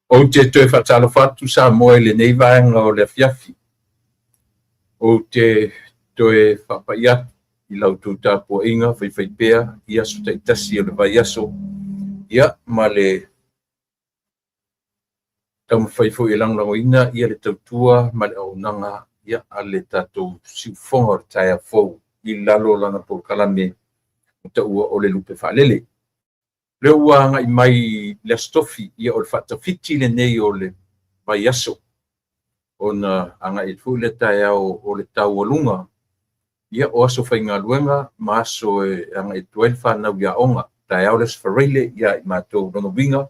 Ou te toe faatalofa atu Samoa i lenei vaega o le afiafi. Ou te toe faapai atu i la outou tapuaiga faifaipea i aso taitasi o le vaiaso, ia ma le taumafai foi e lagolagoina ia le tautua ma le auaunaga ia a le tatou siufofoga o le taeao fou i lalo o lana polokalame ua taua o le Lupe Faalele. O lea ua agai mai le Aso Tofi, ia o le faatafiti lenei o le vaiaso, ona agai atu foi lea taeao o le taualuga ia o aso faigaluega ma aso e agai atu ai le fanau i aoga. Taeao le Aso Faraile ia i matou. Lona uiga,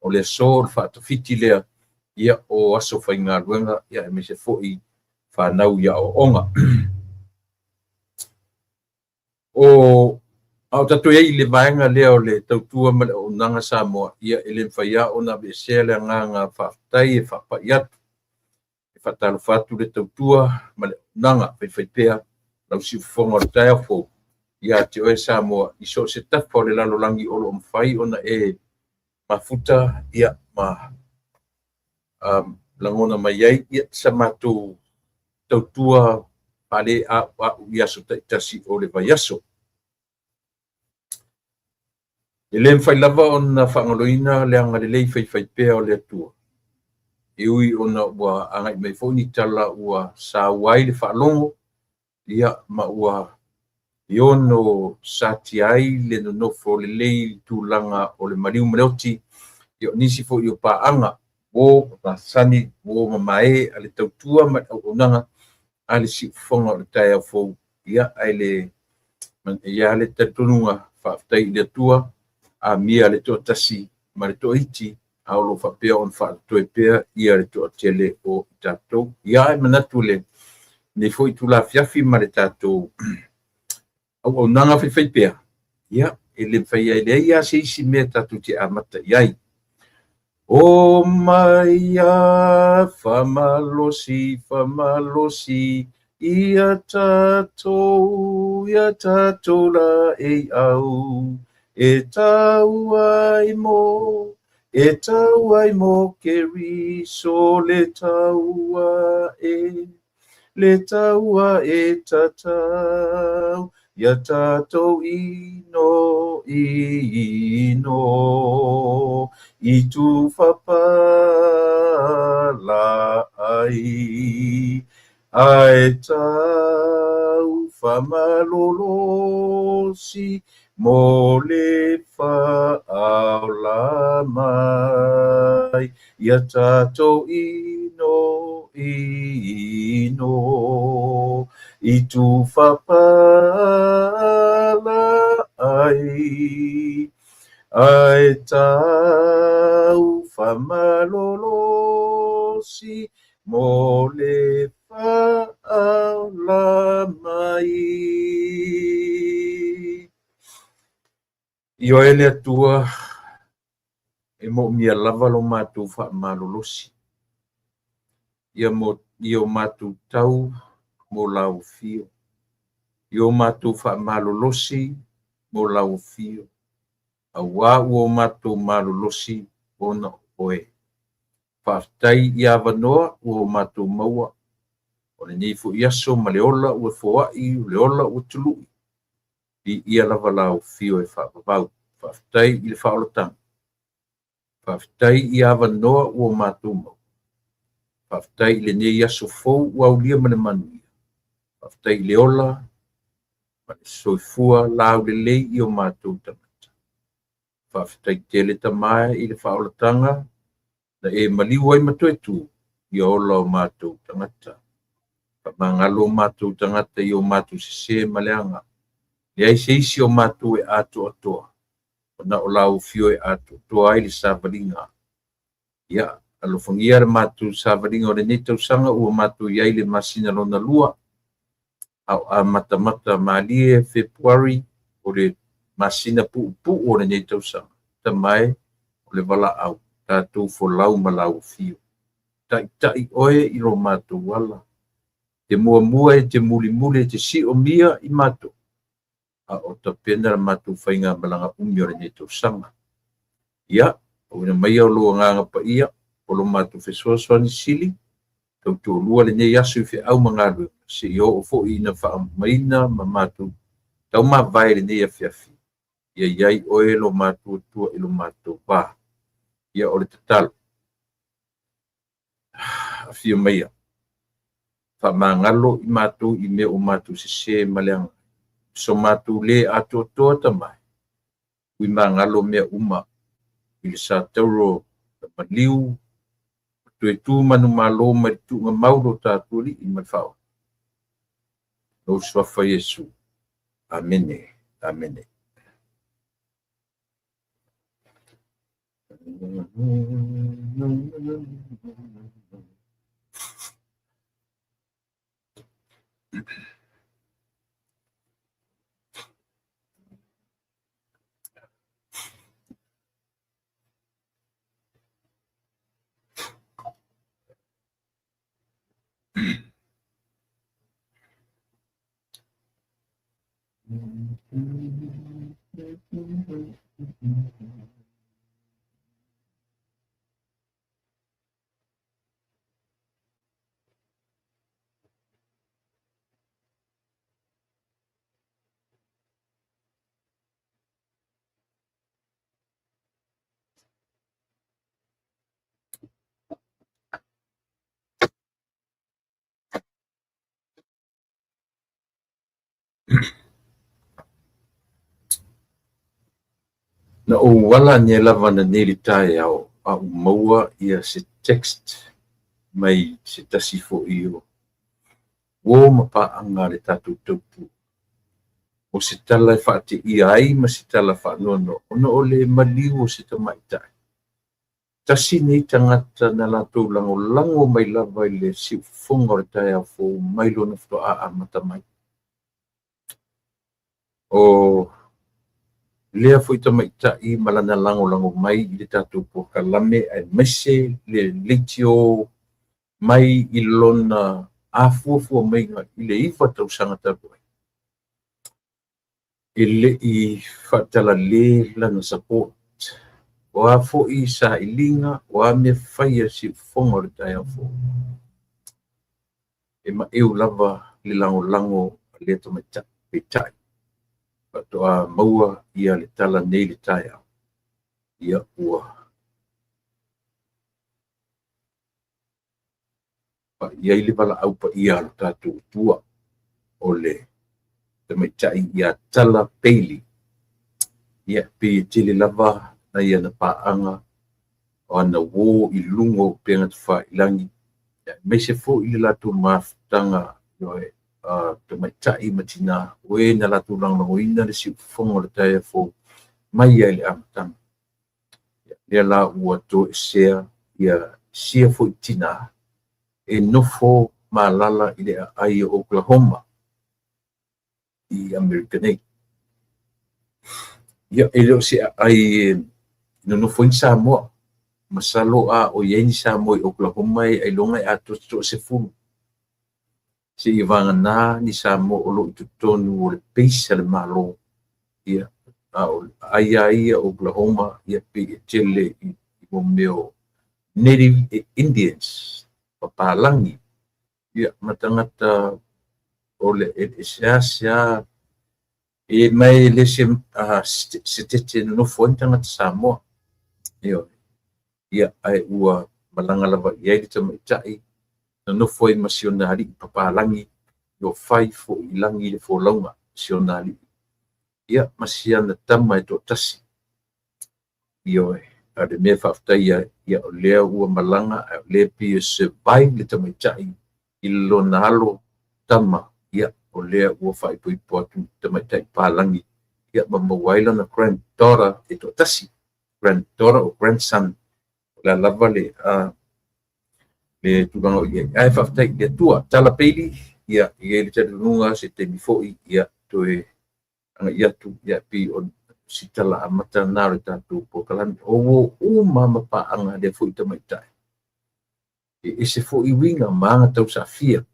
o le aso o le faatafiti lea ia o aso faigaluega ia aemaise foi fanau i aoaoga. O a o tatou i ai i le vaega lea o le tautua ma le auaunaga Samoa, ia e le mafai lava ona aveesea le agaga faafetai e faapai atu, e faatalofa atu le tautua ma le auaunaga faifaipea lau siufofoga o le taeao fou ia te oe Samoa i so o se tafa o le lalolagi o lo o mafai ona e mafuta ia ma lagona mai ai ia sa matou tautua faaleauau i aso taitasi o le vaiaso. E le mafai lava ona faagaloina le agalelei faifaipea o le Atua, e ui ona ua agai mai foi ni tala ua saua ai le faalogo, ia ma ua e ono satia ai le nonofo lelei i tulaga o le maliu ma le oti, ia o nisi foi o paaga, uo masani, uo mamae a le tautua ma le auaunaga a le siufofoga o le taeao fou, ia ae le i ai le talitonuga faafetai i le Atua, amia le toatasi ma le toaiti, a o lo o faapea ona faatotoe pea ia le toatele o i tatou. Ia ae manatu i lenei foi itula afiafi ma le tatou auaunaga faifaipea, ia e le mafai e leai lava se isi mea tatou te amata i ai. O mai a faamalosi, faamalosi ia tatou, ia tatou la e au, e tau ai mo, e tau ai mo Keriso le taua e, le taua e tatau, ia tatou ino ino i tufapala ai, ae tau faamalolosi mo le faaola mai, ia tatou ino ino i tufapala ai, ae tau faamalolosi mo le faaola mai. Ioe le Atua, e moomia lava lo matou faamalolosi, ia mo i o matou tau mo lau afio, i o matou faamalolosi mo lau afio, auā ua o matou malolosi ona o oe. Faafetai i avanoa ua o matou maua, o lenei foi aso ma le ola ua foai, o le ola ua tului, viia lava lau afio e faavavau. Faafetai i le faaolataga, faafetai i avanoa ua o matou maua, faafetai i lenei aso fou ua aulia ma le manuia, faafetai i le ola ma le soifua laulelei i o matou tagata. Faafetai tele Tama i le faaolataga na e maliu ai ma toe tu ia ola o matou tagata. Faamagalo o matou tagata i o matou sesē ma leaga. Leai se isi o matou e atoatoa, ona o lau afio e atoatoa ai le savaliga. Ia, alofagia le matou savaliga o lenei tausaga ua matou i ai i le masina lona lua, a o amatamata malie Fepuari o le masina puupuu o lenei tausaga. Tama e, o le valaau, tatou folau ma lau afio. Taitai oe i lo matou ala. Te muamua e te mulimuli e te siomia i matou, a o tapena le matou faigamalaga umi o lenei tausaga. Ia, auina maia o lou agaga paia. O lo matou fesoasoani sili, tautoalua lenei aso i feau ma galuega, seia oo foi ina faaumaina ma matou taumavae i lenei afiafi, ia i ai oe lo matou Atua i lo matou va. Ia o le tatalo, afio maia, faamagalo i matou i mea ua matou sese ma leaga ai, so matou le atoatoa tama e, ui magalo mea uma i le satauro o le maliu, toe tu manumalo mai le tuugamau lo tatou Alii ma le Faaola. Lou suafa Iesu. Amene. Amene. Na ou ala ane lava ananei i le taeao a ua maua ia se text mai se tasi foi o uo ma paaga a le tatou tautua, o se tala e faateia ai ma se tala faanoanoa ona o le maliu o se tamaitai. Tasi lenei tagata na latou lagolago mai lava i le siufofoga o le taeao fou mai lona faatoa amata mai. O lea foi tamaitai ma lana lagolago mai i le tatou polokalame aemaise le leitio mai i lona afuafua maiga i le 9 tausaga talu ai, e le i faatalale lana support. O a foi sailiga, o a mea fai a le siufofoga o le taeao fou, e maeu lava le lagolago a lea tamaitai. Peitai, faatoa maua ia le tala nei i le taeao, ia ua pai i ai le valaau paia a lo tatou Atua, o le tamaitai ia Tala Bailey. Ia, pei e tele lava nai ana paaga o ana uo i luga o upega tafailagi, aemaise foi le latou mafutaga tamaitai ma tina, o e na latou lagolagoina le siufofoga o le taeao fou mai lava i le amataga. Lea la ua toesea ia sia foi tina e nofo ma alaala i le aai o Oklahoma i Amerika nei. Ia, e le o se aai e nonofo ai ni Samoa. Masalo a o i ai ni Samoa i Oklahoma e ailoga e atoa se toa-10. Seia vagana ni Samoa o lo o i totonu o le base a le Malo. Ia, a o le aai lava ia o Oklahoma, ia pei e tele i mea o Native Indians, papalagi, ia, ma tagata o le e seasea e mai le se setete nonofo ai ni tagata Samoa. Ioe. Ia, ae ua malaga lava i ai le tamaitai, nonofo ai ma si ona alii papalagi, ua fai foi i lagi le folauga si ona alii, ia, ma si ana tama e toatasi. Ioe. A o le mea e faafetai ai, ia, o lea ua malaga, ae o lea e pei e survive le tamaitai i lona alo tama, ia, o lea ua faaipoipo atu i le tamaitai papalagi, ia, ma maua ai lana granddaughter e toatasi. Granddaughter or grandson, o le a lava le tulaga o i ai. Ae faafetai i le Atua. Tala Bailey, ia, e i ai le talitonuga se taimi foi, ia, toe agai atu, ia, pei o si tala amata lena o le tatou polokalame. O uo uma ma paaga a lea foi tamaitai. E ese foi uiga ma aga tausafia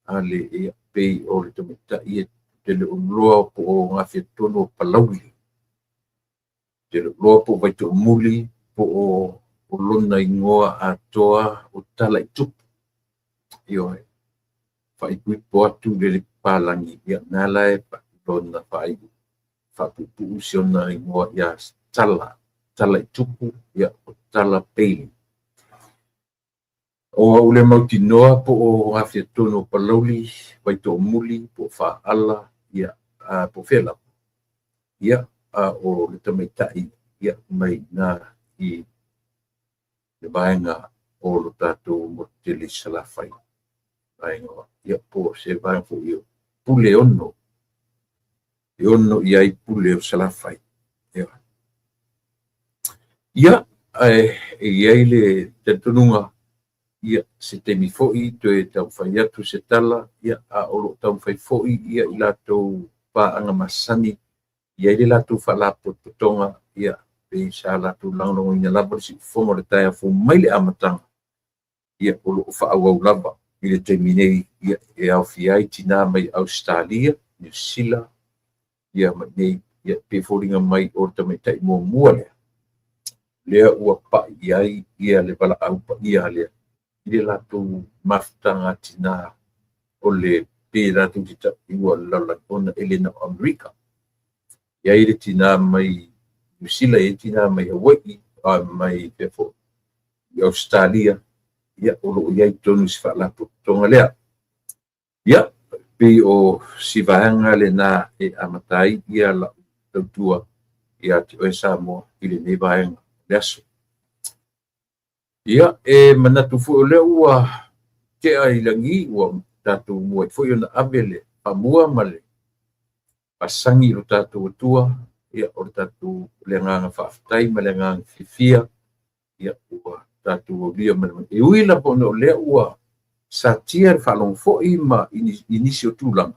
a le, ia, pei o le tamaitai e te le o iloa po o gafea tonu o Palauli, te le o iloa po o Vaitoomuli, po o O lona igoa atoa o Talaitupu. Ioe, faaipoipo atu i le papalagi, ia na la e lona faapuupuu si ona igoa ia Tala, Talaitupu, ia o Tala Bailey. O au le mautinoa po o afia tonu o Palauli, Vaitoomuli, po o Faala, ia, po o fea lava. Ia, a o le tamaitai, ia, mai na i le vaega o lo tatou motu tele i Salafai. Vaega, ia, po o se vaega foi o Puleono, e ono i ai pule o Salafai. Ia, ia ae e i ai le talitonuga, ia, se taimi foi toe taumafai atu se tala, ia, a o lo o taumafai foi ia i latou paaga masani, i ai le latou faalapotopotoga, ia, pei sa latou lagolagoina lava le siufofoga o le taeao fou mai le amataga, ia, o lo o faaauau lava i le taimi nei, ia, e aofia ai tinā mai Ausetalia, Niu Sila, ia, ma nei, ia, pei e foliga mai o le tamaitai muamua lea, lea ua pai i ai ia le valaau paia lea i le latou mafutaga a tinā o le pei latou te taua o le lalolagi ona e le na o Amerika. E i ai le tinā mai Niu Sila, e i ai le tinā mai Hawaii, a mai fea foi i Ausetalia, ia, o lo o i ai tonu i se faalapotopotoga lea. Ia, pei o si vaega lena e amata ai ia lau tautua ia te oe Samoa i lenei vaega o le aso. Ia, e manatu foi o lea ua tea i lagi, ua tatou muai foi ona ave le faamua ma le faasagi i lo tatou Atua, ia, o le tatou le agaga faafetai ma le agaga fiafia, ia, ua tatou aulia ma le. E ui lava ona o lea ua satia le faalogo foi ma i nisi o tulaga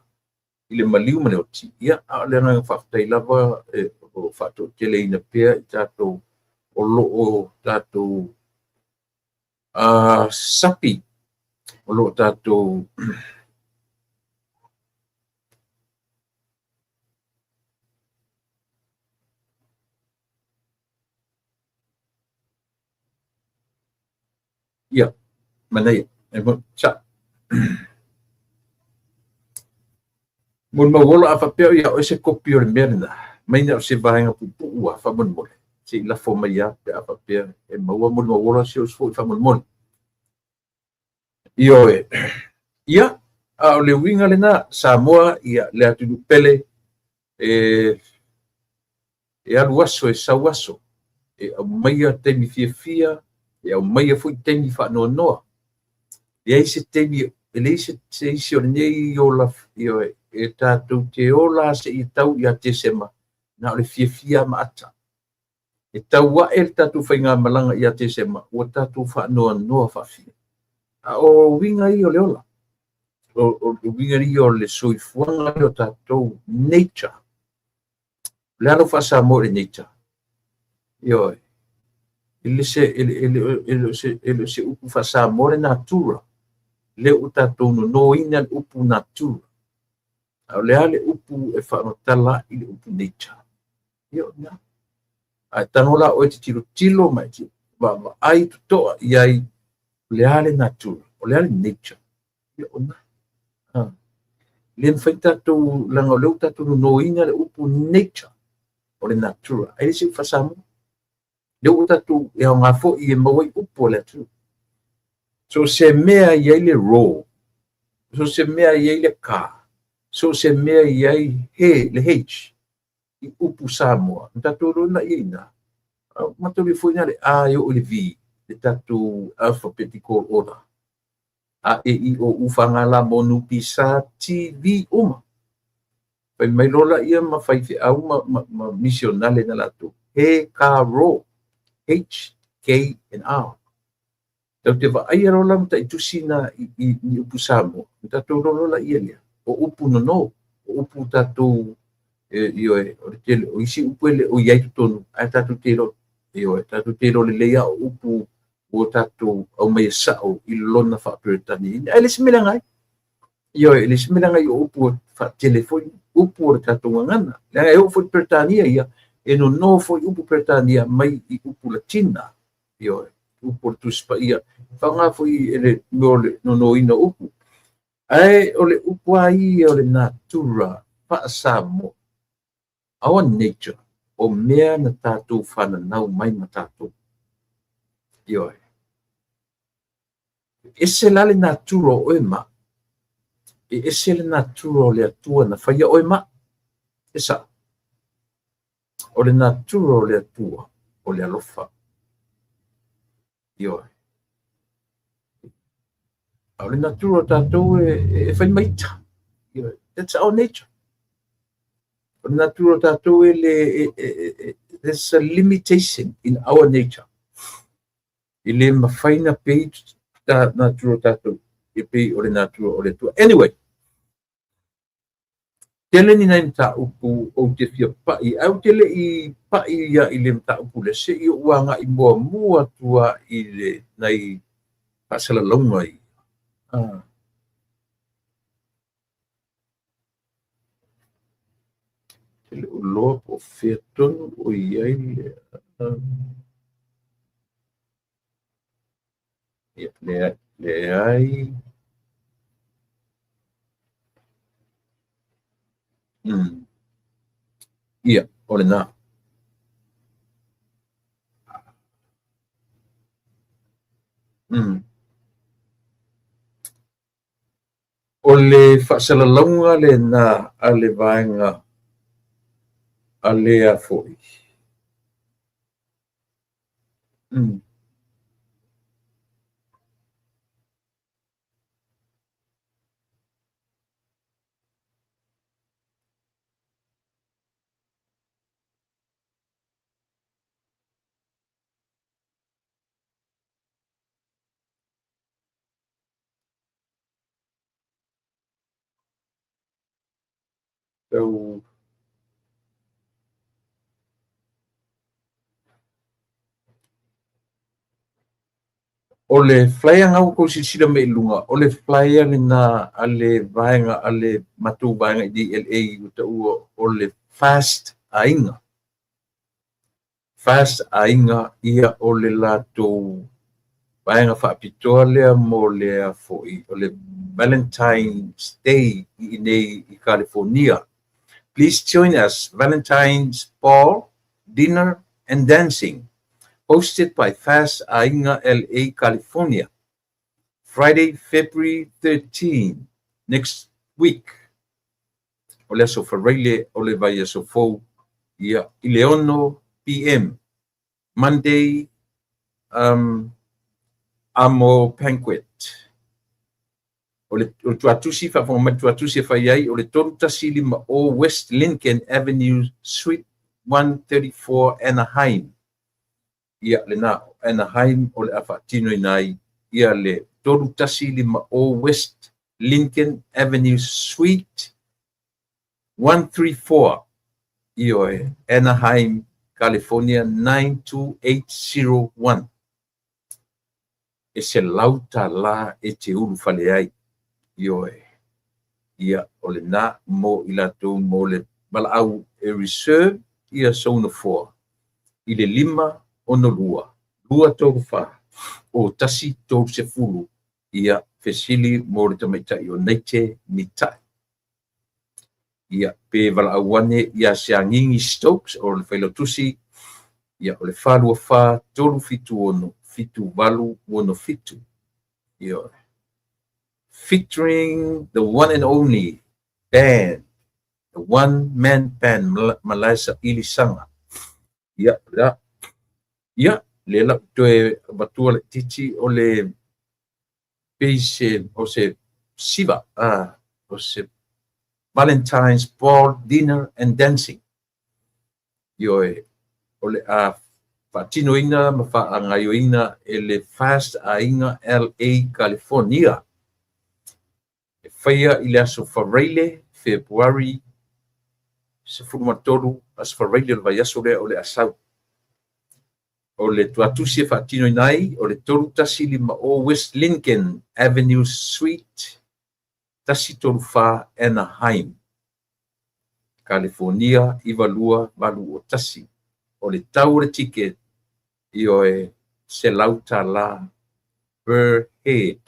i le maliu ma le oti, ia, a o le agaga faafetai lava e o faatoateleina pea i tatou o lo o tatou sapi, o lo o tatou ia, manaia. E mo, sa. Molimau ola a faapea o ia oe se kopi o le mea lena, mai na o se vaega puupuu a faamolemole, se i lafo mai lava pe a faapea e maua molimau ola si oe foi faamolemole. Ioe. Ia, a o le uiga lena, Samoa, ia, le atunuu pele, e e alu aso e sau aso, e aumaia taimi fiafia, e aumaia foi taimi faanoanoa. Leai se taimi, e leai se, se isi o lenei ola, ioe, e tatou te ola seia tau ia Tesema, na o le fiafia ma ata. E tau ae le tatou faigamalaga ia Tesema, ua tatou faanoanoa faafia. A o uiga ia o le ola, o uiga ia o le soifuaga o tatou nature. O le a lau faa-Samoa i le nature? Ioe. E le se, e le, e le, e le, se, e le o se upu faa-Samoa le natura. Lea ua tatou nonoina le upu natura. A o le a le upu e faamatala i le upu nature? Ia, o lena. A e tago la oe te tilotilo ma e te vaavaai totoa i ai, o le a le natura? O le a le nature? Ia, o lena. Le mafai tatou, leaga o lea ua tatou nonoina le upu nature, o le natura. Ai le se upu faa-Samoa. Lea ua tatou e aoga foi e maua ai upu a le atunuu. So se mea i ai le ro, so se mea i ai le ka, so se mea i ai he, le H, i upu Samoa, na tatou iloa lea i ina. Mataulia foi na le A e oo i le V, le tatou alphabetical order. A, E, I, O, U, F, G, L, M, N, P, S, T, V, uma. Fai mai loa laia ma faifeau ma misionale na latou. He, ka, ro. H, K, and R. Tatou te vaaia loa la mataitusi na i ni upu Samoa, ona tatou iloa loa laia lea, o upu nono, o upu tatou, ioe, o le tele o isi upu e le o i ai totonu, ae tatou te iloa, ioe, tatou te iloa lelei lava o upu ua tatou aumaia sao i lona faa-Peretania. Ae le se mea leaga ai. Ioe, e le se mea leaga ai o upu ua faatele foi upu o le tatou gagana. Leaga e oo foi i Peretania ia, e nono foi upu Peretania mai i upu Latina. Ioe. upu o le Tusi Paia, faaaoga foi e le mea o le nonoina o upu. Ae o le upu lava ia o le natura faa-Samoa, our nature, o mea na tatou fananau mai ma tatou. Ioe. E ese la le natura o oe ma au, e ese le natura o le Atua na faia oe ma au. E sao. O le natura o le Atua, o le alofa. Ioe. A o le natura o tatou e fai ma ita. Ioe. That's our nature. O le natura o tatou e le, there's a limitation in our nature. E le mafai na pei ta natura o tatou e pei o le natura o le Atua. Anyway, tele ni nai mataupu ou te fia pai, ae ou te le i pai ia i le mataupu lea, se i ou agai muamua atu lava i le nai faasalalauga ia. Ah. Te le o iloa po o fea tonu o i ai le... Ia, leai, leai. Ia, o lena. O le faasalalauga lena a le vaega a le foi. So, o le flyer na ua outou silasila mai i luga, o le flyer lena a le vaega a le matou vaega i DLA ua taua o le Fast Aiga. Fast Aiga ia o le latou vaega faapitoa lea mo le foi o le Valentine's Day i inei i California. Please join us, Valentine's Ball, Dinner and Dancing, hosted by Fast Aiga LA, California. Friday, February 13, next week. O le aso Faraile o le vaiaso fou, ia, i le 6 p.m. Monday, Amo Banquet. O le tuatusi, faafofoga mai le tuatusi e fai ai, o le 3150 West Lincoln Avenue, Suite 134, Anaheim. Ia, lena, Anaheim o le a faatinoina ai ia le 3150 West Lincoln Avenue, Suite 134, ioe, Anaheim, California 92801. E $100 e te ulufale ai. Ioe. Ia, o lena mo i latou mo le valaau e reserve ia sou nofoa i le 562 234 o 130 ia fesili mo le tamaitai o Naite Mitai. Ia, pe valaau ane ia Seagigi Stokes o le failautusi, ia o le 424 376 7867. Ioe. Featuring the one and only band, the one man band Malaesa Ilisaga. Ia, ia, ia, le lau toe avatua le titi o le pei se o se siva, o se Valentine's Ball Dinner and Dancing. Ioe, o le a faatinoina ma faagaoioina e le Fast Aiga LA California. E faia i le aso Faraile, February 13, aso Faraile o le vaiaso lea o le asau. O le tuatusi e faatinoina ai o le 3150 West Lincoln Avenue, Suite 134, Anaheim, California 92801. O le tau o le ticket, ioe, $100 per head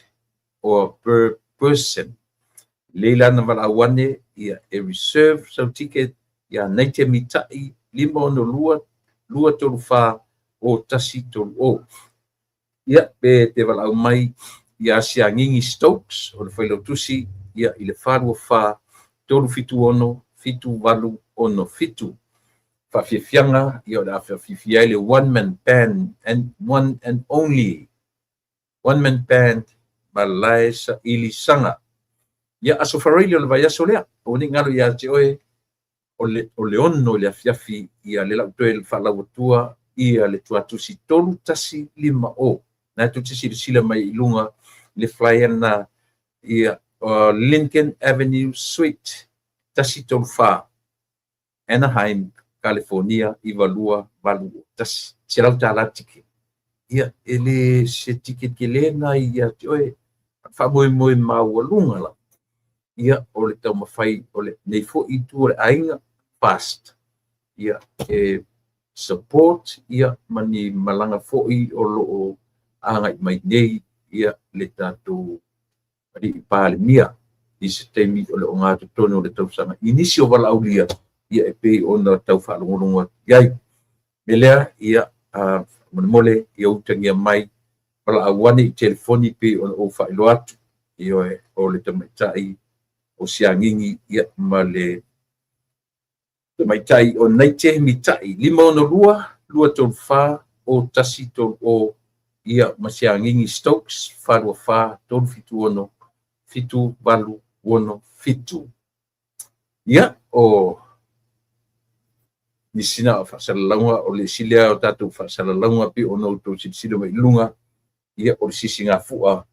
or per person. Lei la na valaau ane ia e reserve sau ticket ia Naite Mita'i 562 234 0130. Ia pe te valaau mai ia Siagigi Stokes o le failautusi ia i le 424 376 7867. Faafiafiaga ia o le a faafiafia ai le one man band and one and only one man band Malae Saili Saga. Ia Aso Faraile o le vaiaso lea, aua ne i galo ia te oe o le 6 i le afiafi ia le lau toe faalau atua ia le tuatusi 3150. Na tou te silasila mai i luga i le flyer na ia Lincoln Avenue Suite 134 Anaheim, California 92801. $100 ticket. Ia e le se ticket tele na ia te oe, faamoemoe maualuga lava ia o le taumafai o lenei foi itu o le aiga FAST ia e support ia ma ni malaga foi o lo o agai mai nei ia le tatou alii Palemia i se taimi o le ogatotonu o le tausaga i nisi o valaaulia ia e pei ona tau faalogologo atu i ai. Me lea ia molemole ia utagia mai valaau ane i telefoni pei ona ou faailoa atu. Ioe, o le tamaitai o Siagigi ia ma le tamaitai o Naite Mita'i 562 234 0130 ia ma Siagigi Stokes 424 376 7867. Ia o nisi na o faasalalauga o le isi lea o tatou faasalalauga pei ona outou silasila mai i luga ia o le sisigafua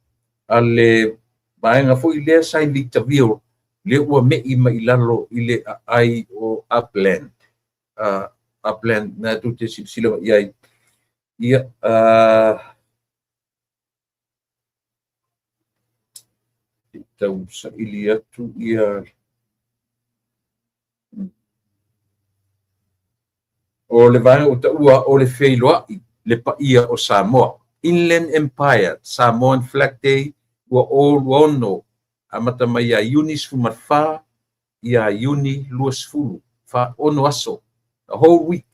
a le vaega foi lea sa i Victorville lea ua me'i mai i lalo i le aai o Upland. Upland na tou te silasila mai i ai. Ia, tau saili atu ia o le vaega ua taua o le feiloai le paia o Samoa. Inland Empire Samoan Flag Day 2026 amata mai ia Iuni 14 ia Iuni 20, 46 aso, a whole week.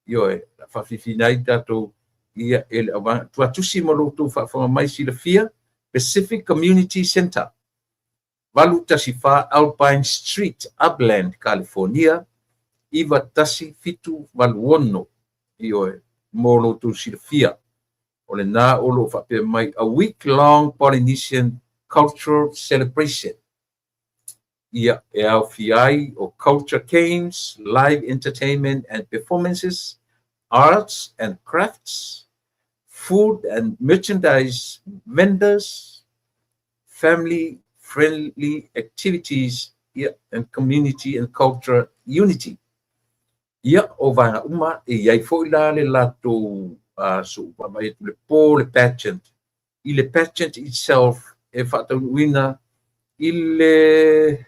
Ioe, faafifina ai tatou ia e le auvaega. Tuatusi ma lo outou faafofoga mai silafia, Pacific Community Center, 814 Alpine Street, Upland, California, 91786. Ioe, mo lo outou silafia. O lena o lo o faapea mai, a week-long Polynesian cultural celebration. Ia, e aofia ai o culture games, live entertainment and performances, arts and crafts, food and merchandise vendors, family friendly activities ia, and community and culture unity. Ia, o vaega uma, e i ai foi la le latou so vaavaai atu le po le pageant. I le pageant itself e faataunuuina i le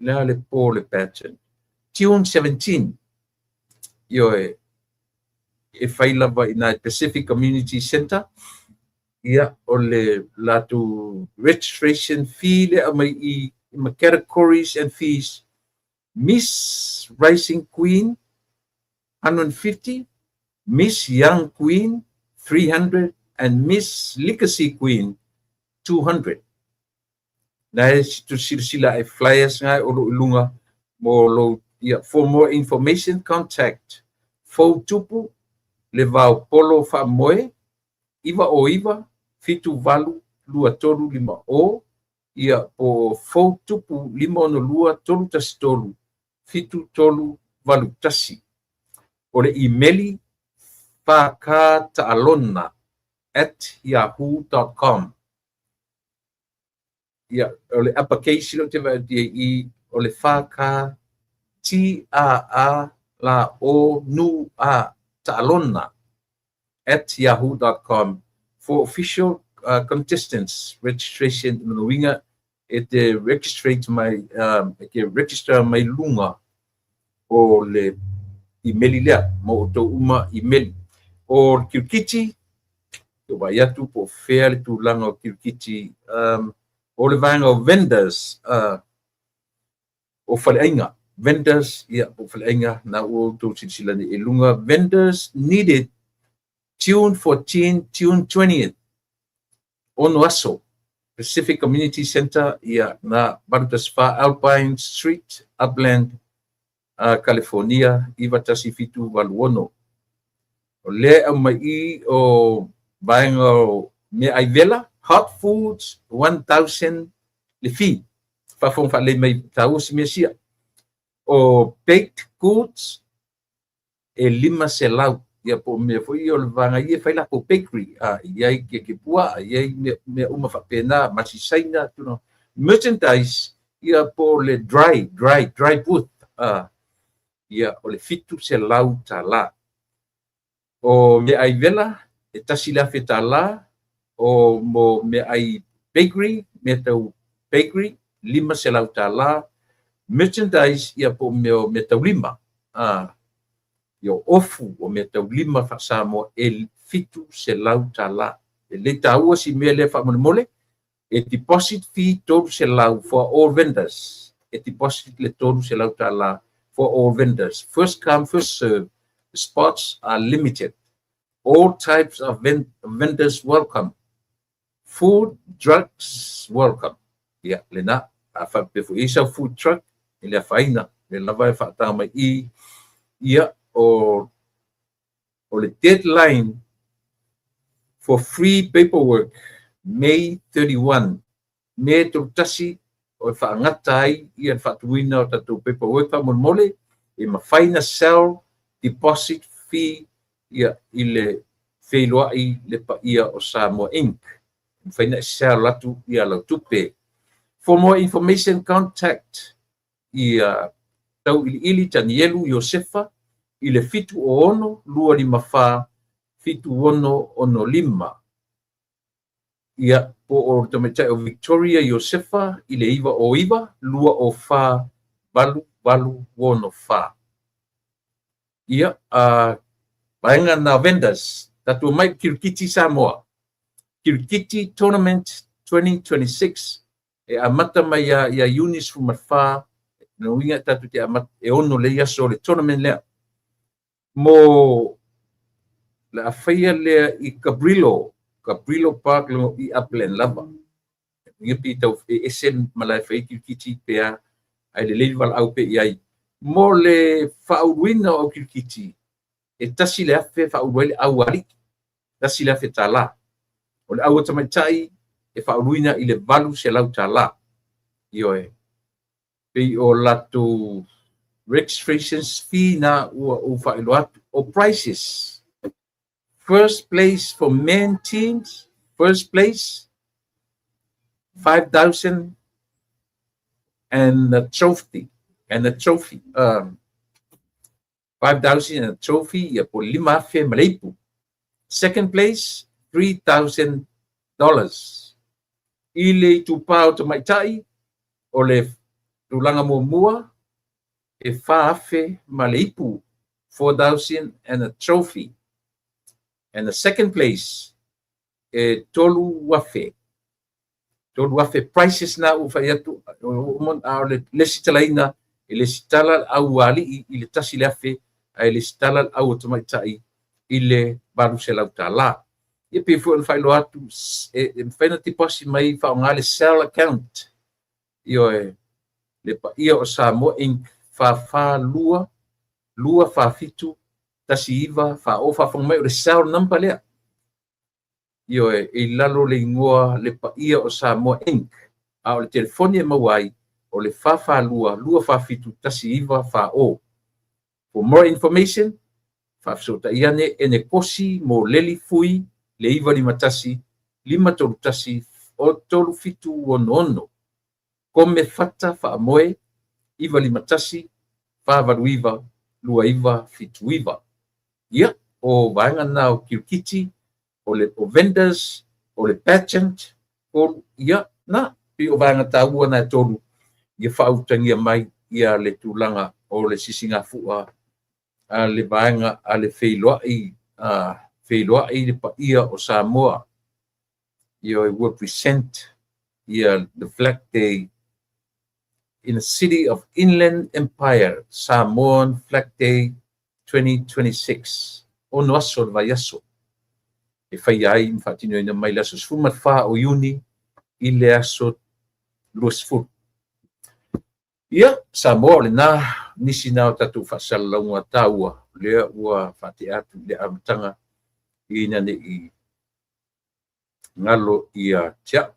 a le po le pageant. June 17. Ioe, e fai lava i nai Pacific Community Center. Ia, o le latou registration fee le aumai i ma categories and fees. Miss Rising Queen 150, Miss Young Queen 300 and Miss Legacy Queen 200. Na e silasila e flyers ngai o lo i luga mo lo ia. For more information contact Fou Tupu le Vao Polo Faamoe 909 78 23 50 ia po Fou Tupu 562 313 7381. O le imeli whakataalona@yahoo.com. Ia, o le uppercase leo te vaai i o le whaka T A A la O Nu A taalona @yahoo.com for official contestants registration. Lona uiga e te registrate mai, e te register mai luga o le imeli lea mo outou uma imeli. O le kirikiti, e vaai atu po o fea le tulaga o kirikiti, o le vaega o vendors, o faleaiga, vendors, ia, po o faleaiga, na ua outou silasila nei i luga, vendors needed June 14, June 20th, 6 aso, Pacific Community Center, ia, na 814 Alpine Street, Upland, California, 91786. O lea e aumai i o vaega o meaai vela, hot foods, 1,000 le fee. Faafofoga faalelei mai, taua si mea sia. O baked goods, e 500, ia po o mea foi ia o le vaega ia e fai latou bakery, e i ai keke puaa, e i ai mea uma faapena, masi saina, tulaga. Merchandise, ia po o le dry booth, ia o le $700. O meaai vela, e $1,000, o mo meaai bakery, mea tau bakery, $500. Merchandise, ia po o mea o meataulima, ia o ofu o meataulima faa-Samoa e $700. E lelei taua si mea lea faamolemole, e deposit fee $300 for all vendors. E deposit le $300 for all vendors. First come, first serve. Spots are limited. All types of vendors welcome. Food trucks welcome. Ia, lena, a faapea foi i ai sau food truck, e le afaina, lea lava e faataga mai i, ia, o le deadline for free paperwork, May 31, Me 31 o e faagata ai ia le faatumuina o tatou paperwork faamolemole, e mafai na sell deposit fee ia i le feiloai le paia o Samoa Inc. E mafai na e sell atu ia lau tupe. For more information contact ia Tauiliili Tanielu Iosefa i le 706 254 7665. Ia, po o le tamaitai o Victoria Iosefa i le 909 204 8864. Ia, vaega na vendors, tatou mai Kirikiti Samoa. Kirikiti Tournament 2026 e amata mai ia Iuni 14, lona uiga tatou te amata e 6 lelei aso o le tournament lea. Mo le a faia lea i Cabrillo, Cabrillo Park i Upland lava. Ia pe tau e ese malae fai kirikiti pe a, ae lelei le valaau pe i ai. Mo le faauluina o au kirikiti, e $1,000 faaulu ai le aualii, $1,000. O le au tamaitai e faauluina i le $800. Ioe, pei o latou registration fee na ua ou faailoa atu. O prices, first place for men teams, first place, 5,000 and a trophy, 5,000 and a trophy, ia po 5,000 ma le ipu. Second place, $3,000. I le itupa o tamaitai, o le tulaga muamua, e 4,000 ma le ipu, 4,000 and a trophy. And the second place, e 3,000. 3,000 prices na ua fai atu, a o le lesitalaina, e lesitala le aualii i le 1,000, ae lesitala le au tamaitai i le $800. Ia pe foi ona faailoa atu, e mafai ona deposit mai faaaoga le Zelle account. Ioe, le paia o Samoa Inc. 442 247 19 40. Faafofoga mai o le cell number lea. Ioe, e i lalo le igoa le paia o Samoa Inc. A o le telefoni e maua ai o le 442 247 19 40. For more information, faafesootai ane ene kosi mo Leli Fui le 951 531 3766. Kome Fata Faamoe 951 489 2979. Ia, o vaega na o kirikiti, o le o vendors, o le pageant, o ia, na, pei o vaega taua na e tolu, ia faautagia mai ia le tulaga o le sisigafua a le vaega a le feiloai. feiloai le paia o Samoa. Ia represent ia the Flag Day in the City of Inland Empire, Samoan Flag Day 2026. 6 aso o le vaiaso e faia ai ma faatinoina mai le aso 14 o Iuni i le aso 20. Ia, Samoa, o lena nisi na o tatou faasalalauga taua lea ua faatea atu i le amataga ina ne i galo ia te au.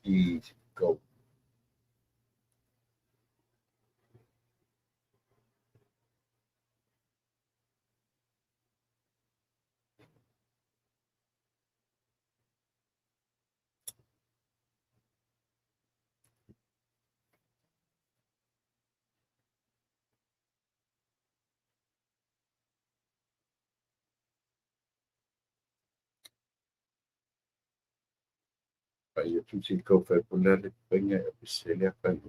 Easy go. Pai atu se kau fai pula le painga e pese le fai.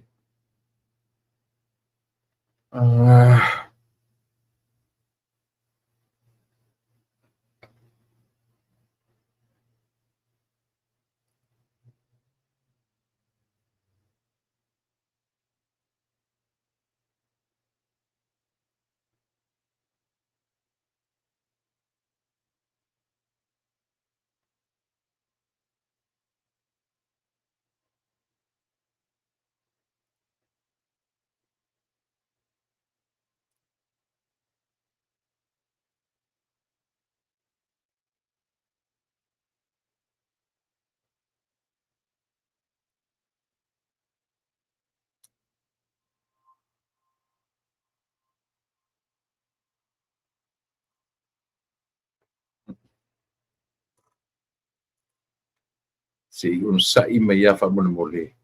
Se i onosai mai ia faamolemole.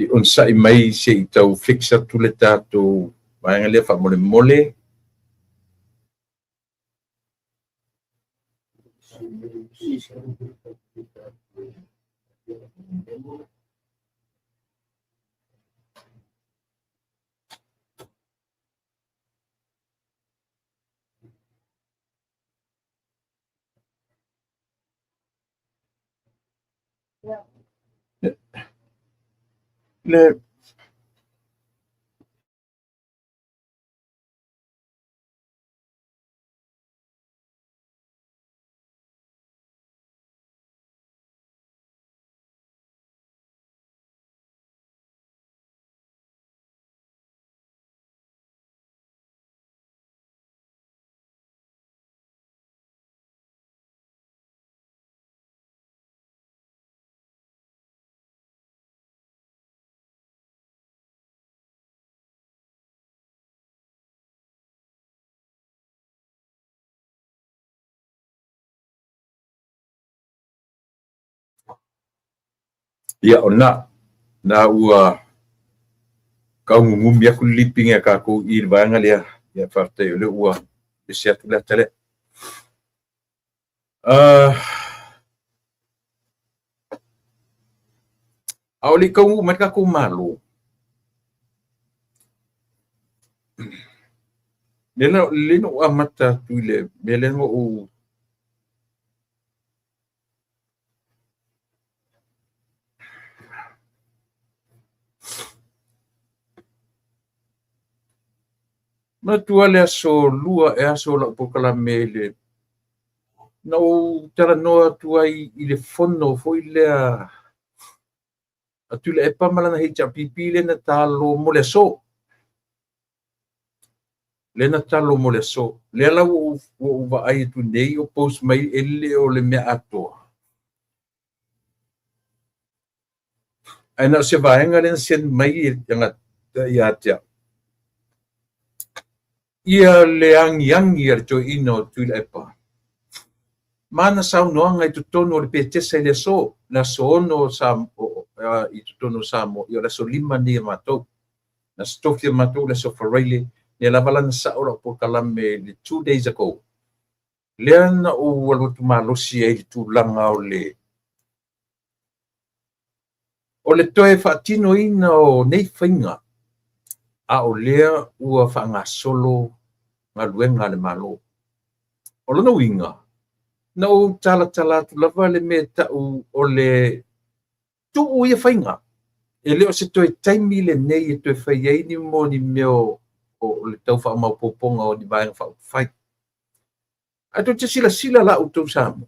I onosai mai se i tau fix atu le tatou vaega lea faamolemole. Le Ia o na na ua kaugugumi aku le lipiga e kākou i le vaega lea. Ia faafetai o lea ua ese atu le ata lea. A o le i taunuu mai le tatou Malo, lea na ou amata atu i le mea lea na ou Manatua le aso lua e aso lau polokalame i le na ou talanoa atu ai i le fono foi lea a Tuilaepa ma lana HRPP lea na talo mo le aso. Lea na talo mo le aso. Lea la ua ou vaai atu nei o post mai e le o le mea atoa. Ae na o se vaega lea na send mai e tagata ia te au. Ia le agiagi a le toeaina o Tuilaepa ma ana saunoaga i totonu o le Petesa i le aso, le aso 6 i totonu o Samoa, ia o le aso 5 nei a matou. Na aso Tofi a matou le aso Faraile, lea lava la na sao lau polokalame i le 2 days ago. Lea na ou alu atu malosi ai i le tulaga o le toe faatinoina o nei faiga, a o lea ua faagasolo galuega a le Malo. O lona uiga, na ou talatala atu lava le mea tau o le tuu ia faiga. E le o se toe taimi lenei e toe fai ai ni mo ni mea o le tau faamaopoopoga o ni vaega faaupufai. Ae tou te silasila la outou Samoa,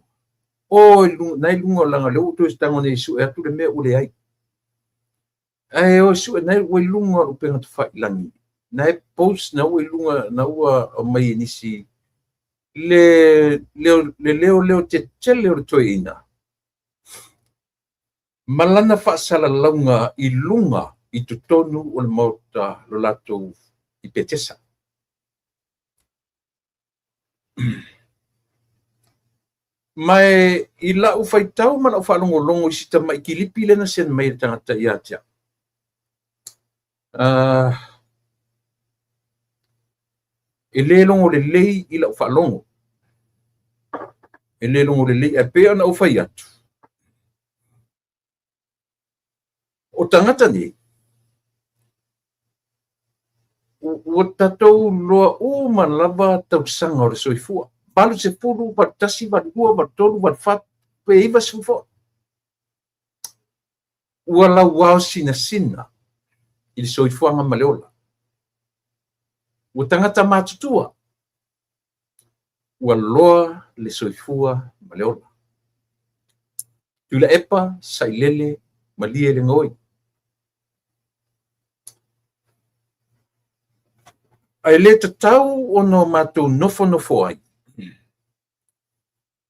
o na i luga o laga lea ua toe tago nei e sue atu le mea ua leai. Ae o sue na ua i luga o le upega tafailagi, na e post na ua i luga na ua aumai e nisi le leo leo tetele o le toeaina ma lana faasalalauga i luga i totonu o le maota lo latou i Petesa. Ma e i lau faitau ma lau faalogologo i si tamai kilipi lea na send mai e le tagata ia te au. E le logo lelei i lau faalogo. E le logo lelei, ae pei ona ou fai atu. O tagata nei, ua tatou loa uma lava tausaga o le soifua. 80, 81, 82, 83, 84, pe 90 foi. Ua lauao sinasina i le soifuaga ma le ola. Ua tagata matutua. Ua loa le soifua ma le ola. Tuilaepa, sailele, malie le gaoi. Ae le tatau ona o matou nofonofo ai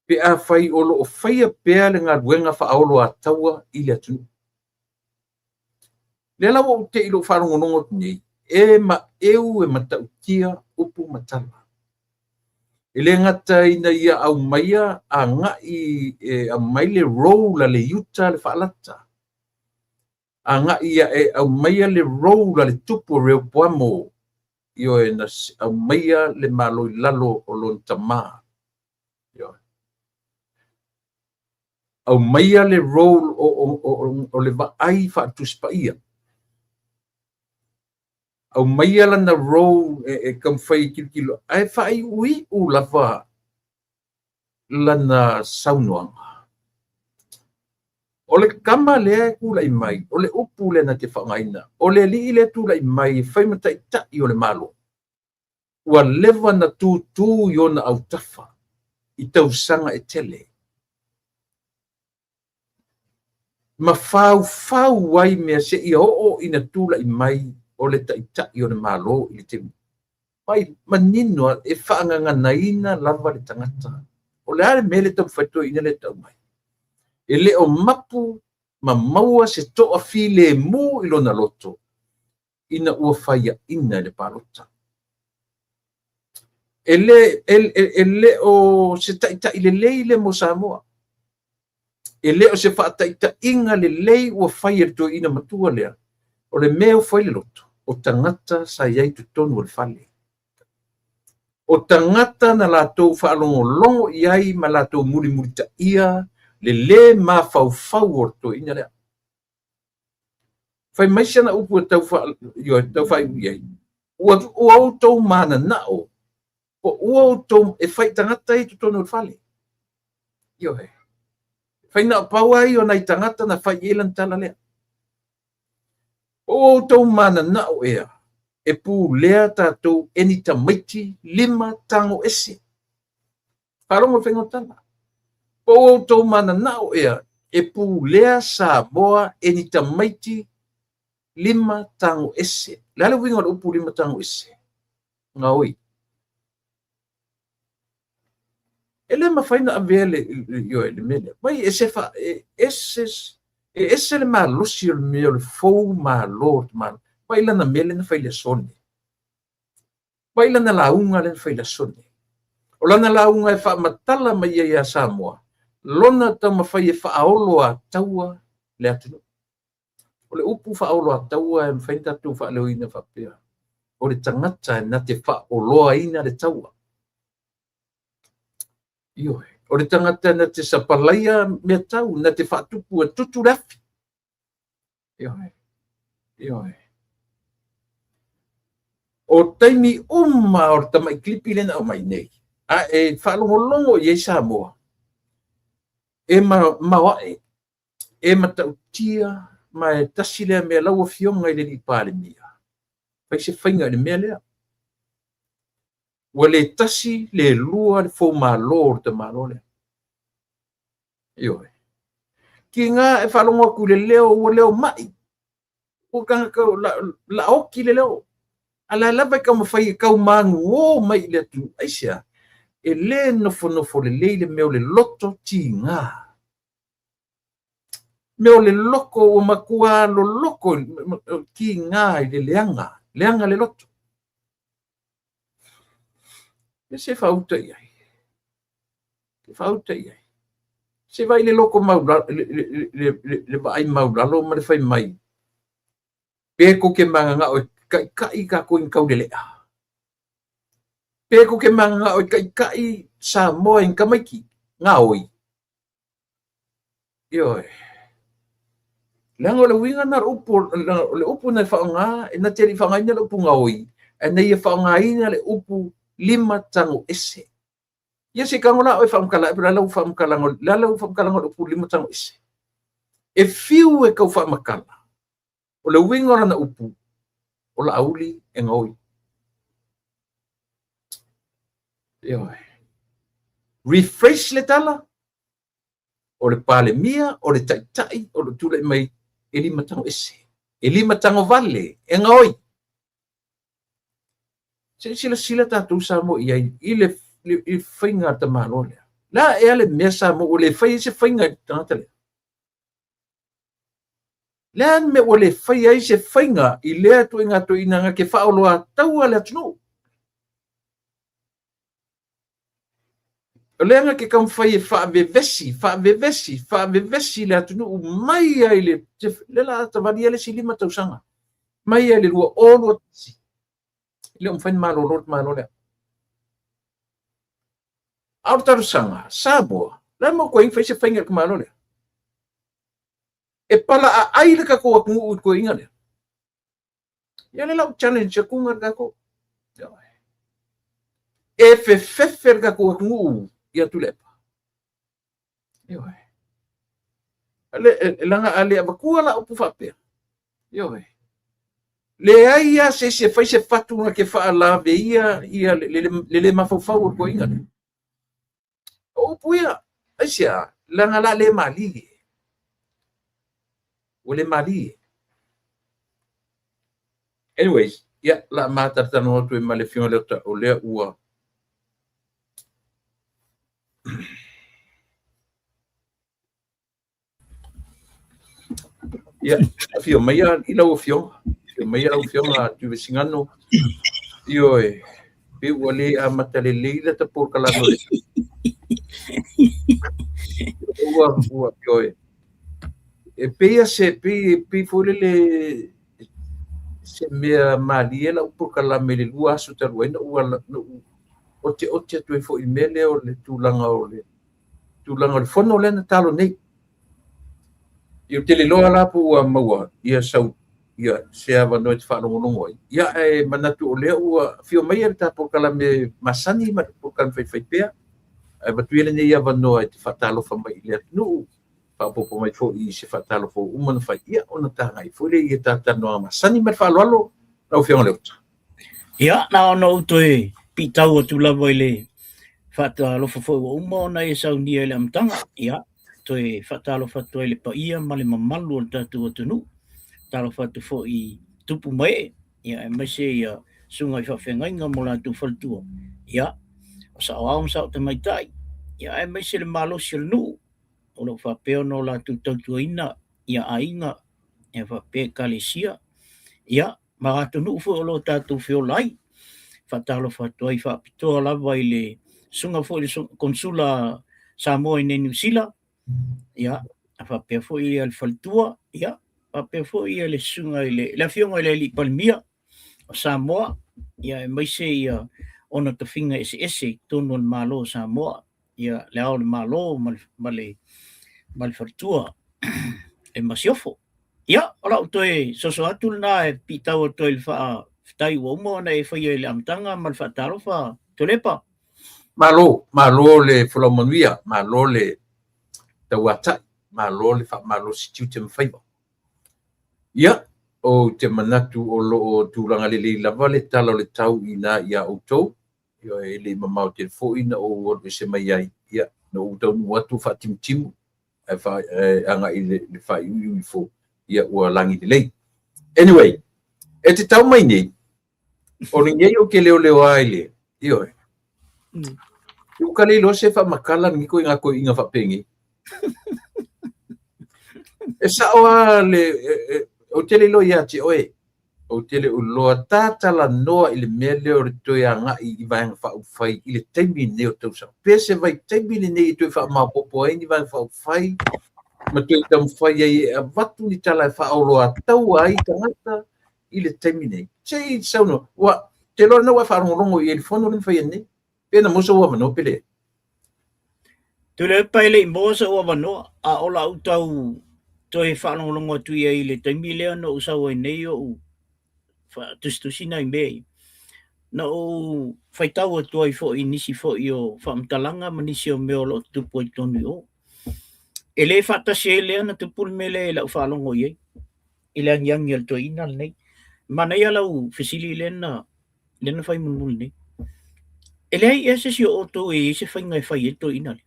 pe afai o lo o faia pea le galuega faaoloataua i le atunuu. Lea la ua ou te i lou faalogologo atu nei, e maeu e matautia upu ma tala. E le gata ina ia aumaia agai e aumai le role a le Iuta le faalata, agai e aumaia le role a le tupu o Reopoamo, ioe, na aumaia le Malo i lalo o lona tamā. Ioe. Aumaia le role o le vaai faatusi paia. Aumaia lana role e taumafai e tilotilo, ae faaiuiu lava lana saunoaga. O le tama lea e tulai mai, o le upu lea na te faaaogaina, o le alii lea e tulai mai e fai ma taitai o le Malo, ua leva na tutu i ona autafa i tausaga e tele ma faufau ai mea seia oo ina tulai mai o le taitai o le Malo i le taimi. Mai manino e faagaganaina lava le tagata. O le a le mea le taumafai toeaina le tau mai. E le o mapu ma maua se toafilemu i lona loto ina ua faiaina i le palota. E le o se taitai lelei le mo Samoa. E le o se faataitaiga lelei ua fai e le toeaina matua lea. O le mea ua fai le loto, o tagata sa i ai totonu o le fale. O tagata na latou faalogologo i ai ma latou mulimulitaia le lē mafaufau o le toeaina lea. Fai mai si ana upu e tau tau faaiu i ai. Ua outou mananao, po ua outou e fai tagata i totonu o le fale. Ioe. Fai na o pau ai o nai tagata na fai i ai lana tala lea. O ua outou mananao ea. E pulea tatou e ni tamaiti lima tago ese. Faalogo i le faiga o tala. Po o outou mananao ea e pulea Samoa e ni tamaiti lima tago ese. O le a le uiga o le upu lima tago ese? Gaoi. E le mafai ona avea le, ioe, le mea lea. Mai e se fa, e ese, e ese le malosi o le mea o le fou malo o le tamaloa. Vaai lana mea lea na fai i le aso nei. Vaai lana lauga lea na fai i le aso nei. O lana lauga e faamatala mai ai ia Samoa, lona taumafai e faaoloataua le atunuu. O le upu faaoloataua e mafai ona tatou faaleoina faapea, o le tagata na te faaoloaina le taua. Ioe. O le tagata na te sapalaia mea tau, na te faatupu e tutu le afi. Ioe. Ioe. O taimi uma o le tamai kilipi lea na aumai nei, a e faalogologo i ai Samoa, e maoae, e matautia, ma e tasi lea mea lau Afioga i le alii Palemia, fai se faiga i le mea lea. Ua le tasi, le lua le foumalo o le tamaloa lea. Ioe. Tiga e faalogo atu i le leo, ua leo mai. Ua tagata laoti le leo. A la e lava e taumafai e tau manuō mai i le atunuu. Aisea? E le nofonofo lelei le mea o le loto tiga. Mea o le loto ua matua loloto tiga i le leaga, leaga le loto. Ia se faauta i ai. Se faauta i ai. Se vaai le loto maulalo, le vaai maulalo ma le fai mai. Pe tou te mananao e taitai tatou i ni taulelea. Pe tou te mananao e taitai Samoa i ni tamaiti. Gaoi. Ioe. Leaga o le uiga na o le upu, o le upu na faaaoga, e na te le i faaaogaina le upu gaoi, ae na ia faaaogaina le upu lima tago ese. Ia se i tago la oe faamatala, po o le a lau faamatalaga, o le a lau faamatalaga o le upu lima tago ese? E fiu e tau faamatala, o le uiga o lana upu, o Laauli e gaoi. Ioe. Rephrase le tala, o le Palemia, o le Taitai, o lo o tulai mai e lima tago ese, e lima tago vale, e gaoi. Se i silasila tatou Samoa i ai i le faiga a le tamaloa lea. O le a ea le mea Samoa ua le fai ai se faiga i le tagata lea? Le a le mea ua le fai ai se faiga i lea ituaiga toeaina na te faaoloataua le atunuu? O lea na te taumafai e faavevesi, faavevesi, faavevesi le atunuu mai ai le, le la tavalia le isi 5 tausaga, mai ai le 2021. E le o mafai ona malolo le Malo lea. A o le talosaga, Samoa, le a le mea ua toe fai se faiga i le Malo lea? E palaaai le tatou atunuu i le toeaina lea. Ia le lau challenge atu le tatou. E fefefe le tatou atunuu ia Tuilaepa. Ioe. Le, leaga a le avatua la upu faapea. Ioe. Leai lava se isi e fai se fatu na te faalave ia ia le, le, le, le mafaufau o le toeaina lea. O upu ia, aisea, leaga la le malie. Ua le malie. Anyways, ia, la ma talatalanoa atu ai ma le Afioga Leota, o lea ua Ia, afio mai i lau afioga, afio mai lau afioga Tuivesigano. Ioe, pe ua le amata lelei la ta polokalame o le ua, ua, ioe. E pei a se, pei, pei foi lele se mea malie lau polokalame i le 2 aso talu ai na ou ala, na ou oteote atu ai foi i le mea lea o le tulaga o le tulaga o le fono lea na talo nei. Ia ou te le iloa la po ua maua ia sau ia se avanoa e te faalogologo ai. Ia ae manatu o lea ua afio mai le ta polokalame masani ma le polokalame faifaipea. Ae avatu ia lenei avanoa e te faatalofa mai i le atunuu, faaopoopo mai foi i se faatalofa ua uma ona fai, ia ona tagai foi lea i ta talanoaga masani ma le faaaloalo lau Afioga Leota. Ia, na ona ou toe piitau atu lava i le faatalofa foi ua uma ona e saunia i le amataga. Ia, toe faatalofa atu ai i le paia ma le mamalu o le tatou atunuu. Talofa atu foi i tupu ma ee, ia, aemaise ia susuga i faafeagaiga ma o latou faletua. Ia, o saoao ma sao tamaitai, ia, aemaise le malosi o le nuu o lo o faapea ona o latou tautuaina ia aiga, ia faapea ekalesia, ia, ma atunuu foi o lo o tatou feola ai. Faatalofa atu ai faapitoa lava i le susuga foi i le Konsula Samoa i Niu Sila, ia, faapea foi le faletua, ia, faapea foi le susuga i le Afioga i le Alii Palemia o Samoa, ia, aemaise ia ona tofiga eseese i totonu o le Malo o Samoa, ia, le Ao o le Malo ma le faletua, le Masiofo. Ia, o lau toe soso atu lena e piitau atu ai i le faafetai ua uma ona e faia i le amataga ma le faatalofa, Tuilaepa. Malo, malo le folau manuia, malo le tauatai, malo le faamalosi tiute ma faiva. Ia, ou te manatu o lo o tulaga lelei lava le tala o le tau i ina ia outou. Ia, e le i mamao tele foi na ou alu ese mai ai. Ia, na ou taunuu atu faatimutimu, ae agai i le faaiuiu ifo, ia ua lagi lelei. Anyway, e te tau mai nei, o lenei ou te leoleoa i le, ioe. Ua ka le iloa se faamatala lenei ituaiga toeaiina faapenei. E sao lava le, ou te le iloa ia te oe, Ou te le o iloa tatalanoa i le mea lea o le toe agai i Vaega Faaupufai i le taimi lenei o le tausaga. Pe se vaitaimi lenei e toe faamaopoopo ai ni Vaega Faaupufai ma toe taumafai ai e avatu ni tala e faaoloataua ai tagata i le taimi nei. Se i saunoa, ua, ou te iloa lena ua e faalogologo i ai i le fono lea na faia nei. Pe na maua sou avanoa pe leai? Tuilaepa e le i maua sou avanoa, a o lau tau toe faalogologo atu i ai i le taimi lea na ou sau ai nei ou tusitusi nai mea ia. Na ou faitau atu ai foi i nisi foi o faamatalaga ma nisi o mea o lo o tutupu ai i totonu i o. E le faatasi ai lea na tupu le mea lea i lau faalogo i ai, i le agiagi a le toeaina lenei. Manaia lau fesili lea na lea na fai mulimuli nei. E leai ea se isi o outou e i ai se faiga e fai ai le toeaina lea?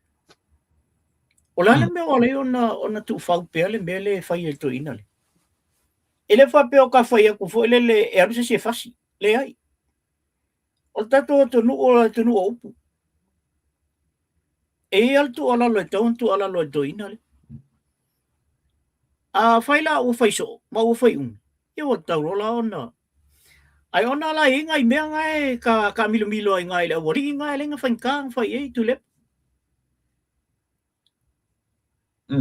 O le a le mea ua ala ai ona tuufau pea le mea lea e fai e le toeaina lea? E le faapea o ta fai atu foi lele e alu se isi e fasi. Leai. O le tatou atunuu o le atunuu o upu. E i ai lava le tuualalo e tatau ona tuualalo ai i le toeaina lea. Afai la ua fai soo ma ua fai umi, ia ua tatau loa la ona Ae ona la e i ai nai mea na e taamilomilo ai i le aualii na e ala ai ona faigata ona fai i ai Tuilaepa.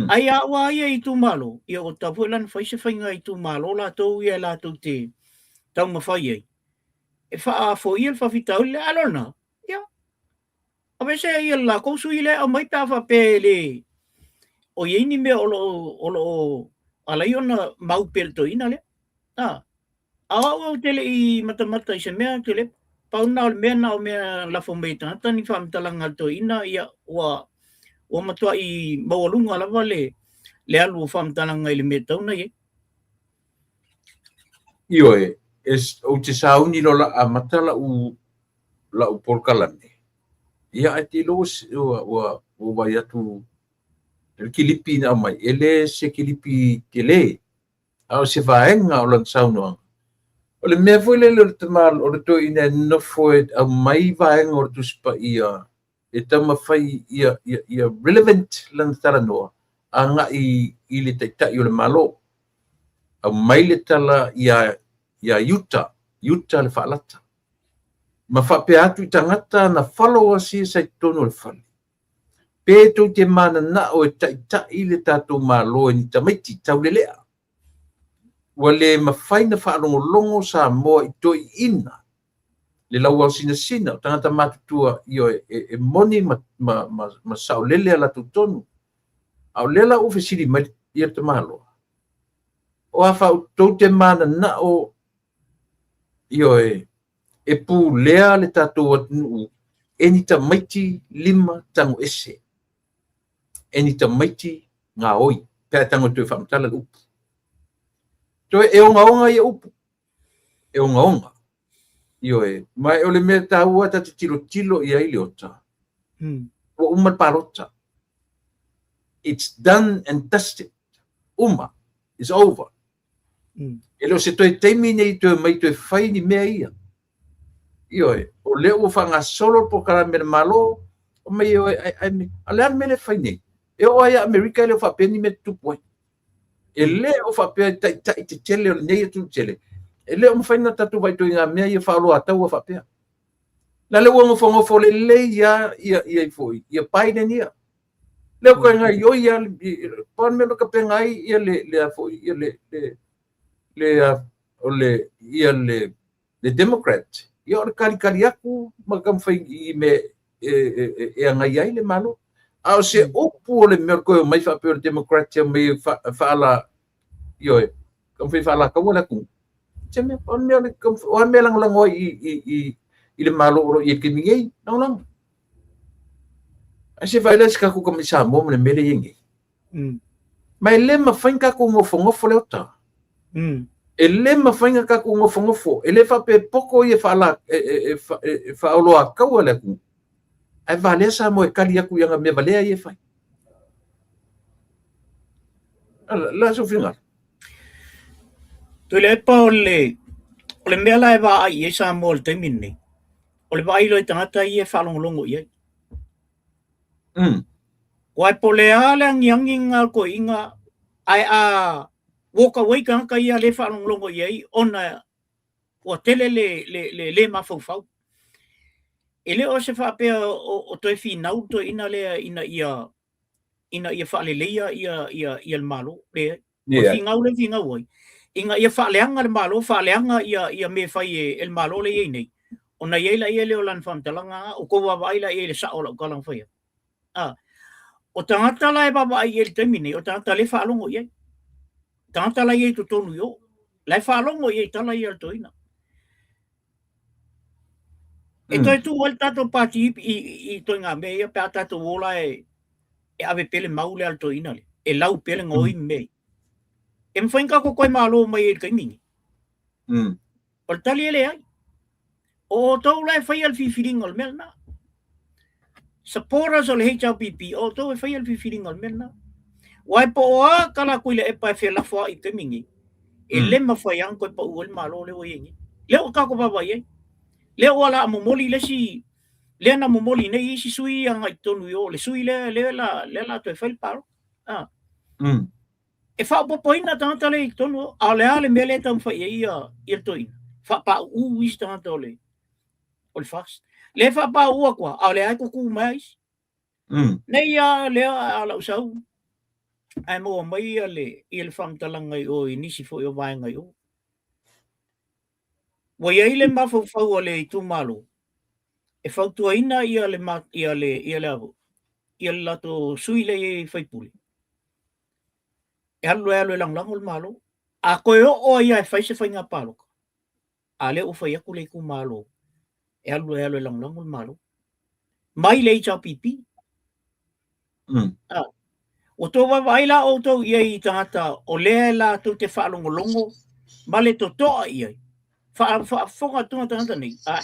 Ai a ua ia i itumalo, ia ua tatau foi la ona fai se faiga i itumalo latou ia latou te taumafai ai e faafoia le faafitauli lea. A lona, ia, Aveese ia le latou sui lea e aumai pe a faapea e le o i ai ni mea o lo o ala ai ona mau pea le toeaina lea. A o au ou te le i matamata i se mea Tuilaepa. Pau lena o le mea na o mea lafo mai e tagata ni faamatalaga a le toeaina, ia ua ua matuai maualuga lava le alu o faamatalaga i le mea e tatau ona i ai. Ioe, ou te sauni loa o le a amata lau polokalame, ia ae te iloa ua vaai atu le kilipi na aumai, e le se kilipi tele, a o se vaega o lana saunoaga. O le mea foi lele o le tama, o le toeaina e nofo e aumai vaega o le Tusi Paia e taumafai ia relevant lana talanoa agai i le Taitai o le Malo. Aumai le tala ia Iuta, Iuta le faalata. Ma faapea atu i tagata na followers ia sa i totonu o le fale, pe tou te mananao e taitai le tatou Malo e ni tamaiti taulelea, ua le mafai na faalogologo Samoa i toeaiina le lauaosinasina o tagata matutua, ioe, e moni ma saolele a latou tonu. A o lea la ua fesili mai le tamaloa, o a tou te mananao, ioe, e pulea le tatou atunuu e ni tamaiti lima tago ese, e ni tamaiti gaoi, pe a e tago e toe faamatala le upu. Toe e ogaoga ia upu, e ogaoga. Ioe, ma o le mea taua ta te tilotilo i ai Leota. Ua uma le palota. It's done and dusted. Uma. It's over. E le o se toe taimi nei toe mai toe fai ni mea ia. Ioe, o lea ua faagasolo le polokalame a le Malo, o mai oe, ai, ai, a le a le mea lea e fai nei? E oo lava ia Amerika e le o faapea ni mea tutupu ai. E le o faapea i taitai tetele o lenei atunuu tele, e le o mafai ona tatou vaai ituaiga mea ia faaoloataua faapea. La lea ua nofonofo lelei lava ia, ia foi, ia Biden ia. Lea ua gaioi lava, pau le mea na tapena ai ia le, le, foi, ia le, le, le, o le, ia le, le Democrat, ia o le kalikali atu ma taumafai i mea e, e, e, e agai ai le Malo. A o se upu o le mea o le toe omai faapea o le Democrat e omai e faala, ioe, taumafai e faalataua le atunuu. Se mea, o le mea, o a mea lagolago ai i, i, i, i le Malo o lo o i ai i le taimi nei, lagolago. Ae se vaai la i se tatou tamai Samoa ma le mea lea e i ai nei. Ma e le mafai ona tatou nofonofo Leota. E le mafai ona tatou nofonofo. E le faapea e poto ia faala, e, e, e, e, e faaoloataua le atunuu. Ae valea Samoa e kali atu i ana mea valea ia e fai. La sou finagalo. Tuilaepa o le, o le mea la e vaai i ai Samoa i le taimi lenei, o le vaai loa i tagata ia e faalogologo i ai. Aua po o le a le agiagiga o le toeaina, ae a walk away tagata ia lea e faalogologo i ai ona ua tele le, le, le, le mafaufau. E le o se faapea o, o toe finau le toeaina lea ina ia, ina ia faaleleia ia, ia, ia le Malo. Leai. O le finau lea e finau ai, ina ia faaleaga le Malo, faaleaga ia, ia mea e fai e, e le Malo lea e i ai nei, ona i ai laia lea o lana faamatalaga, ua tou vaavaai la i ai i le sao o lau tala na fai atu. A, o tagata la e vaavaai i ai i le taimi nei, o tagata lea e faalogo i ai. Tagata la e i ai i totonu i o, la e faalogo i ai i tala ia a le toeaina. E toe tuu ai le tatou pati i, i, i ituaiga mea ia pe a tatou o la e, e ave pea le mau lea a le toeaina lea, e lau pea le gaoi ma mea ia. E mafai ona tatou toe malo mai ai i le taimi lenei. O le tali e leai. O outou la e faia le filifiliga o le mea lena. Supporters o le HRPP, o outou e faia le filifiliga o le mea lena. Aua e po o a tala a Tuilaepa e felafoai i le taimi lenei, e le mafai lava ona toe pau ai le Malo lea ua i ai nei. Lea ua tatou vaavaai i ai. Lea ua la momoli le isi, lea na momoli nei isi sui agai i totonu i o, le sui lea, lea la, lea la toe fai le palota. Ah. E faaopoopoina tagata lea i totonu, a o le a le mea lea e taumafai i ai ia, ia le toeaina? Faapau'u isi tagata o le, o le FAST. Lea e faapau'u atu lava, a o lea e tutu mai lava isi. Nei lava lea a lau sau, ae maua mai ia le, ia le faamatalaga i o i nisi foi o vaega i o. Ua i ai le mafaufau a le itumalo e fautuaina ia le, ia le, ia le, ia le latou sui lea e i ai sui usufono, e alu e alu e lagolago le Malo. A toe oo ai lava e fai se faiga palota, a lea ua fai atu le itumalo e alu e alu e lagolago le Malo. Mai le HRPP. A, ua tou vaavaai la outou i ai i tagata o lea latou te faalogologo ma le totoa i ai. Faafofoga atu tagata nei. A,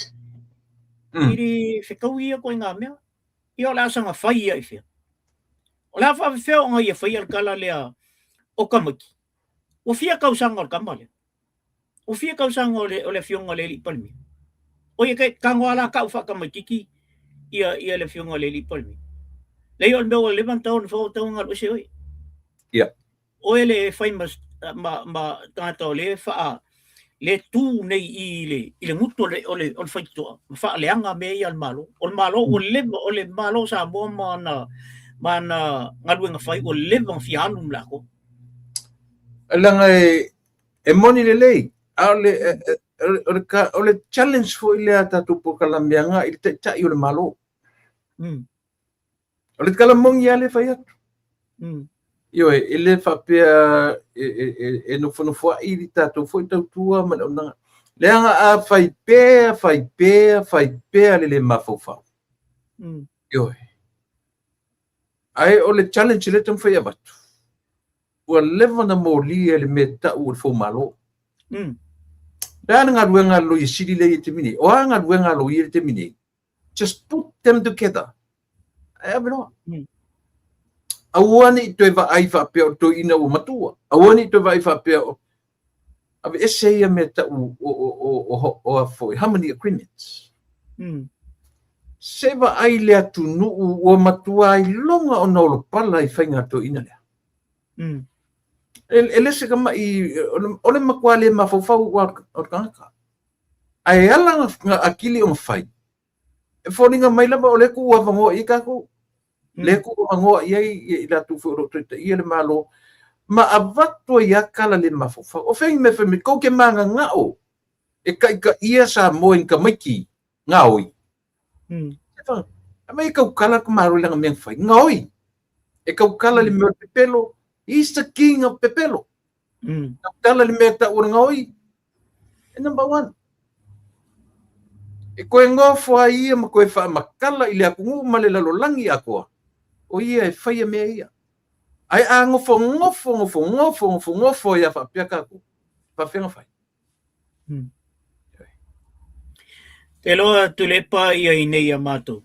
i le fetaui ia ituaiga mea. Ia o le a saga fai ia i fea? O le a faafefea ona ia faia le tala lea o tamaiti? Ua fia tausaga o le tama lea? Ua fia tausaga o le, o le afioga i le alii Palemia? O ia ke tago lava la tau faatamaititi ia, ia le afioga i le alii Palemia. Leai o le mea ua leva ona tatau ona fai, ua tatau ona alu ese oe. Ia. Oe le e fai ma, ma, ma tagata o le faa, le tu nei i le, i le gutu o le, o le, o le faitotoa, ma faaleaga mea ia a le Malo. O le Malo ua leva, o le Malo o Samoa ma ana, ma ana galuega fai ua leva ona fia alu ma le atoa. Leaga e, e moni lelei, a o le, o le, o le challenge foi lea a tatou polokalame agai i le taitai o le Malo. O le tala moni lava lea e fai atu. Ioe, e le faapea e, e, e, e nofonofoai li tatou foi tautua ma le auaunaga. Leaga a fai pea, fai pea, fai pea le le mafaufau. Ioe. Ae o le challenge lea e taumafai e avatu, ua leva ona molia le mea e tau o le foumalo. Le a le galuega a le Loia Sili lea i le taimi nei? O a galuega a loia i le taimi nei? Just put them together. Ae ave loa. Aua ne i toe vaai faapea o le toeaina ua matua. Aua ne i toe vaai faapea o aveese ia mea tau o a foi, harmony agreements. Se vaai le atunuu ua matua iloga ona olopala i faiga a le toeaina lea. E le se tama'i, o le matua le mafaufau o le tagata. Ae ala na atili ona fai, e foliga mai lava o lea e tuu avanoa i ai tatou. Lea e tuu avanoa i ai i latou foi o lo o taitaia le Malo, ma avatu ai lava tala le mafaufau. O fea ni mea fai mai, tou te mananao e taitaia Samoa i ni tamaiti gaoi. Aumai e tautala le tamaloa i lana mea na fai, gaoi. E tautala i le mea o le pepelo, he's the king of pepelo. Tautala i le mea e tau o le gaoi, e number one. E toe nofo ai ia ma toe faamatala i le atunuu ma le lalolagi atoa, o ia e faia mea ia. Ae a nofonofo, nofonofo, nofonofo ai lava faapea tatou, faapefea ona fai? Te loa Tuilaepa ia i nei ia matou.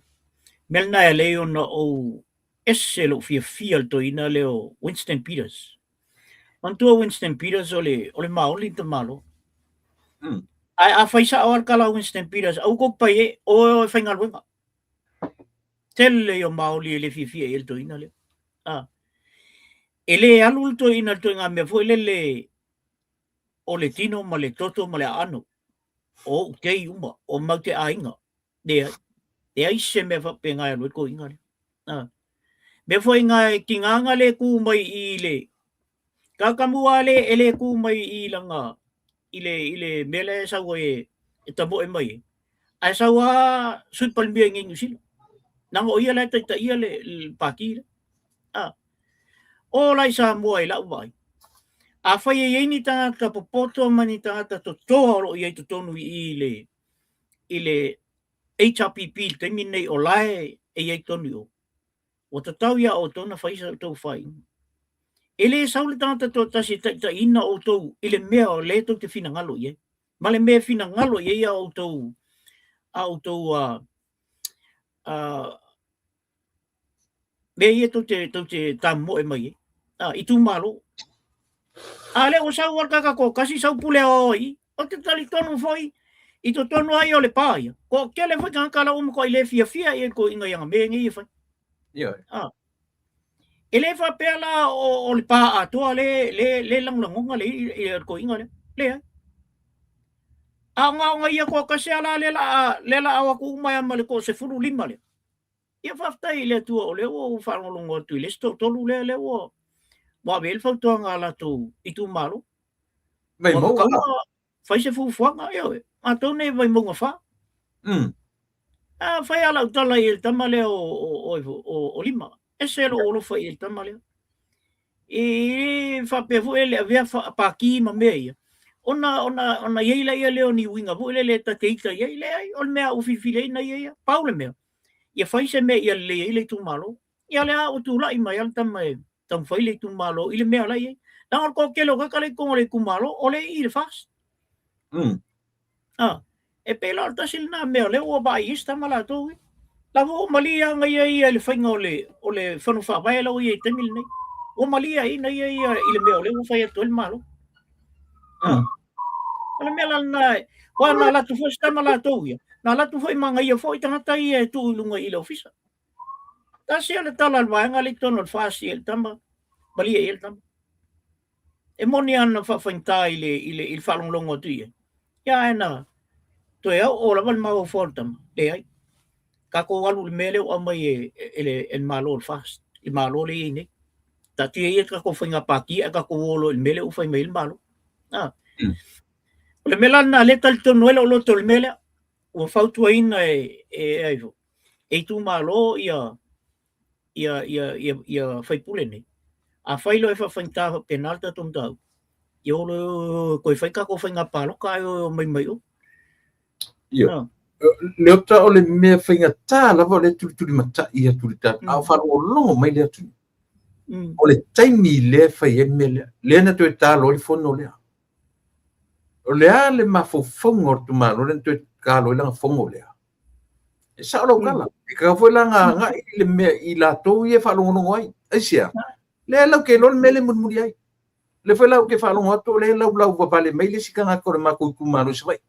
Mea lena e ala ai ona ou ese lou fiafia i le toeaina lea o Winston Peters. Manatua Winston Peters o le, o le Maoli le tamaloa. Ae a fai sao lava le tala a Winston Peters, aua tou te pai e, o e faigaluega. Tele ia o Maoli e le fiafia i ai le toeaina lea. Ah. E le alu le toeaina i le ituaiga mea foi lele o le tino ma le toto ma le aano, o ou tei uma, o mau te aiga. Leai, leai se mea faapena e alu ai le toeaina lea. Ah. Mea foi na e tiga na le tu mai i le tagata mua le e le tu mai i lana i le mea lea e sau ai e tamoe mai ai. Ae sau lava Sui Palemia i nei Niu Sila. Leaga o ia la e taitaia le pati lea. Ah. O la i Samoa i lau vaai. Afai e i ai ni tagata popoto ma ni tagata totoa o lo o i ai totonu i i le HRPP i le taimi lenei o la e i ai totonu i o, ua tatau iā outou ona fai sa outou faaiuga. E le sau le tagata toatasi e taitaiina outou i le mea o lea tou te finagalo i ai, ma le mea e finagalo i ai a outou a outou a, a mea ia tou te, tou te tamoe mai ai, a, itumalo. A lea ua sau lava le tagata toatasi sau pule aoao ai i, ou te talitonu foi i totonu lava ia o le pa ia, toatele foi tagata la ua matuai le fiafia i ai i le toeaina i ana mea nei e fai. Ioe. A. E le faapea la o, o le pa atoa le, le, le lagolagona le, i le toeaina lea. Leai. A o na ona ia toatasi lava la lea la a, lea la a o atu uma ai lava ma le toa-15 lea. Ia faafetai i le Atua o lea ua ou faalogologo atu i le isi toatolu lea, lea ua ua ave i ai le fautuaga a latou itumalo. Ua Vaimauga tatau ona fai se fuafuaga, ioe, matou nei Vaimauga 4. A fai lava lau tala i le tama lea o, o, o, o Lima, ese lou alofa i le tama lea. E faapea foi le avea pati ma mea ia, ona, ona, ona i ai laia lea o ni uiga foi lele ta te ita i ai, leai, o le mea ua filifili ai na ia ia, pau le mea, ia fai se mea ia lelei ai le itumalo. Ia lea ua tulai mai lava le tama e taumafai le itumalo i le mea o la e i ai. Leaga o le toatele o tagata la e i totonu o le itumalo, o lea e i i le FAST. Ah, e pei la o le tasi lena mea o lea ua vaai i ai si tama latou ia. La foi ua malie lava na ia ia i le faiga o le, o le fono faavae la ua i ai i le taimi lenei. Ua malie ai na ia ia i le mea o lea ua fai atu ai le Malo. Ah. O le mea la lena, aua na alu atu foi si tama latou ia, na alu atu foi ma agaia foi tagata ia e tuu i luga i le ofisa. Tasi lava le tala a le vaega lea i totonu o le FAST i le tama, malie i ai le tama. E moni lava na faafaigata i le, i le, i le faalogologo atu i ai, ia ae na toe oo lava le mafaufau o le tama, leai, tatou alu i le mea lea ua aumai e, e, le, e le Malo o le FAST, le Malo lea e i ai nei. Taatia ia le tatou faiga pati ae tatou o loa i le mea lea ua fai mai ai le Malo. Ah. O le mea la lena lea e talitonu ai lou loto i le mea lea, ua fautuaina e, e, e, e itumalo ia ia ia ia ia faipule nei. Afai loa e faafaigata faapena le tatou mataupu, ia o loa toe fai tatou faiga palota ae o omai mai o. Ia. Ah. Leota o le mea faigata lava o le tulitulimatai atu i le tatou, a o faalogologo mai le atunuu. O le taimi lea e fai ai le mea lea, lea na toe ta loa le fono lea. O le a le mafaufauga o le itumalo lea na toe talo ai lana fono lea? E sao lau tala. E tatau foi la ona agai le mea i latou ia e faalogologo ai. Aisea? Lea latou te iloa le mea lea e mulimuli ai. O lea foi la ou te faalogo atu o lea e laulau vavale mai le isi tagata o le matou itumalo i Savaii.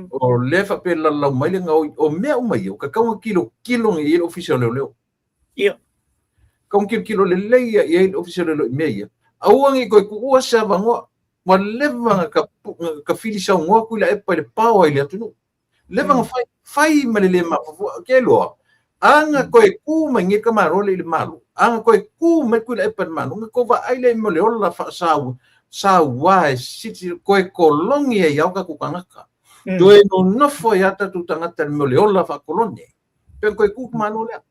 O lea e faapea e lalau mai le gaoi. O mea uma ia, ua tatau ona tilotilo i ai le Ofisa o Leoleo. Ia. Tatau ona tilotilo lelei i ai le Ofisa o Leoleo i mea ia. Aua ne i toe tuua se avanoa. Ua leva ona tafili saunoa Tuilaepa i le paoa i le atunuu. Leva ona fai, fai ma le le mafaufau. Ou te iloa, a na toe tu mai nei tamaloa lea i le Malo, a na toe tu mai Tuilaepa i le Malo, ona tou vaai lea i mea o le ola faasau, saua e silisili, toe kolone ai lava o tatou tagata. Toe nonofo ai lava tatou tagata i le mea o le ola faakolone. Pe ona toe tu le Malo lea.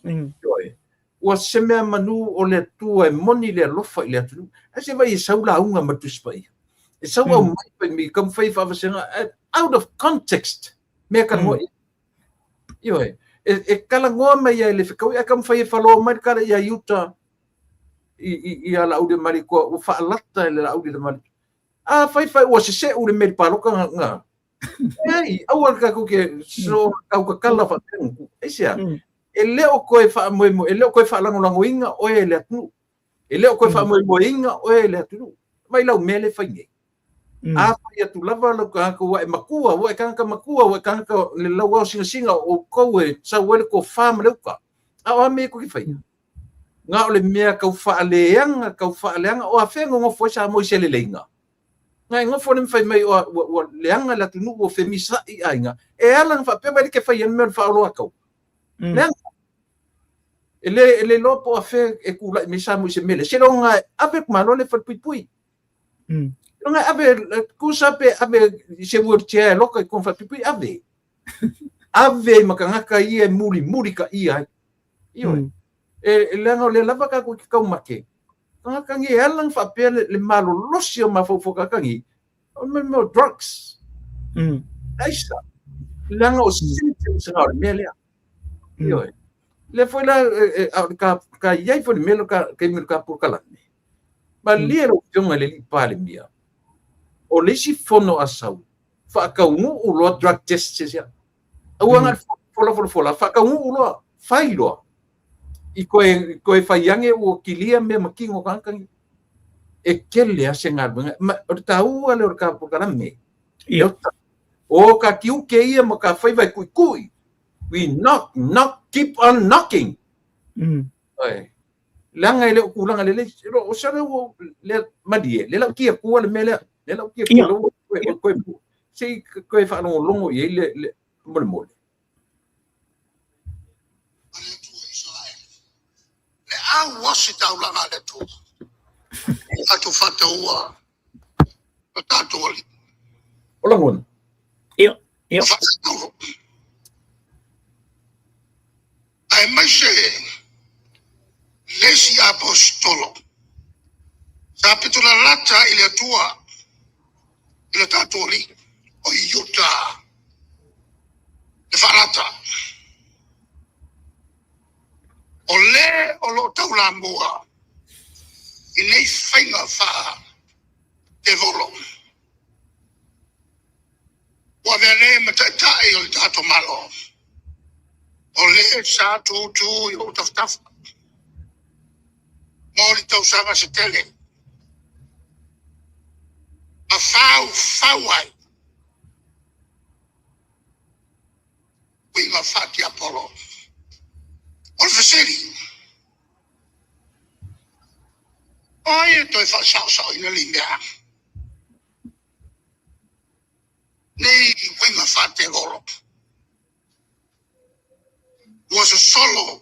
Ioe. Ua se mea manu o le Atua e moni le alofa i le atunuu. Ae se vaai e sau lauga ma le Tusi Paia. E sau aumai fai mai taumafai e faavasega out of context mea e talanoa i ai. Ioe. E talanoa mai ai le fetaui ae taumafai e faloa mai le tala ia Iuta i ia Laauliamalitoa ua faalata e le Laauliamalitoa. A fai fai ua seseu le mea i le palota na Leai, aua le tatou te so tautatala faapea. Aisea? E le o toe faamoemoe, e le o toe faalagolagoina oe e le atunuu. E le o toe faamoemoeina oe e le atunuu. Vaai lau mea lea e fai nei. A fai atu lava lau tagata ua e matua, ua e tagata matua, ua e tagata le lauao sinasina o outou e sau ai le tofa ma le uta. A o a mea e tou te faia? Na o le mea tau faaleaga, tau faaleaga, o afea e nonofo ai Samoa i se leleiga? Na e nofo le fai mai ua, ua leaga le atunuu ua femisa'i aiga. E ala ona faapea mai le ke fai ai le mea o le faaoloatau. Leaga. E le iloa po o afea e tulai mai Samoa i se mea lea. Seiloga e ave le Malo lea i le falepuipui. Seiloga e ave, tusa pe ave i se wheelchair e loka i totonu falepuipui, ave. Ave ai ma tagata ia e mulimuli taia ai. Ioe. E leaga o lea lava tatou te taumate. Tagata nei e ala ona faapea le malolosi o mafaufau tagata nei, o le mea o drugs. Aisa. Leaga o symptoms na o le mea lea. Ioe. Lea foi la, a o le ka i ai foi le mea lea o le taimi o le ka polokalame. Malie lau Afioga i le Alii Palemia, o le isi fono a sau, faataunuu loa drug tests ia. Aua na fola fola fola, faataunuu loa, fai loa. I koe fai ane ua kilia mea ma tino o tagata nei. E tele lava se galuega. Ma o le taua lea o le ka polokalame. Ia. O ka tiute ia ma ka faiva e tuitui. We knock, knock, keep on knocking. Oi. Leaga e le o tulaga lelei. O se lea ua lea malie, lea la ua tia tua le mea lea. Lea la ua tia tua, lea ua koe, koe, se i koe faalogologo i ai le molemole. Le au ositaulaga a le Atua, tatou faataua lo tatou Alii. O lagona. Ia, ia. Faataulo. Aemaise le isi aposetolo sa pitolalata i le Atua i lo tatou Alii, o Iuta le faalata. O le o lo o taulamua i nei faiga faa-tevolo, ua avea nei ma taitai o le tatou Malo, o le sa tutū i ou tafatafa mo ni tausaga se tele, ma faufau ai uiga faatiapolo. O le fesili, o ai e toe faasaosaoina nei mea? Nei uiga faatevolo ua sosolo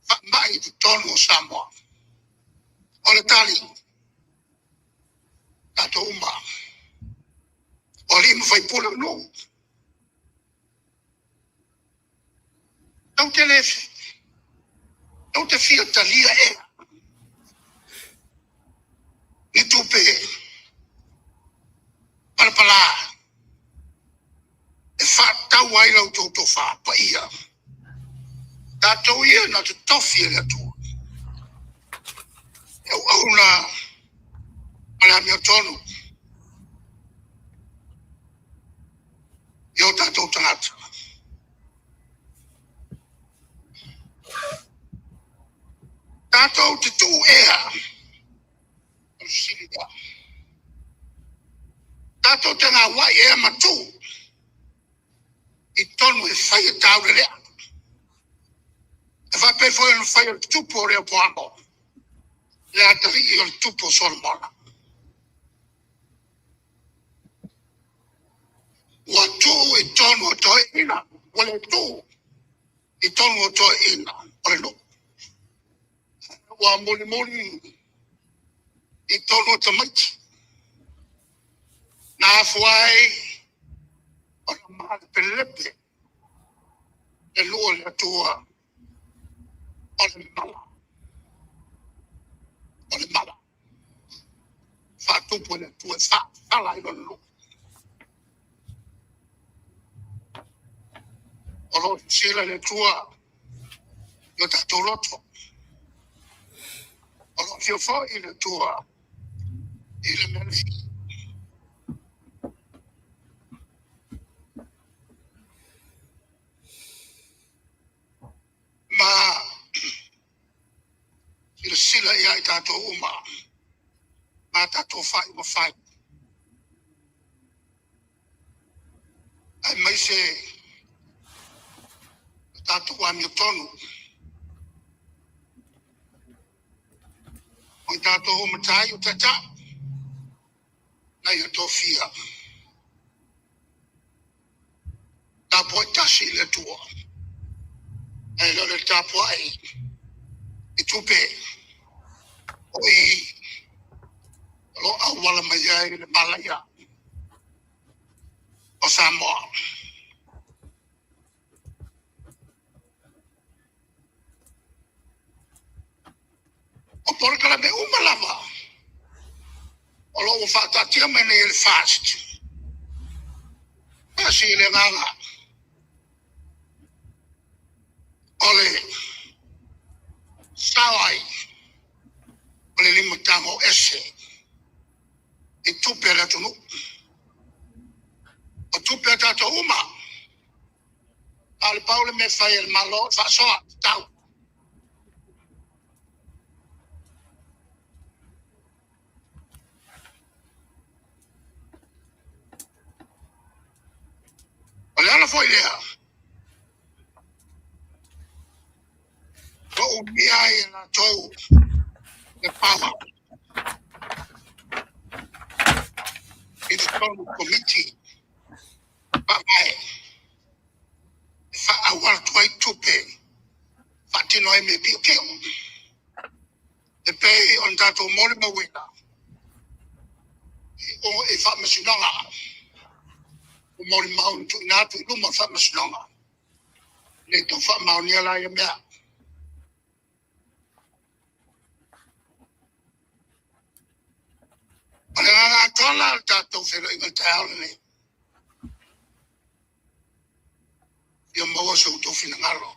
faamai i totonu o Samoa. O le tali, tatou uma, o alii ma faipule o nuu, tou te le, tou te fia talia ea ni tupe palapala e faatau ai la outou tofa paia, tatou ia na totofi e le Atua e auauna ma le amiotonu. totonu i o tatou tagata. Tatou te tuu ea o le fesili lea. Tatou te gauai ea ma tuu i tonu e fai e taulelea. E faapea foi ona fai e le tupu o Reopoamo, le atalii o le tupu o Solomona. Ua tuu i tonu o toeaiina, ua le tuu i tonu o toeaiina o le nuu. Ua mulimuli i tonu o tamaiti. Na afua ai ona malepelepe le nuu o le Atua o le mala, o le mala. Faatupu e le Atua e faafala ai lona nuu. O lo o sisila le Atua i o tatou loto. O lo o afio foi le Atua i le mea nei. Ma silasila ia i tatou uma ma tatou faaiuga fai. Aemaise o tatou amiotonu o i tatou o matai o taitai na ia tofia. Tapuai tasi i le Atua. Ae le o le tapuai i tupe o i o lo o auala mai ai le malaia o Samoa. O polokalame uma lava o lo o ua faataatia mai nei e le FAST. Tasi i le agaga o le sao ai o le limatago ese i tupe a le atunuu. O tupe a tatou uma, a o le pau le mea e fai e le Malo, e faasoa tatau. O le ala foi lea, o umia ai e latou le power i totonu o komiti faavae e faaauala atu ai tupe faatino ai mea piopio. E pei ona tatou molimauina i faamasinoga, o molimau na tuuina atu i luma o le faamasinoga, le tau faamaonia la ia mea. O le agaga atoa la o le tatou feiloaiga i le taeao lenei, ia maua so outou finagalo.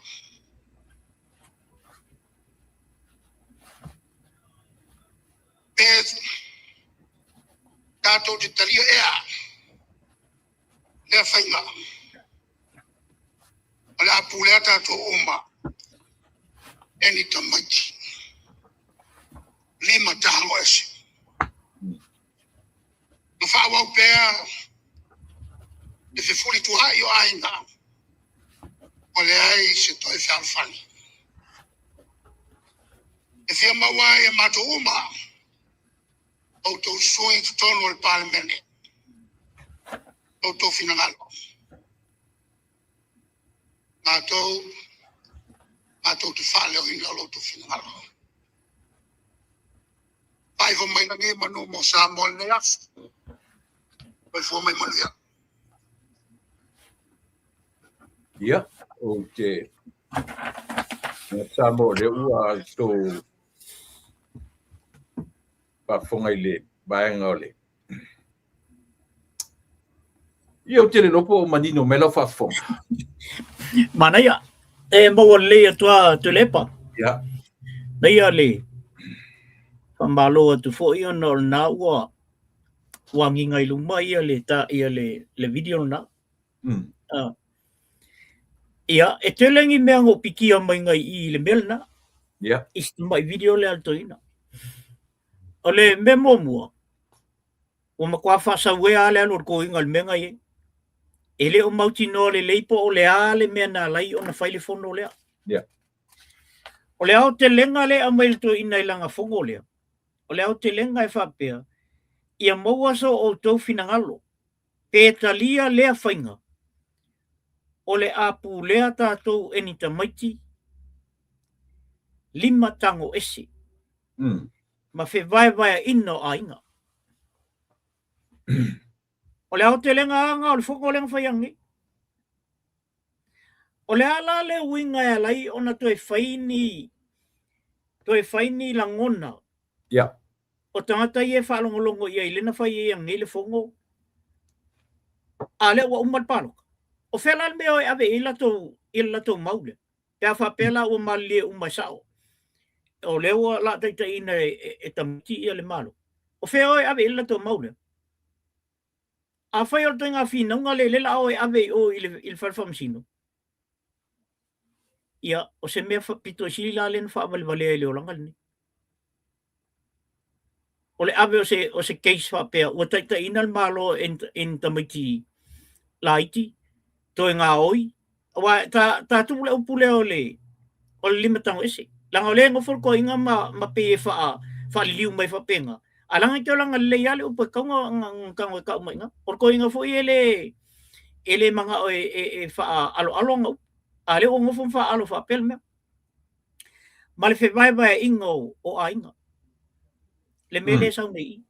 Pe tatou te talia ea lea faiga, o le a pulea tatou uma e ni tamaiti lima tago ese. Ma faaauau pea le fefulituaai o aiga, ua leai se toe fealofani. E fia maua ai e matou uma outou sui i totonu o le Palemene, outou finagalo. Matou, matou te faaleoina lo outou finagalo. Faaifo mai lagi manu mo Samoa i lenei aso. Soifua mai manuia. Ia, ou te Samoa o lea ua tou faafofoga i le vaega o le Ia, ou te le iloa po o manino mai lau faafofoga. Manaia, e maua lelei atu a Tuilaepa. Ia. Naia le faamalo atu foi ona o lena ua Ua agiga i luma ia le ta ia le le video lena. Ia, e tele ni mea na ou pikia mai ngai i le mea lena. I si tamai video lea a le toeaina. O le mea muamua, ua matua faasauea lava le alu o le toeaina i le mea na i ai. E le o mautinoa lelei po o le a le mea na ala ai ona fai le fono lea. O le aotelega lea e aumai e le toeaina i lana fono lea, o le aotelega e faapea, ia maua so outou finagalo, pe talia lea faiga, o le a pulea tatou e ni tamaiti lima tago ese ma fevaevaeaina o aiga. O le aotelega lava lena o le fono lea na fai ananei. O le a la le uiga e ala ai ona toe fai ni toe fai ni lagona o tagata ia e faalogologo i ai lea na fai ai ananei le fono, a lea ua uma le palota. O fea la le mea o e ave i ai latou i le latou mau lea? Pe a faapea la ua malilie uma e sao, o lea ua la taitaiina e tamaiti ia le Malo. O fea o e ave i ai le latou mau lea? Afai o le ituaiga finauga lea lea la a o e ave i o i le fale faamasino, ia, o se mea pito sili la lea na faavalevalea i le olaga lenei. O le ave o se case faapea ua taitaiina le Malo e ni tamaiti laiti, toe gaoi, aua ta tuu le upu lea o le lima tago ese. Leaga o lea e nofo le toeaina ma pei e faaliliu mai faapena, a leaga e te olaga lelei lava le upu e tatau ona tago e tau mai i ina. O le toeaina foi e le manao e faaaloalo ana upu, a lea ua nofo ma faaalo faapea le mea. Ma le fevaevaeaiga o aiga, le mea lea e sau nei i i.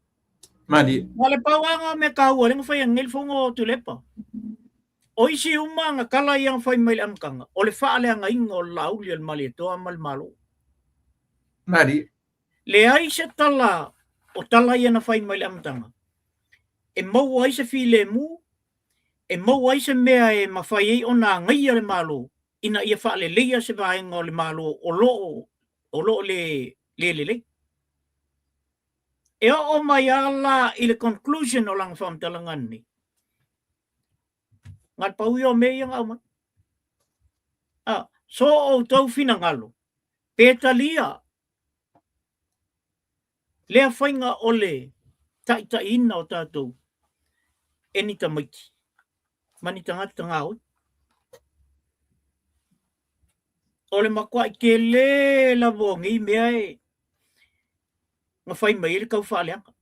Malie. Ma le pau lava lena o mea taua lea na fai ananei le fono Tuilaepa. O isi uma ana tala ia na fai mai i le amataga, o le faaleagaina o le Laauli a le Malietoa ma le Malo. Malie. Leai se tala o tala ia na fai mai i le amataga e maua ai se filemu, e maua ai se mea e mafai ai ona agaia le Malo ina ia faaleleia se vaega o le Malo o lo o le lelei. E oo mai lava la i le conclusion o lana faamatalaga lenei, na o le pau ia o mea ia na aumai. So outou finagalo, pe talia lea faiga o le taitaiina o tatou e ni tamaiti ma ni tagata gaoi. O le matuai tele lava o nei mea e na fai mai ai le tau faaleaga.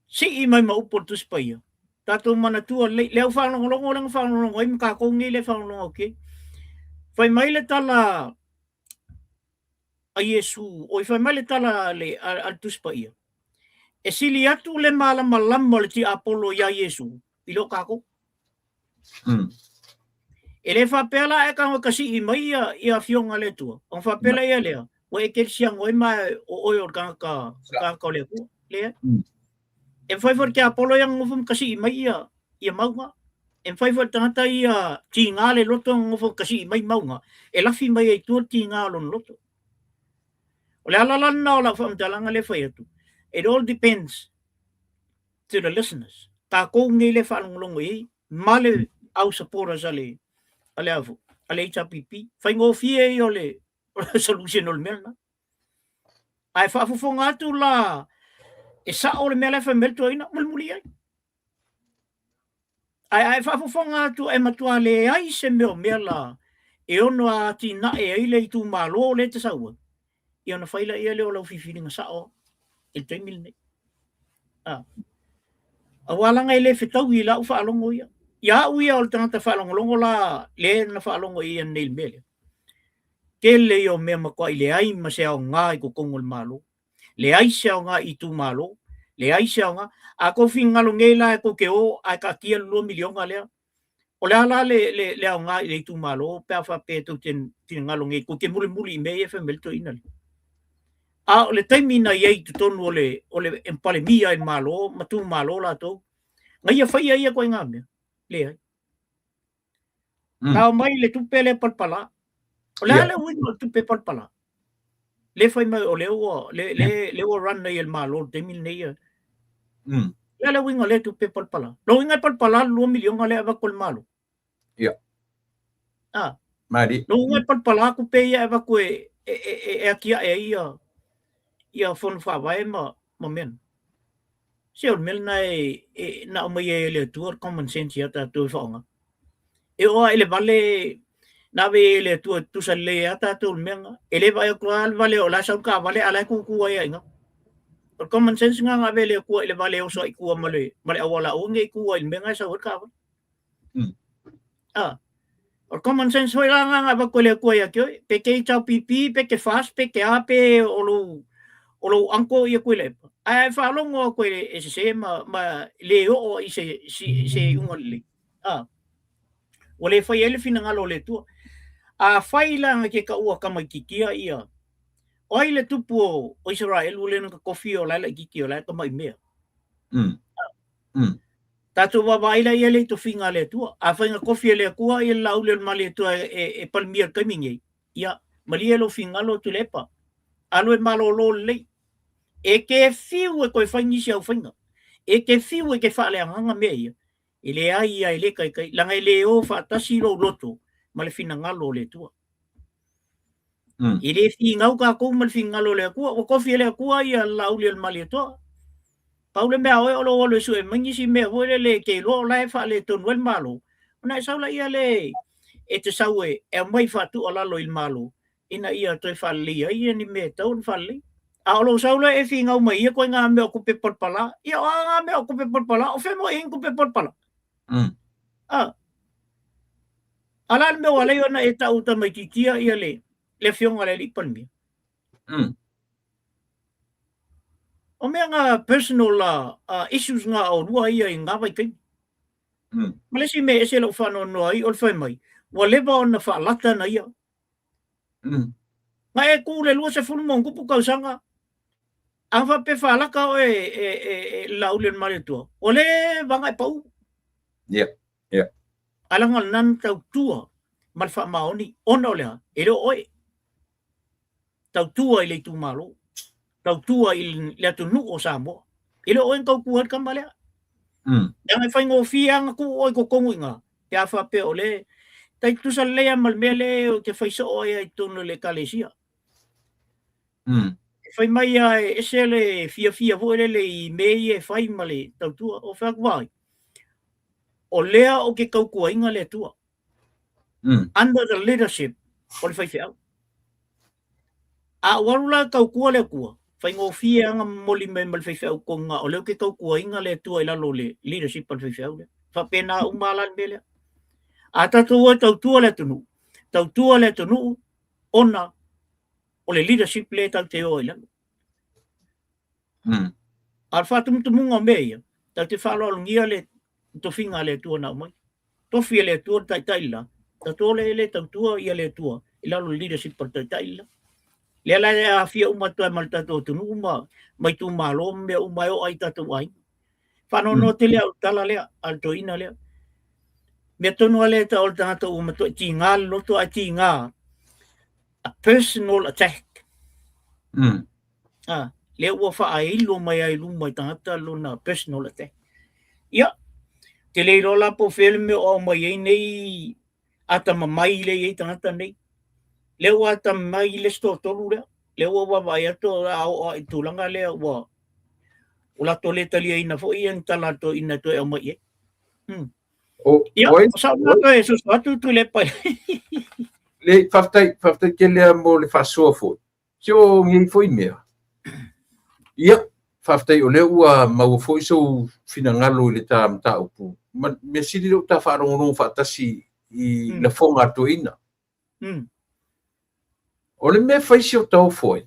Sii mai ma upu o le Tusi Paia, tatou manatua lelei, le au faalogologo lea na faalogologo ai ma tatou nei lea e faalogologo atu ai. Fai mai le tala a Iesu, oi fai mai le tala a le, a le Tusi Paia, e sili atu le malamalama o le tiapolo iā Iesu i lo tatou. E le faapea la e tago e kasii mai ia afioga a le Atua, ona faapea la ia lea, ua e kerisiano ai ma o oe o le tagata, tagata o le Atua. Leai. E mafai foi le tiapolo ia ona nofo ma kasii mai ia mauga. E mafai foi le tagata ia tiga le loto ona nofo kasii mai mauga, e lafi mai ai i tua le tiga o lona loto. O le ala la lena o lau faamatalaga lea e fai atu, it all depends to the listeners. Tatou nei lea e faalogologo i ai ma le au supporters a le a le a le HRPP. Faigofie ia o le solution o le mea lena. Ae faafofoga atu la e sao le mea la e fai mai le toeaina, mulimuli ai. Ae a e faafofoga atu e matua leai se mea o mea la e ono atinae ai le itumalo lea e te sau ai, ia ona fai laia lea o lau filifiliga sao i le taimi lenei. Aua leaga e le fetaui i lau faalogo ia. Ia au ia o le tagata faalogologo la lea na faalogo i ai nei i le mea lea. Tele ia o mea matuai leai ma se aoga i totonu o le Malo. Leai se aoga i itumalo, leai se aoga. A tou finagalo nei la e tou te o ae taatia le 2 miliona lea, o le a la le aoga i le itumalo pe a faapea tou te finagalo nei tou te mulimuli i mea ia e fai mai le toeaina lea. A o le taimi na i ai i totonu o le Palemia i le Malo ma tumalo latou, na ia faia ia ituaiga mea? Leai. Na aumai le tupe lea palapala. O le a le uiga o le tupe palapala? Lea fai mai o lea ua, le ua run nei e le Malo i le taimi lenei. O le a le uiga o lea tupe palapala? Lona uiga e palapala le $2 miliona lea e avatu e le Malo. Ia. Ah. Malie. Lona uiga e palapala tupe ia e avatu e e e, e atiae ai ia ia fono faavae ma ma mea na. Se o le mea lena e, e na aumai ai e le Atua le common sense ia tatou e faaaoga. E oo lava i le vale na ave ai e le Atua e tutusa lelei ai lava tatou i le mea lena. E le vaai atu lava le vale o la e sau le taavale a o la e tutu ai lava i ina. O le common sense lena na ave e le Atua i le vale e oso ai i tua ma le, ma le auala aua ne i tu ai i le mea lena e sau ai le taavale. Ah. O le common sense foi la lena na avatu e le Atua ia te oe. Pe te HRPP, pe te FAST, pe te a, pe o lou, o lou uncle ia Tuilaepa. Ae a e faalogo atu e, e sese ma, ma le oo i se, se, se iuga lelei. Ah. Ua le fai ai le finagalo o le Atua. Afai la na te taua tamaititia ia, o ai le tupu o, o Isaraelu lea na totofi o la e laitiiti o la e tamai mea. Tatou vaavaai la i ai le tofiga a le Atua. Afai na tofi e le Atua ia le Laauli o le Malietoa e, e, e palemia i le taimi nei, ia, malie lou finagalo Tuilaepa. Alu e malolo lelei. E te fiu e toe fai nisi au faiga. E te fiu e te faaleagaga mea ia. E leai ia e le taitai, leaga e le o faatasi lou loto ma le finagalo o le Atua. E le finau tatou ma le finagalo o le Atua. Ua tofi e le Atua ia le Laauli o le Malietoa. Pau le mea a oe o lou alu e sue mai nisi mea foi lele e te iloa o la e faaletonu ai le Malo, ona e sau laia lea e te sau e aumai faatuualalo i le Malo ina ia toe faaleleia ai ni mea e tatau ona faaleleia. A o lou sau lea e finau mai ia ituaiga mea o tupe palapala, ia o a ngā mea o tupe palapala, o fea mo e i ai ni tupe palapala? A, a la le mea ua alai ona e tau tamaititia ia le, le afioga i le Alii Palemia? O mea ngā personal issues ngā o lua ia i ngā vaitaimi. Ma le isi mea e ese lou faanoanoa ai o le fai mai, ua leva ona faalata na ia. Na e ku le 20 ma ona tupu tausaga, a faapea faalata oe e, e, e Laauli o le Malietoa, ua leva ona e pau. Yeah, yeah. Ae leaga lena na tautua ma le faamaoni, ona o le a? E le o oe. Tautua i le itumalo, tautua i le atunuu o Samoa. E le o oe na tautua ai le tama lea. Leaga e faigofie lava ona tuu oe i totonu i ina, pe a faapea o le tai tutusa lelei lava ma le mea lea ou te fai soo ai lava i totonu o le Ekalesia. E fai mai lava e ese le fiafia foi lele i mea ia e fai ma le tautua. Ou fai atu, vaai, o lea ou te tautuaina le Atua. Under the leadership o le faifeau. A ou alu la e tautua le Atua, faigofie lava ona momoli mai ma le faifeau i totonu o lea ou te tautuaina le Atua i lalo o le leadership a le faifeau lea. Faapena uma lava la le mea lea. A tatou o e tautua le atunuu, tautua le atunuu ona o le leadership lea tatou te o ai i lalo. A o le faatumutumuga o mea ia, tatou te faaaloalogia le tofiga a le Atua na aumai. Tofi e le Atua le taitai le la, tatou le le tautua ia le Atua i lalo o le leadership a le taitai le la. Lea la e aafia uma atu ai ma le tatou atunuu ma, ma itumalo ma mea uma e oo ai i tatou aiga. Faanoanoa tele au i le tala lea a le toeaina lea. Mea tonu lava lea e tau o le tagata ua matuai tiga le loto ae tiga a personal attack. Ah, lea ua faailo mai ai i luma i tagata lona personal attack. Ia, te le iloa la po o fea le mea o aumai ai nei atamamai lea e i ai tagata nei. Lea ua atamamai le isi toatolu lea. Lea ua vaavaai atu a oo i le tulaga lea ua ua latou le taliaina foi ni tala a le toeaina e toe aumai i ai. O, Ia, oi, o sau lena toe soso atu Tuilaepa. Le, faafetai, faafetai tele lava mo le faasoa foi. Se o nei foi mea. Ia, faafetai o lea ua maua foi sou finagalo i le ta mataupu. Ma mea sili lea ua ta faalogologo faatasi i lafoga a le toeaina. O le mea e fai si o taofo ai,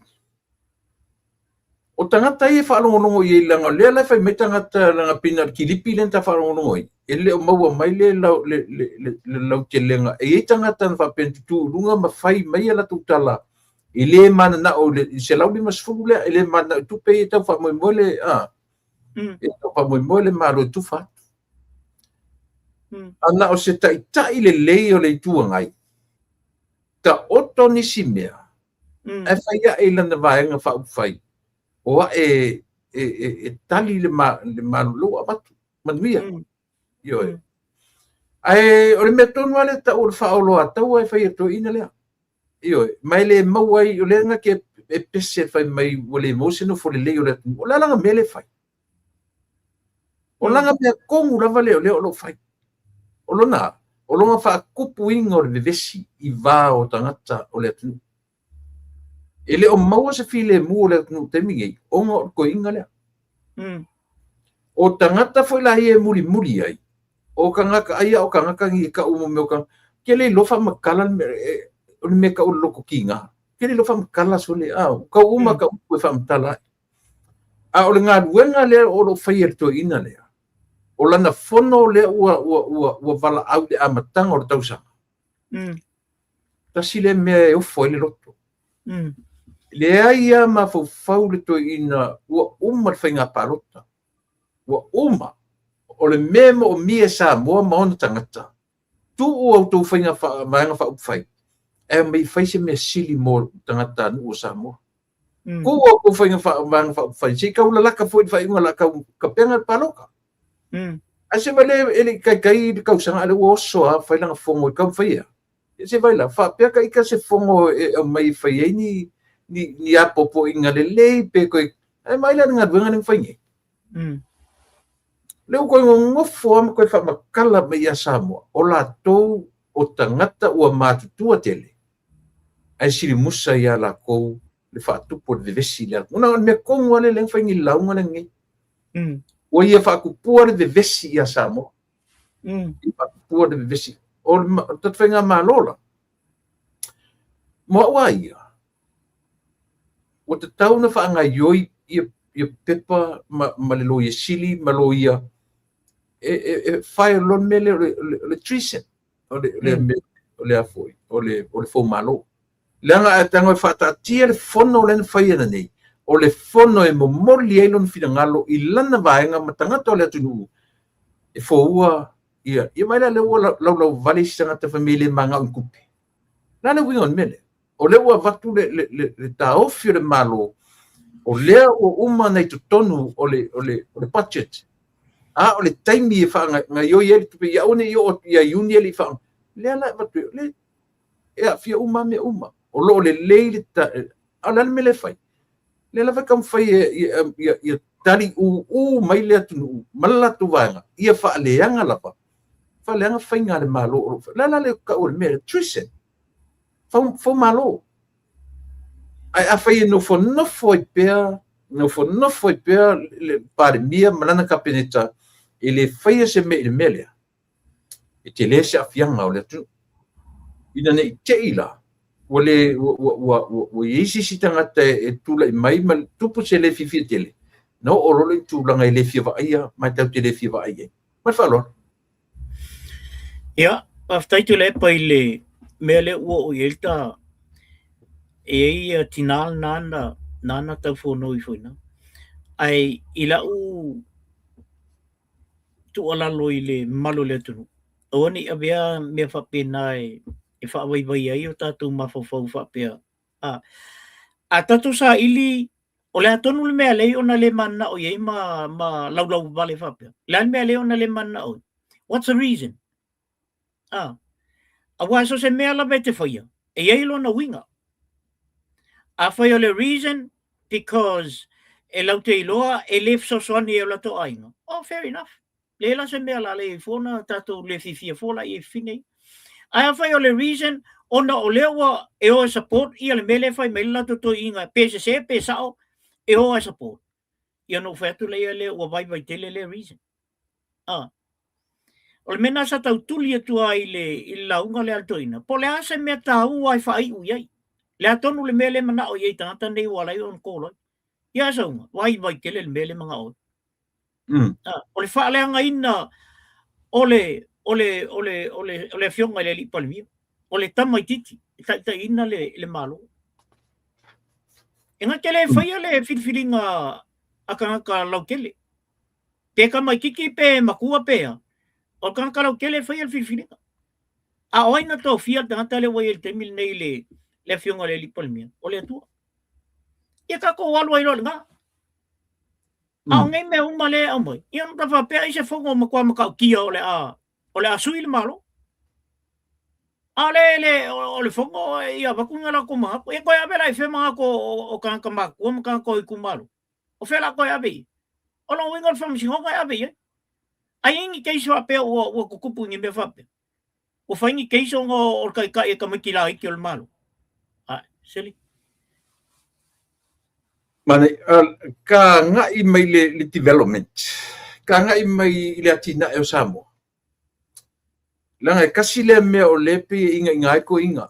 o tagata ia e faalogologo i ai, leaga o lea la e fai mai tagata leaga pei na o le kilipi lea na ta faalogologo ai, e le o maua mai le lautelega. E i ai tagata na faapea na tutu i luga ma fai mai a latou tala e le mananao i le 150 lea, e le mananao i tupe ia e tau faamoemoe le, a, e tau faamoemoe le Malo e tufa atu. A na o se taitai lelei o le Itu Agai, taoto nisi mea, ae fai ae i lana Vaega Faaupufai, o ae e, e, e tali le, ma, le malo ua avatu. Manuia. Ioe. Ae o le mea tonu lava lea e tau o le faaoloataua e fai e toeaiina lea. Ioe, ma e le maua ai, o lea na te e pese fai mai ua le maua se nofo lelei o le atunuu. O le a lana mea lea e fai? O lana mea tonu lava lea o lea o lo o fai. O lona, o lona faatupuina o le vevesi i va o tagata o le atunuu. E le o maua se filemu o le atunuu i le taimi nei, ona o le toeaina lea. O tagata foi la ia e mulimuli ai, o tagata, ai a o tagata nei e tau mo mea o tagata, ke le iloa faamatala le mea, o le mea e tau o le loto tiga. Ke le iloa faamatala sole, a, tau uma ka upu e faamatala ai. A o le galuega lea o lo o faia e le toeaina lea, o lana fono lea ua, ua, ua, ua valaau i le amataga o le tausaga. Tasi lea mea e ofo ai le loto. Leai lava mafaufau le toeaina ua uma le faiga palota. Ua uma. O le mea e moomia e Samoa ma ona tagata, tuu a outou faiga vaega faaupufai, ae omai e fai se mea sili mo tagatanuu o Samoa. Tuu a outou faiga vaega faaupufai, se i tau lalaka foi i le faaiuga o le a tau tapena le palota. Ae se vaai lea e le i taitai le tausaga a o lea ua oso lava fai lana fono e taumafai e a? Se vaai la, faapea ta ita se fono e aumai e fai ai ni, ni, ni apoapoaiga lelei pe toe, ae vaai la i le galuega lea na fai nei. Lea ua toe nonofo lava ma toe faamatala mai ia Samoa, o latou o tagata ua matutua tele, ae silimusa ia latou le faatupu o le vevesi i le atunuu. Na o le mea tonu lava lea na fai nei i le lauga lenei. Ua ia faatupua le vevesi ia Samoa. Ia faatupua le vevesi. O le tatou faigamalo la, mo au lava ia, ua tatau ona faagaoioi ia, ia pepa ma, ma le Loia Sili ma loia e, e, e file loa le mea lea o le, o le, o le treason, o le, o le, mm. o le a foi, o le, o le foumalo. Leaga a tago e faataatia le fono lea na fai ananei, o le fono e momoli ai lona finagalo i lana vaega ma tagata o le atunuu e foua ia, ia vaai la lea ua laulauvale isi tagata fai mai e le manao i tupe. O le a le uiga o le mea lea? O lea ua avatu le, le, le, le taofi o le Malo, o lea ua uma ona i totonu o le, o le, o le budget, a o le taimi e faagaoioi ai le tupe, ia aua ne i oo atu ia Iuni e le i faa... Lea la e avatu, le, e aafia uma lava mea uma. O lo o lelei le ta... A o le a le mea lea e fai? Lea lava e taumafai ia tali ūū mai le atunuu ma le latou vaega, ia faaleaga lava, faaleaga faiga a le Malo o lo o fai. O le a la le tau o le mea lea? Treason. Fau, fau Malo. Ae afai e nofonofo ai pea, nofonofo ai pea le Palemia ma lana Kapeneta e le faia se mea i le mea lea, e tele se aafiaga o le atunuu. Ina ne i te i la, ua le, ua, ua, ua, ua, ua i ai se isi tagata e, e tulai mai ma tupu se le fiafia tele, na oo loa lea i tulaga e le fia vaaia ma e tatou te le fia vaai ai. Ma le faaaloalo. Ia, faafetai Tuilaepa i le mea lea ua oo i ai le ta e i ai ia tinā lena nāna taufono ifo i ina. Ae i lau tuualalo i le mamalu o le atunuu, aua ne i avea mea faapena e faavaivai ai o tatou mafaufau faapea. A, a tatou saili, o le a tonu le mea e ala ai ona le mananao i ai ma, ma laulau vale faapea? O le a le mea e ala ai ona le mananao ai? What's the reason? A, aua so o se mea lava e te faia, e i ai lona uiga. Afai o le reason because e latou te iloa e le fesoasoani ai i o latou aiga, oh fair enough. Leai la se mea o le a leai ai fua ona tatou le fiafia fua la i ai fafine ia. Ae afai o le reason ona o lea ua e o e support ia le mea lea e fai mai le latou toeaiina pe sese pe sao e o e support. Ia ona ou fai atu lea lea ua vaivai tele lea reason. Ah. O le mea lena sa tau tuli atu ai i le, i le lauga lea a le toeaina, po o le a se mea taua e faaiu i ai. Le a tonu le mea lea e manao i ai tagata nei ua ala ai ona call ai. Ia a sauga, vaivai tele le mea lea e manao ai. Ah, o le faaleagaina o le, o le, o le, o le, o le afioga i le alii Palemia, o le tamaitiiti e taitaiina le, le Malo. E na te le faia le filifiliga a tagata lautele. Pe tamaitiiti pe matua pe a, o le tagata lautele e faia le filifiliga. A o ai na tofia le tagata lea ua i ai i le taimi lenei i le, le afioga i le alii Palemia? O le Atua. Ia tatou alu ai loa i lena. A o nei mea uma lea e aumai, ia ona ta faapea ai se fono matua matautia o le a o le a sui le Malo. A o le, le, o le fono ia avatu ni latou manatu. Ia toe ave la i fea manatu o tagata matutua ma tagata o itumalo? O fea la toe ave i ai? O lona uiga o le faamasinoga e ave i ai. Ai ai ni case faapea ua tutupu i ni mea faapea? Ua fai ni case ona o le taitai e tamaiti laiti o le Malo? Ae, seli. Mane, ka agai mai le, le development, ka agai mai i le atinae o Samoa. Leaga e kasi lea mea o lea pei e ingainga ai toeaiina.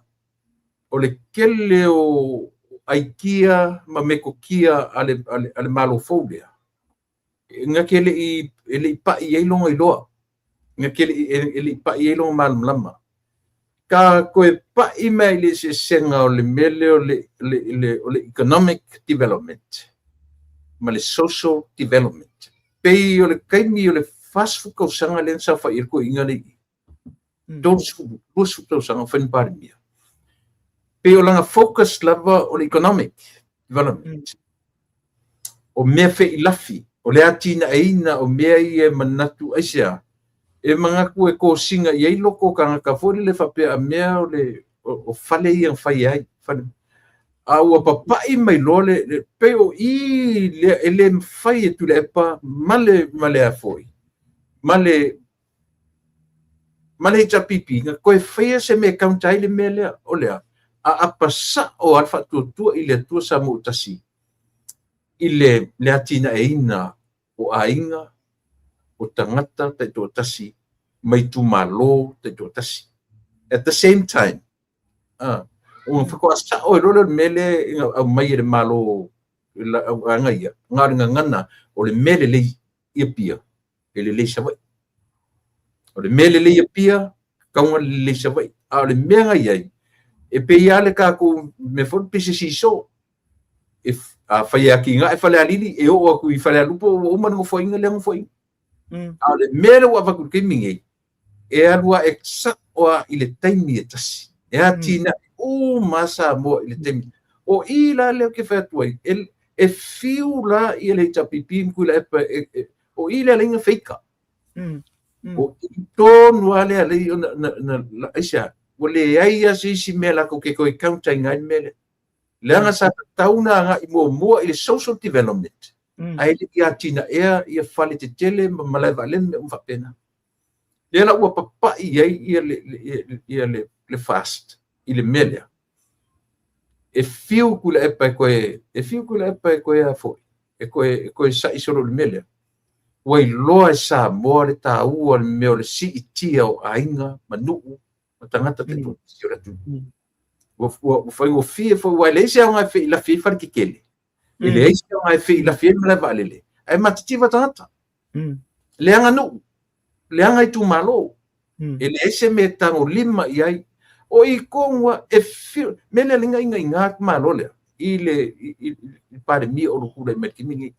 O le tele o aikia ma metotia a le, a le, a le Malo fou lea, na te le i, e le i pai i ai lona iloa, na te le i, e le i pai i ai lona malamalama. Ka toe pai mai i le eseesega o le mea lea o le, le, le, o le economic development ma le social development. Pei o le taimi o le 40 tausaga lea na saofai ai le toeaina lea i i. 30, 20 tausaga o fai ma Palemia. Pei o lana focus lava o le economic development. O mea feilafi, o le atinaeina o mea ia e manatu aisea, e manatu e kosiga i ai loko o tagata foi lele faapea a mea o le o fale ia na fai ai. Fale. A ua papai mai loa le, le pei o i lea e le mafai e Tuilaepa ma le ma le a foi ma le ma le HRPP na toe faia se mea e counter ai le mea lea, o le a? Aapa sao lava le faatuatua i le Atua Samoa ua tasi i le, le atinaeina o aiga, o tagata taitoatasi ma itumalo taitoatasi. At the same time, ah, ona faatoa sao ai loa lea o le mea lea e aumai e le Malo aga ia, na o le gagana o le mea lelei i Apia, e lelei Savaii. O le mea lelei i Apia, tatau ona lelei Savaii. A o le mea na i ai, e pei lava le tatou mea foi pei se seesaw. E, a fai e atinae Falealili, e oo atu i Falealupo, ua uma le nofoaiga lea nofoaiga. A o le mea lea ua avatu i le taimi nei, e alu a e sao lava i le taimi e tasi. E atinae uma lava Samoa i le taimi. O i la lea ou te fai atu ai, e, e fiu la ia le HRPP ma Tuilaepa, e, e, o i le alai na feika. O i tonu lava le alai ona, na, na, na, aisea, ua leai lava se isi mea latou te toe counter ina ai le mea lea. Leaga sa tatau ona agai muamua i le social development, ae le i atinaea ia fale tetele ma malae vaalele ma mea uma faapena. Lea la ua papai ai ia le, ia le, le fast i le mea lea. E fiu Tuilaepa e toe, e fiu Tuilaepa e toe a foi, e toe, e toe sa'i solo i le mea lea. Ua iloa e Samoa le taua o le mea o le siitia o aiga ma nuu ma tagata taitoatasi o le atunuu. Ua, ua, ua faigofie foi, aua e leai se aoga e feilafi ai fale tetele. E leai se aoga e feilafi ai malae vaalele, ae matitiva tagata. Leaga nuu, leaga itumalo. E leai se mea e tagolima i ai. O i tonu lava, e fiu, mea lea lea ingainga malo lea i le, i, i, i Palemia o lo tulai mai i le taimi lenei.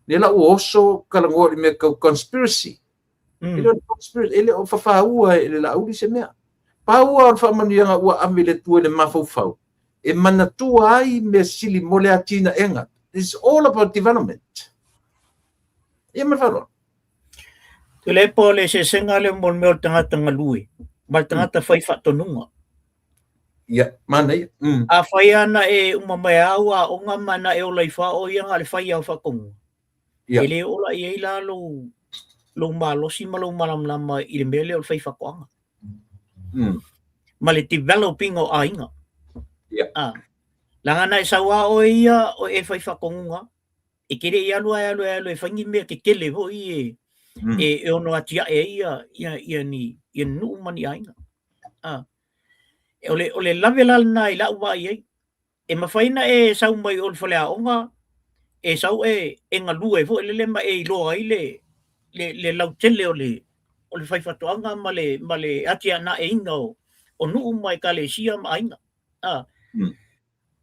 Lea la ua oso talanoa i le mea tau conspiracy. E le o le conspiracy, e le o fafaua e le Laauli se mea. Pau lava o le faamanuiaga ua ave i le Atua i le mafaufau, e manatua ai mea sili mo le atinaega. It's all about development. Ia ma le faaaloalo. Tuilaepa o le eseesega lea mo le mea o le tagata galue ma le tagata fai faatonuga. Ia, manaia. Afai lava na e uma mai au aoga ma na e ola ifo lava o ia na o le fai lava o faatonuga, e le ola i ai la lou, lou malosi ma lou malamalama i le mea lea o le fai faatoaga. Ma le developing o aiga. Ah. Leaga na e sau lava oe ia o e fai faatonuga, e te le i alu a e alu e alu e fai ni mea tetele foi e, e, e ono atiae ai ia, ia, ia ni, ia ni nuu ma ni aiga. Ah. O le, o le lave la lena i lau vaai ai. E mafai na e sau mai o le faleaoga, e sau e, e galue foi lele ma e iloa ai le, le, le lautele o le, o le faifaatoaga ma le, ma le atianaeina o, o nuu ma ekalesia ma aiga. Ah.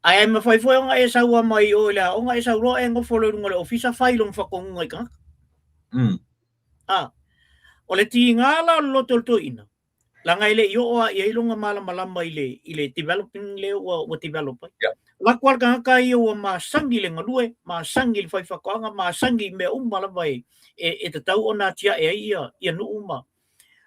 Ae mafai foi ona e sau mai o i le aoga, e sau loa e nofo loa i luga o le ofisa, fai lona faatonuga i tagata. Ah. O le tiga la o le loto o le toeaina, leaga e le i oo lava i ai lona malamalama i le, i le developing lea ua, ua develop ai. Lako a le tagata ia ua masani i le galue, masani i le fai faatoaga, masani i mea uma lava e, e, e tatau ona atiae ai ia, ia nuu ma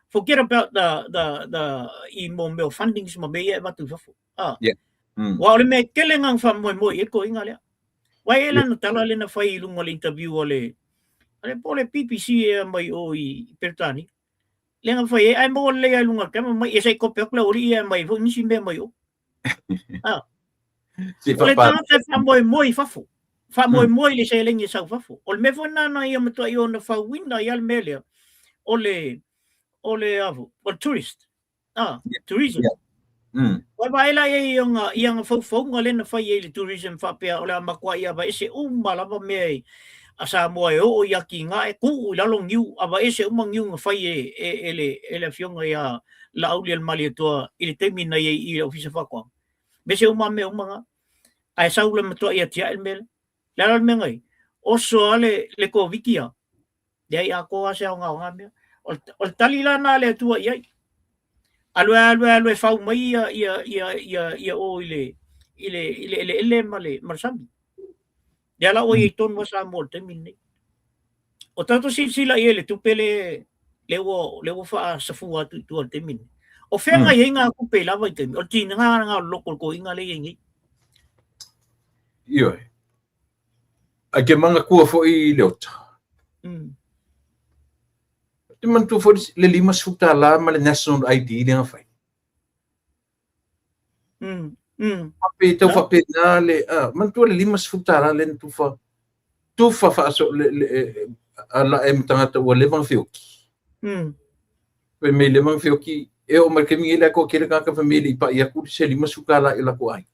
forget about the, the, the, i mo mea o fundings ma mea ia e avatu i fafo. Ah. Yeah. Aua o le mea tele lena na faamoemoe i ai le toeaina lea. Uae e lana tala lea na fai i luga o le interview a le, a le po o le BBC ea mai o i Peretania. Lea na fai ai, ae maua lelei lava i luga o le camera mai, ia se i kope atu le aualii ia e aumai ai foi nisi mea mai o. Ah. O le tagata e faamoemoe i fafo, faamoemoe i le seleni e sau fafo. O le mea foi lena na ia matuai ona fauina ai lava le mea lea, o le, o le, a foi, o le tourist. Ah, tourism. Yeah. Ua vaai la i ai i ana, i ana faufauga lea na fai ai i le tourism faapea o le a matuai aveese uma lava mea i a Samoa e oo i atinae, tuu i lalo niu, aveese uma niu na fai e, e, e le, e le afioga ia Laaulialemalietoa i le taimi na i ai i le Ofisa Faatoaga. Aveese uma mea uma na. Ae sau le matuai atiae le mea lea. Le a la le mea na i ai? Oso lava le, le Koviti ia, Leai atoa lava se aoga o na mea. O le, o le tali la na a le Atua i ai. Alu e alu e alu e fau mai ia, ia, ia, ia, ia o i le, i le, i le eleele ma le, ma le sami. Lea la ua i ai tonu a Samoa i le taimi lenei. O tatou silasila i ai i le tupe le, le ua, le ua faasafua atu i tua i le taimi lenei. O fea na i ai ngā tupe i la vaitaimi? O le tiga na o le loko o le toeaina lea e i ai nei. Ioe. Ae ke manatua foi i Leota. Te manatua foi le $50 ma le National ID lea na fai. Fape tau faapena le, manatua le $50 lea na tufa, tufa faaso le, le, a la e ma tagata ua leva na feoki. Fai mai leva na feoki, e oo mai le taimi nei la e toatele tagata fai mai e le i pai atu se $50 i o latou aiga.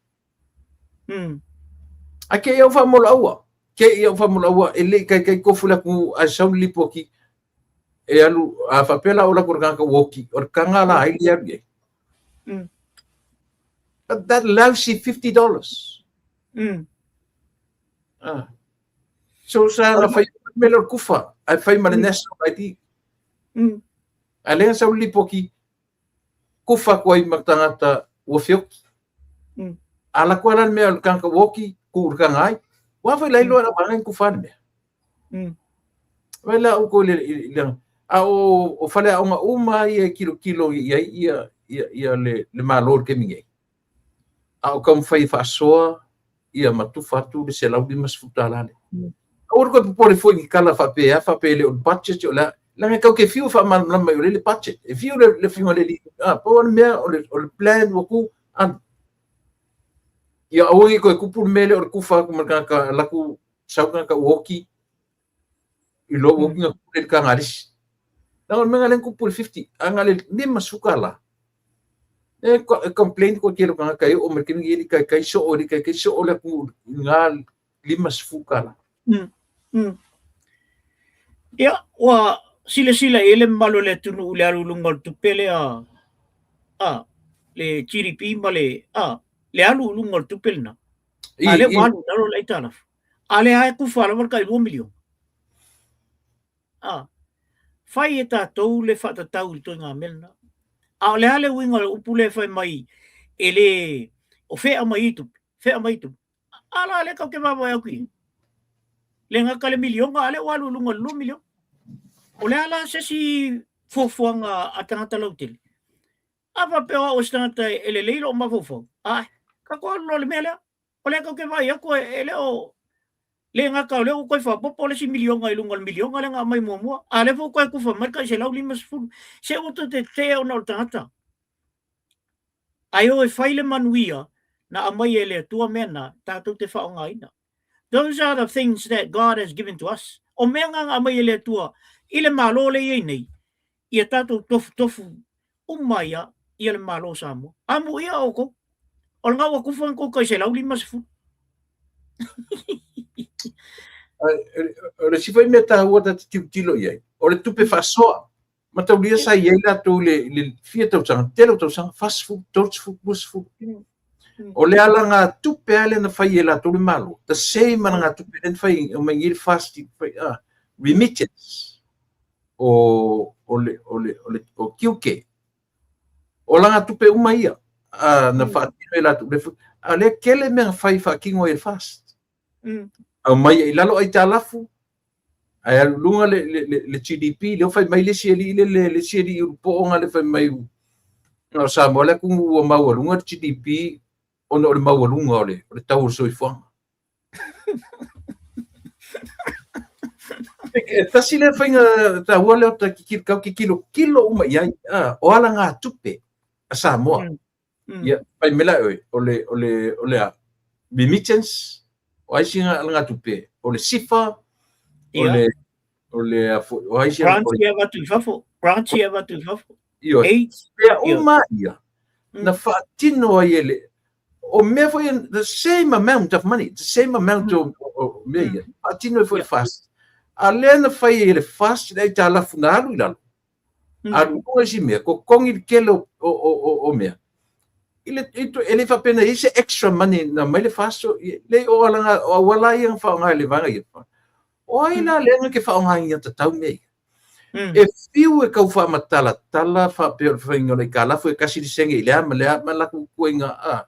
Ae ke i au faamolaua, ke i au faamolaua e le i taitai tofu le atunuu ae sau le lipoti e alu, a faapea la o latou le tagata ua oti, o le taga la ai le alu i ai. But that lousy $50. Ah. So sa na fai me le kufa, ae fai ma le national ID. A lea sau le lipoti kufa atu ai ma tagata ua feoki. A la koa la le mea o le tagata ua oki, ku le taga ai. Ua foi la iloa la wanga kufa le mea. Vai la u ko le le a o o fale aoga uma ia e kilokilo i ai ia ia ia le le malo le taimi nei. A o taumafai e faasoa ia ma tufa atu le $150 lea. Aua le toe popole foi i ni tala faapea, faapea e le o le budget o le a. Leaga e tatou te fiu e faamalamalama mai o lea le budget. E fiu le le afioga i le alii, a, pau lava le mea o le, o le plan ua tu, alu. Ia aua ne i toe tupu le mea lea o le tufa atu ma le tagata alu atu sau le tagata ua oti, i lou oti na tupu le i le taga a le isi. Leaga o le mea lena lea na tupu i le 50, a na o le $50, e complain koe tele o tagata e oo mai le taimi lenei e le i taitai soo, e le i taitai soo le atunuu i na $50. Ia, ua silasila i ai le mamalu o le atunuu i le alu i luga o le tupe lea, a, le GDP ma le, a, le alu i luga o le tupe lena. A lea ua alu i lalo le aitalafu. A lea lava e kufa lava le tai $2 miliona. A, fai e tatou le faatatau i le ituaiga mea lena. A o le a le uiga o le upu lea e fai mai e le, o fea e aumai ai tupe, fea e aumai ai tupe. A la lea tatou te vaavaai atu i ai. Le gata le miliona, a lea ua alu i luga i le $2 miliona. O le a la se isi fuafuaga a tagata lautele? A faapea o au o se tagata e lelei lou mafaufau, ae, tatou alu loa i le mea lea. O lea tatou te vaai atu e le o le gata o lea ua toe faaopoopo le isi miliona i luga o le miliona lea na aumai muamua, a o lea foi ua toe tufa mai le tai 150. Se ua toe tetee ona o le tagata. Ae o e fai le manuia na aumai e le Atua mea na tatou te faaaogaina. Those are the things that God has given to us. O mea na na aumai e le Atua i le Malo lea e i ai nei, ia tatou tofutofu uma ai ia le Malo o Samoa. Amuia outou. O lena ua tufa na tou tai 150. O le isi foi mea taua ta te tilotilo i ai, o le tupe faasoa. Mataulia sa i ai latou i le fia tausaga, tele o tausaga, 40, 30, 20. O le alaga tupe lava lea na fai e latou le Malo, the same alaga tupe lea na fai aumai nei le FAST, remittance o, o le, o le, o le, o tiute. O alaga tupe uma ia na faatino e latou. A o lea e tele mea na fai faatino ai e le FAST. Aumai ai i lalo aitalafu, ae alu i luga le, le, le, le GDP, lea ua fai mai le isi alii le, le, le isi alii ulupoo na le fai mai na o Samoa le atunuu ua maualuga le GDP ona o le maualuga o le, o le tau o le soifuaga. E tasi lea faiga taua lea o ta kau tilotilo uma i ai, o alagatupe a Samoa. Ia, fai mai la oe, o le, o le, o le a, remittance, o ai sina alagatupe, o le SIFA, o le, o le a foi, o ai sina... Grants ia avatu i fafo, grants ia avatu i fafo. Ioe. AIDS. Mea uma ia, na faatino ai e le, o mea foi, the same amount of money, the same amount o, o mea ia, faatino ai foi le FAST. A lea na fai ai e le FAST le aitalafu na alu i lalo, alu i luga isi mea, totogi le tele o, o, o, o mea. I le, i, e le faapea na i ai se extra money na aumai le FAST, leai o alaga, o auala ia na faaaoga e le vaega ia. O ai la lea na te faaaogaina tatau mea ia? E fiu e tau faamatalatala faapea o le faiga o le aitalafu e tasi le sene i le a ma le a ma latou ituaiga a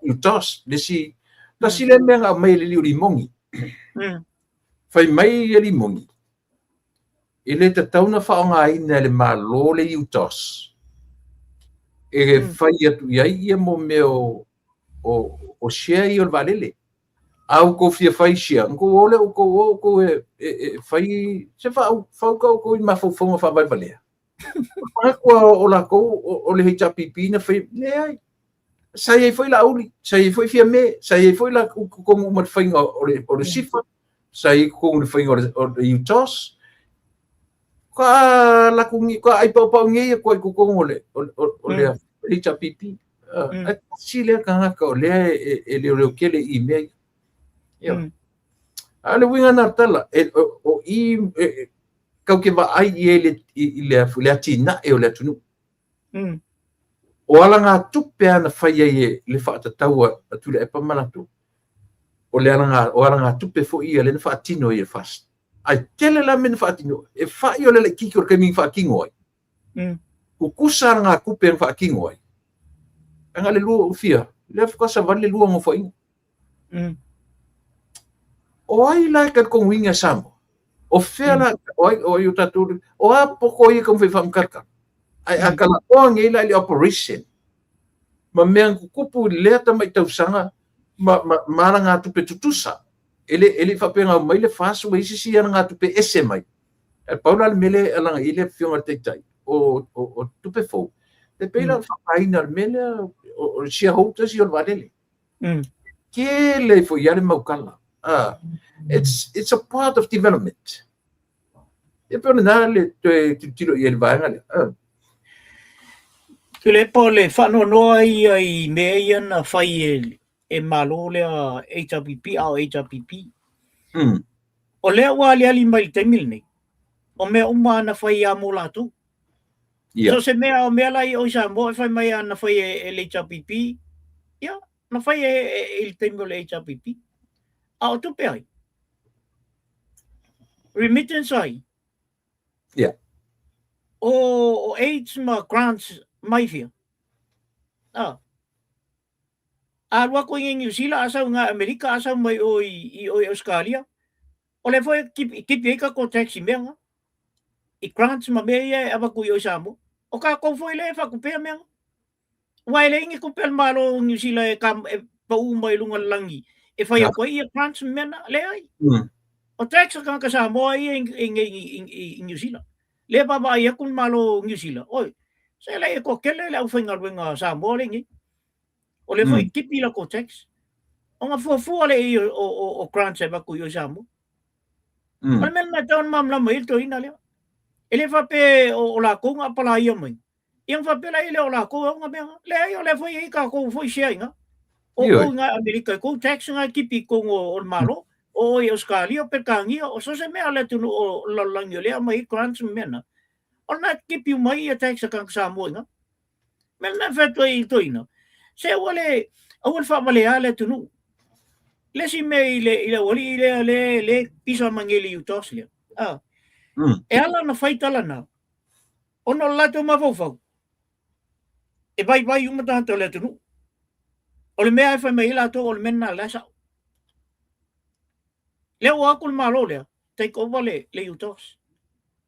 UTOS, le isi, tasi lea mea na aumai e le alii o Limoni. Fai mai le Limoni, e le tatau ona faaaogaina e le Malo le UTOS e fai atu i ai ia mo mea o, o, o share ia o le vaalele. A outou fia fai share, ona outou o lea outou o outou e, e, e fai se faauka outou i mafaufauga faavalevalea. Manatu o latou o le HRPP na fai, leai. Sa i ai foi Laauli, sa i ai foi Fiame, sa i ai foi latou i totonu uma i le faiga o le, o le SIFA, sa i ai totonu i le faiga o le, o le UTOS. Ka latou ni, ka ai paopao nei atu ai i totonu o le, o, o, o le HRPP. Ae tasi lea tagata o lea e, e leoleo tele i mea ia. Ia. A o le uiga na o le tala, e, o, o i, e, e, kau te vaai i ai le, i, i le, le atinae o le atunuu. O alagatupe lava na fai ai e le faatatau a Tuilaepa ma latou, o le alaga, o alagatupe foi ia lea na faatino ai e le FAST. Ae tele la mea na faatino, e fai o le laitiiti o le taimi na faatino ai. Tutusa alagatupe na faatino ai. Ae na o le lua, fia, lea faatoa savali le lua nofoaiga. O ai la e talitonuina e Samoa? O fea la, o ai, o ai o tatou, o a poto ia e taumafai e faamatalatala? Ae a talanoa nei la i le operation, ma mea na tutupu i lea tamai tausaga ma, ma, ma alagatupe tutusa. E le, e le i faapea na aumai le FAST ua i ai se isi alagatupe ese mai. Ae pau la le mea lea e alaga i ai le afioga i le Taitai, o, o, o tupe fou, e pei la o le faaaogaina o le mea lea, o, o le shareholders ia o le vaalele. Tele ai foi lava le mau tala. It's, it's a part of development. E pei o lena le toe tilotilo i ai i le vaega lea. Tuilaepa o le faanoanoa ia i mea ia na fai e, e Malo lea HRPP a o HRPP. O lea ua aliali mai i le taimi lenei, o mea uma na fai lava mo latou. So se mea o mea la i o i Samoa e fai mai lava na fai e, e le HRPP, ia, na fai e, e, i le taimi o le HRPP. A o tupe ai? Remittance ai? O, o aids ma grants mai fia? Ah. A alu atu i Niu Sila, a sau i Amerika, a sau mai o i, i o i Australia, O lea foi e tipi, tipi ai tatou tax i mea na. I grants ma mea ia e avatu i o i Samoa. O tatou foi lea e faatupea mea na. Aua e leai ni tupe a le Malo o Niu Sila e, ka, e pau mai luga o le lagi e fai atu ai ia grants ma mea na. Leai. O tax a tagata Samoa ia i, i, i, i, i Niu Sila. Lea vaavaai atu le Malo o Niu Sila, oi, se lea e toatele le aufaigaluega Samoa lea i nei. O lea foi tipi latou tax. Ona fuafua lea i o, o, o grants e avatu i o i Samoa. O le mea lena e tatau ona malamalama ai le toeaina lea. E le faapea o, o latou na apalaia mai. Ia ona faapea la lea o latou e ona mea na. Leai, o lea foi e i ai tatou foi share i ina. O kou i Amerika, i kou tax na e tipi i totonu o le Malo. O i Ausetalia, o Peretania, o so o se mea a le atunuu o le lalolagi o lea e aumai ai grants ma mea na. O lena e tipi uma ai ia tax a tagata Samoa i ina. Mea lena e fai atu ai i toeaina, se aua le, aua le faavalea le atunuu. Le isi mea i le, i le aualii lea, le, le pisa mai nei le UTOS lea. Ah. E ala ona fai tala na, ona o le latou mafaufau, e vaivai uma tagata o le atunuu. O le mea e fai mai ai latou o le mea lena o la e sao. Lea ua o atu le Malo lea, take over le, le UTOS.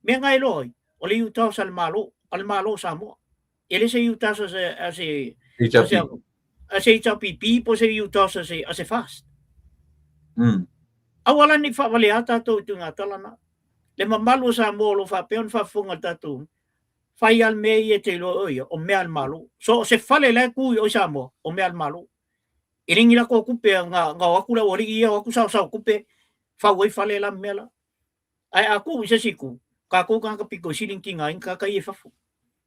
Mea na e iloa ai, o le UTOS a le Malo, a le Malo o Samoa. E le se UTOS a se, a se, a se, a se HRPP po se UTOS a se, a se FAST. Aua la ne i faavalea tatou i ituaiga tala na. Le mamalu o Samoa o lo o faapea ona faafofoga i le tatou fai lava le mea ia e te iloa e oe ia, o mea a le Malo. So o se fale la e tu i o i Samoa, o mea a le Malo. E le ni latou tupe na, na o atu le aualii ia o atu saosao tupe fau ai fale la ma mea la. Ae a tuu i se isi itu, tatou tagata pito i sili ona tigaina tagata ia i fafo.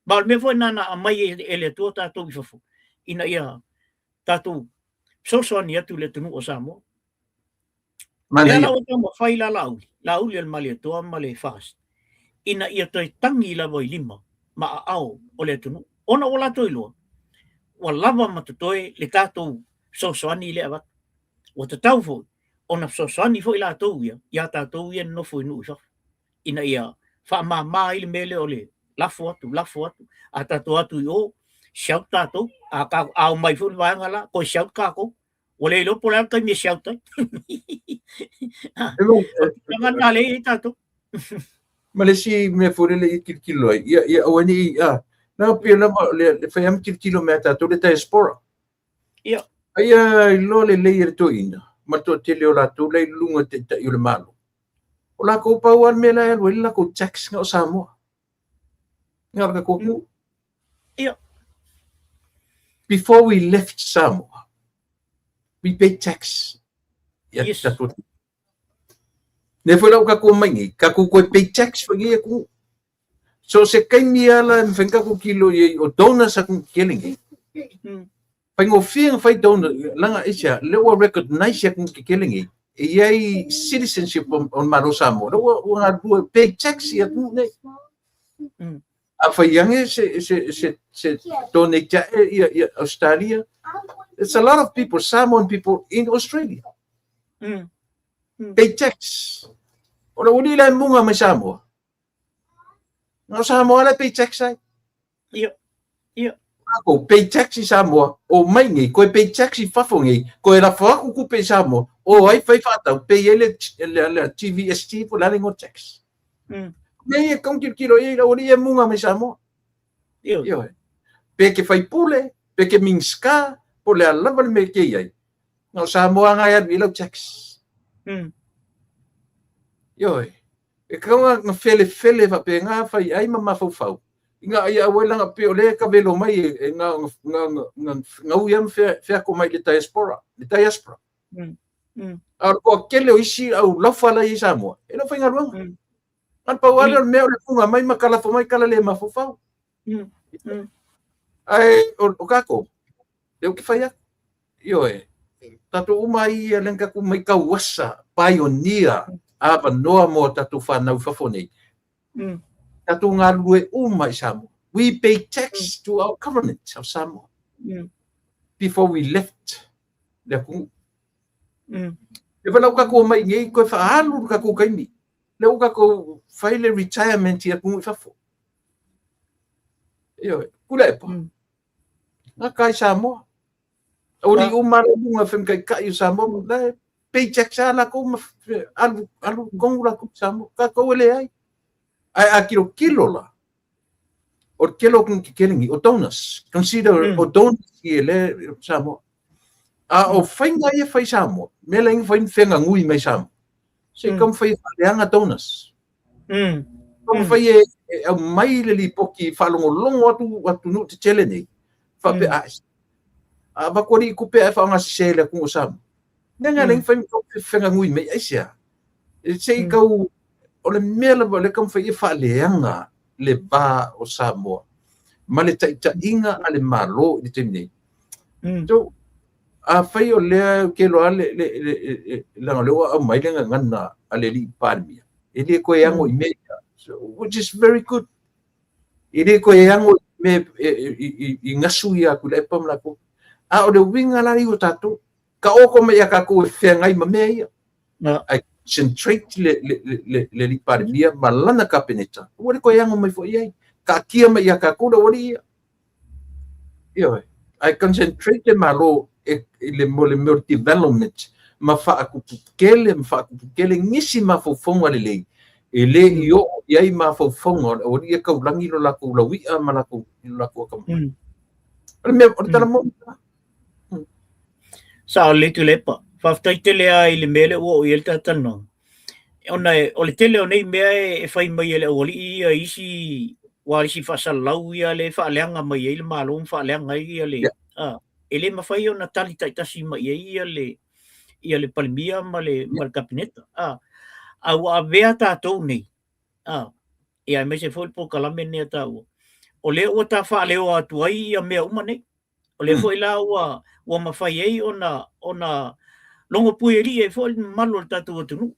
Ma o le mea foi lena na aumai e le Atua tatou i fafo, ina ia tatou fesoasoani atu i le atunuu o Samoa. Lea la ua taumafai la Laauli, Laauli o le Malietoa ma le FAST, ina ia toe tagi lava i lima ma aao o le atunuu, ona ua latou iloa, ua lava ma totoe le tatou fesoasoani lea e avatu. Ua tatau foi ona fesoasoani foi latou ia iā tatou ia e nonofo i nuu i fafo, ina ia faamama ai le mea lea o le lafo atu, lafo atu, a tatou o atu i o, shout tatou, a, a omai foi le vaega la, toe shout tatou. Ua le iloa po o le a le taimi e shout ai. O le lea i ai tatou. Ma le isi mea foi lele i tilotilo ai, ia, ia aua ne i, a, na pei lava le fai lava ma tilotilo mai a tatou le diaspora. Ia. Aia iloa lelei e le toeaina ma le toatele o latou la i luga o taitai o le Malo. O latou pau lava le mea la e alu ai le latou tax na o Samoa. Na o le tatou atunuu. Ia. Before we left Samoa, we paid tax. Ia Yes. tatou. Lea foi la ua tatou omai nei, tatou toe pay tax foi nei atunuu. So se taimi lava la e mafai ona tatou tilotilo i ai, o donors atunuu tetele nei. Faigofie ona fai donor, leaga aisea, lea ua recognize e atunuu tetele nei, e i ai citizenship o le Malo o Samoa, lea ua ua galulue pay tax i atunuu nei. A fai ane se, se, se, se donate ae ia, ia Australia, it's a lot of people, Samoan people in Australia. Pay tax. O le uli la e muga mai Samoa. Na o Samoa la e pay tax ai. Ia. Ia. Ko pay tax i Samoa, o mai nei, koe pay tax i fafo nei, koe lafo aku kupe i Samoa, o ai fai whaatau, pay ai le, le, le TVST po le a le igoa tax. Mea ia kau tilotilo i ai, ua le ia muga mai Samoa. Ioe. Ioe. Pe ke faipule, pe ke Minista, po le a lava le mea ke i ai. Na o Samoa ngai alu i lau tax. Ioe. E kau nga felefele faapena fai ai ma mafaufau i nga ia aua langa pe o le ka velo mai e nga nga nga ngau ia ma feako mai le diaspora, le diaspora. A o le kele o isi au laufa la i Samoa, e le faigaluega. Na pau lava o le mea o le funga mai ma kalafo mai kala le mafaufau. Ae o o kākou, lea ou te fai atu. Ioe, tatou uma ai ia lea tatou mai tauasa, pioneer, avanoa mo tatou whanau i fafo nei. Tatou galulue uma i Samoa. We pay tax to our government of Samoa before we left le atunuu. E whalau tatou mai nei, koe whaalu le tatou taimi. Lea ua tatou fai le retirement i atunuu i fafo. Ioe, Tuilaepa. Gata i Samoa. O li uma le luga whemkaikai o Samoa, la e paychecks a lakou ma alu, alu kongu lakou i Samoa. Tatou e leai. Ae a kilokilo la, o le tele o atunuu tetele nei, o donors, consider o donors ia le Samoa. A o faiga ia fai i Samoa, mea la e fai ma feagagui mai Samoa, se i taumafai e faaleaga donors. Taumafai e aumai le lipoti faalogologo atu atunuu tetele nei, faapea, a avatu alii tupe ae faaaogasese e le atunuu o Samoa. Mea na le fai ma feagagui mai, aisea? Se i tau, o le mea lava o lea e taumafai e faaleaga le va o Samoa ma le taitaiga a le Malo i le taimi nei. So, afai o lea ou te iloa le, le, le, le, leaga o lea ua aumai le gagana a le alii Palemia, e le toe ano i mea ia, so, which is very good. E le toe ano i mea i gasu ia Tuilaepa ma latou. A o le uiga la ia o tatou, taoto mai ia tatou e feagai ma mea ia. Ae concentrate le, le, le, le, le alii Palemia ma lana Kapeneta, ua le toe ano mai foi i ai. Taatia mai ia tatou le aualii ia. Ioe. Ae concentrate le Malo e, i le mo le mea o le development ma faatuputele ma faatuputele nisi mafaufauga lelei e le i oo i ai mafaufauga o le aualii e taulagi lo latou laui'a ma latou i lo latou atamai. O le mea o le tala moni lena. Sao lelei Tuilaepa. Faafetai tele lava i le mea lea ua oo i ai le tatou talanoaga. Ona o le tele o nei mea e fai mai e le aualii ia isi uaisi faasalalau ia lea e faaleaga mai ai le Malo ma faaleaga ai ia le yeah. e le mafai ona tali taitasi mai ai ia le ia le Palemia ma le ma le Kapeneta. A, a ua avea tatou nei, a, ia aemaise foi le polokalame lenei a taua, o lea ua ta faaleoa atu ai ia mea uma nei. O lea foi la ua ua mafai ai ona ona logo puialii ai foi le mamalu o le tatou atunuu.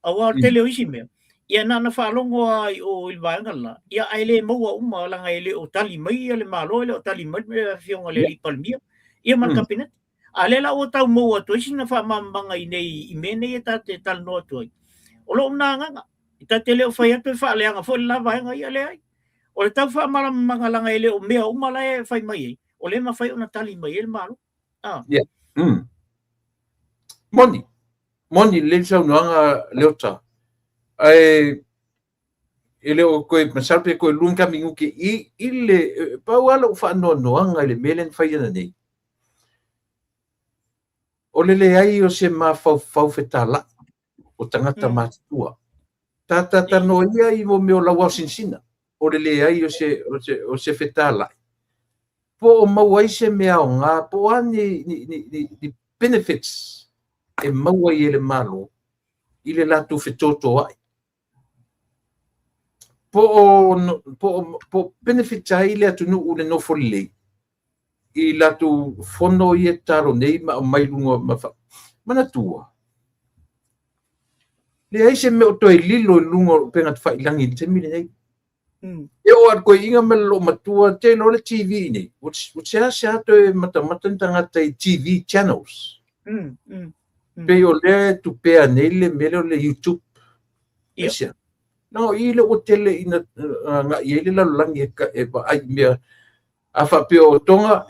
Aua o le tele o isi mea, ia na ona faalogo lava i o i le vaega le la, ia ae le maua uma leaga e le o tali mai ia le Malo, e le o tali mai le Afioga i le Alii Palemia, ia ma le Kapeneta. A o lea la ua tau maua atu ai sina faamalamalamaga i nei i mea nei e ta te talanoa atu ai. O lou na agaga, e ta te le o fai atu e faaleaga foi le la vaega, ia leai. O le tau faamalamalamaga leaga e le o mea uma la e fai mai ai, o lea e mafai ona tali mai ai le Malo. Ah. Yeah. Moni. Moni lelei le saunoaga Leota. Ae e le o toe masalo pe toe lua ni minute i i le pau lava lou faanoanoaga i le mea lea na fai ananei. O le leai o se mafaufau fetalai o tagata matutua. Tatatanoa ia i mea o lauaosinasina, o le leai o se, o se, o se fetalai. Po o maua ai se mea aoga, po o a ni, ni, ni, ni, ni benefits e maua ai e le Malo i le latou fetotoai. Po o, po o, po o benefit ai le atunuu i le nofo lelei i latou fono ia e tatalo nei ma aumai luga ma fa... Manatua, leai se mea o toe lilo i luga o upega tafailagi i le taimi lenei. E oo lava i le toeaina ma le loomatua, te iloa le TV nei, ua seasea toe matamata ni tagata i TV channels. Pei o lea e tupea nei le mea lea o le YouTube. Aisea? Leaga o i lea ua tele ina agai ai le lalolagi e vaai i mea. A faapea o Tonga,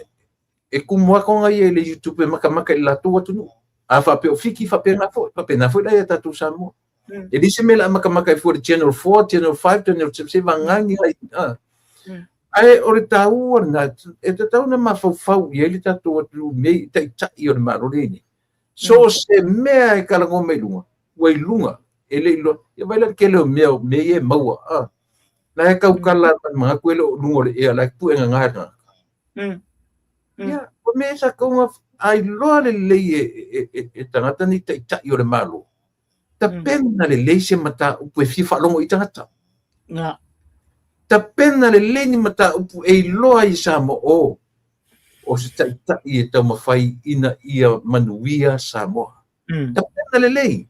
e tumu lava Tonga ia i le YouTube e matamata i le latou atunuu. A faapea o Fiti, faapena foi, faapena foi la ia tatou Samoa. E leai se mea o le a matamata ai fua i le Channel 4, Channel 5, Channel 7, seiavagana ni ai. Ae o le taua lena, e tatau ona mafaufau i ai le tatou atunuu nei, taitai o le Malo lea nei. So o se mea e talanoa mai luga, ua i luga, e le i loa, ia vaai la i le tele o mea, o mea ia e maua, a. La e tautala ma le manatu e le o luga o le ea, la e pue gaga e le tagata. Ia, o mea sa tatau ona ailoa lelei e, e, e, e tagata nei taitai o le Malo. Tapena lelei se mataupu e fia faalogo i tagata. Nga. Tapena lelei ni mataupu e iloa ai e Samoa, o, o se taitai e taumafai ina ia manuia Samoa. Tapena lelei.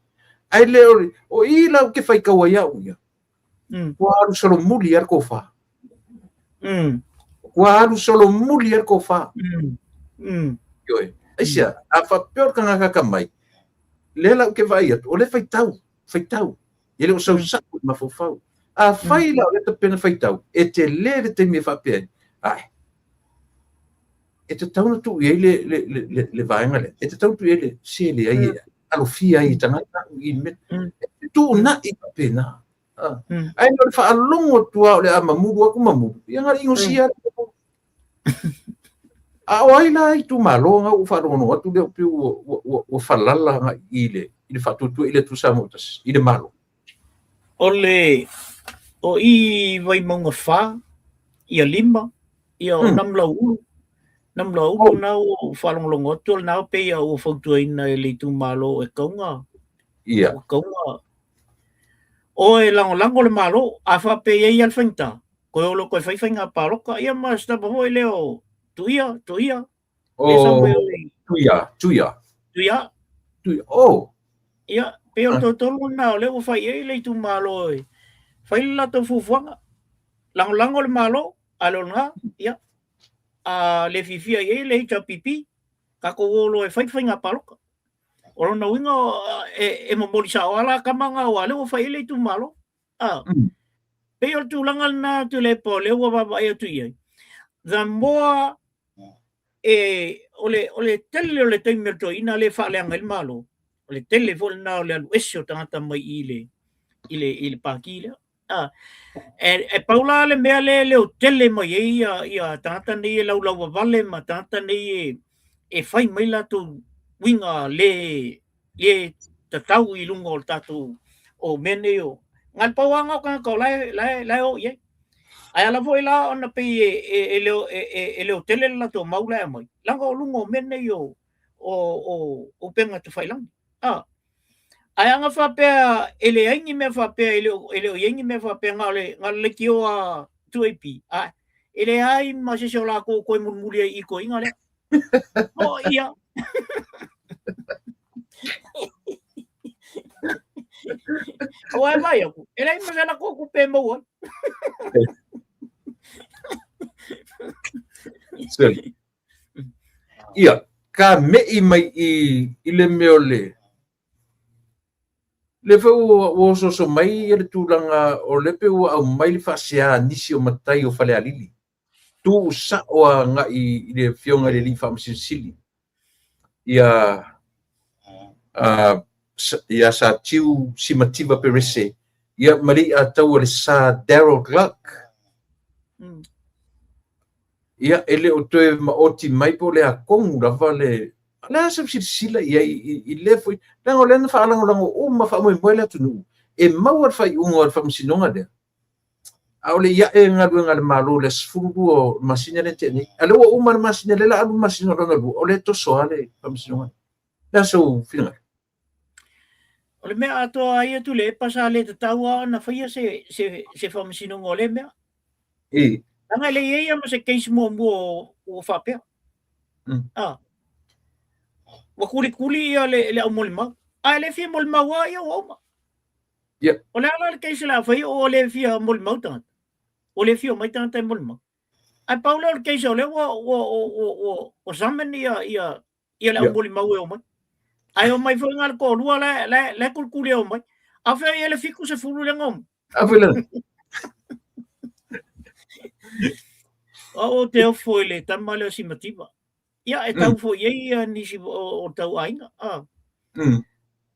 Ae le o, o i la ou te faitau ai au ia. Ua alu solomuli lava le tofa. Ua alu solomuli lava le tofa. Ioe. Aisea, a faapea o le tagata atamai, lea la ou te vaai atu, o lea e faitau, faitau. E le o sausau i le mafaufau. Afai la o lea e tapena faitau, e tele le taimi e faapea ai, ae, e tatau ona tuu i ai le, le, le, le, le vaega lea, e tatau ona tuu i ai le se leai e alofia ai e tagata i le mea. E tuunai faapena. Ae o le faalogo atu lava o le a mamulu atu mamulu, ia na o le inosia lava. A o ai la itumalo na ua faalogologo atu lea pei ua, ua, ua, ua falala agai i le, i le faatuatua i le Atua Samoa tasi, i le Malo. O le, o i Vaimauga 4, ia 5, ia o Namulauulu, Namulauulu na ua ou faalogologo atu o lena pei a ua fautuaina e le itumalo e kauga, Ia. ua kauga o e lagolago le Malo, a faapea e i ai lava le faigata, toe o loa toe fai faiga palota, ia ma se tama foi lea o Tuia, Tuia, lea sa mai o i Tuia, Tuia. Tuia. Tuia, oh. Ia, pei o le toatolu lena o lea ua fai i ai le itumalo e fai le latou fuafuaga. Lagolago le Malo, a le o lena, ia, a le fiafia i ai le HRPP, tatou o loa e fai le faiga palota. O lona uiga e, e momoli sao lava la tama na aua o lea ua fai i ai le itumalo. Ah. Pei o le tulaga lena Tuilaepa o lea ua vaavaai atu i ai. The more e, o le, o le tele o le taimi o le toeaina lea e faaleaga ai le Malo, o le tele foi lena o le alu ese o tagata mai i le, i le, i le pāti lea. A, e, e pau la le mea lea e leotele mai ai ia, ia tagata nei e laulauavale ma tagata nei e, e fai mai latou uiga le, le tatau i luga o le tatou, o mea nei o, na o le pau lava lena o tagata o la e, la e, la e o i ai. Ae ala foi la ona pei e, e, e, leo, e, e, e leotele le latou mau la e aumai, leaga o luga o mea nei o, o, o upega tafailagi. A, ae ana faapea e leai ni mea faapea, e le o, e le o i ai ni mea faapea, na o le, na o le leitio a 2AP, a, e leai ma se isi o latou o toe mulimuli ai i toeaiina lea. O ia. Aua e vaai atu, e leai ma se latou tupe e maua ai. Seli. Ia, ka me'i mai i, i le mea o le, le foi ua, ua osooso mai ia le tulaga o lea pei ua aumai le faasea a nisi o matai o Falealili, tuu sa'o agai i le Afioga i le Alii Faamasino Sili, ia, uh, ia Satiu Simativa Perese, ia ma le iatau a le Sir Darryl Gluck. Ia, e le o toe maoti mai po o le a tonu lava le... O le a sau silasila i ai i, i lea foi, leaga o lea na faalagolago uma faamoemoe le atunuu e maua le faaiuga o le faamasinoga lea. A o le i ae galuega a le Malo i le aso 12 o le masina lea na tea nei. A o lea ua uma le masina, lea o le a alu le masina lona lua, o lea e toso lava le faamasinoga. O le a sou finagalo? O le mea atoa a ia Tuilaepa sa le tatau lava ona faia se, se, se faamasinoga o lea mea. I. Leaga e le i ai lava ma se case muamua ua faapea. Ah. Ua kulikuli ia le, le aumolimau. A e le fia molimau lava ia ua uma. Yeah. O le a la le case o le a faia ua le fia molimau tagata. Ua le fia omai tagata e molimau. Ae pau lea o le case o lea ua, ua, ua, ua, ua, ua summon ia, ia, ia le aumolimau e omai. Ae omai foi na o le toalua la, la, la e kulikuli e omai. A fea i ai le 70 lea na omai? A foi lea. O te ofo i le tama lea o Simativa. Ia, e tau foi i ai ia nisi o, o tau aiga. Ah.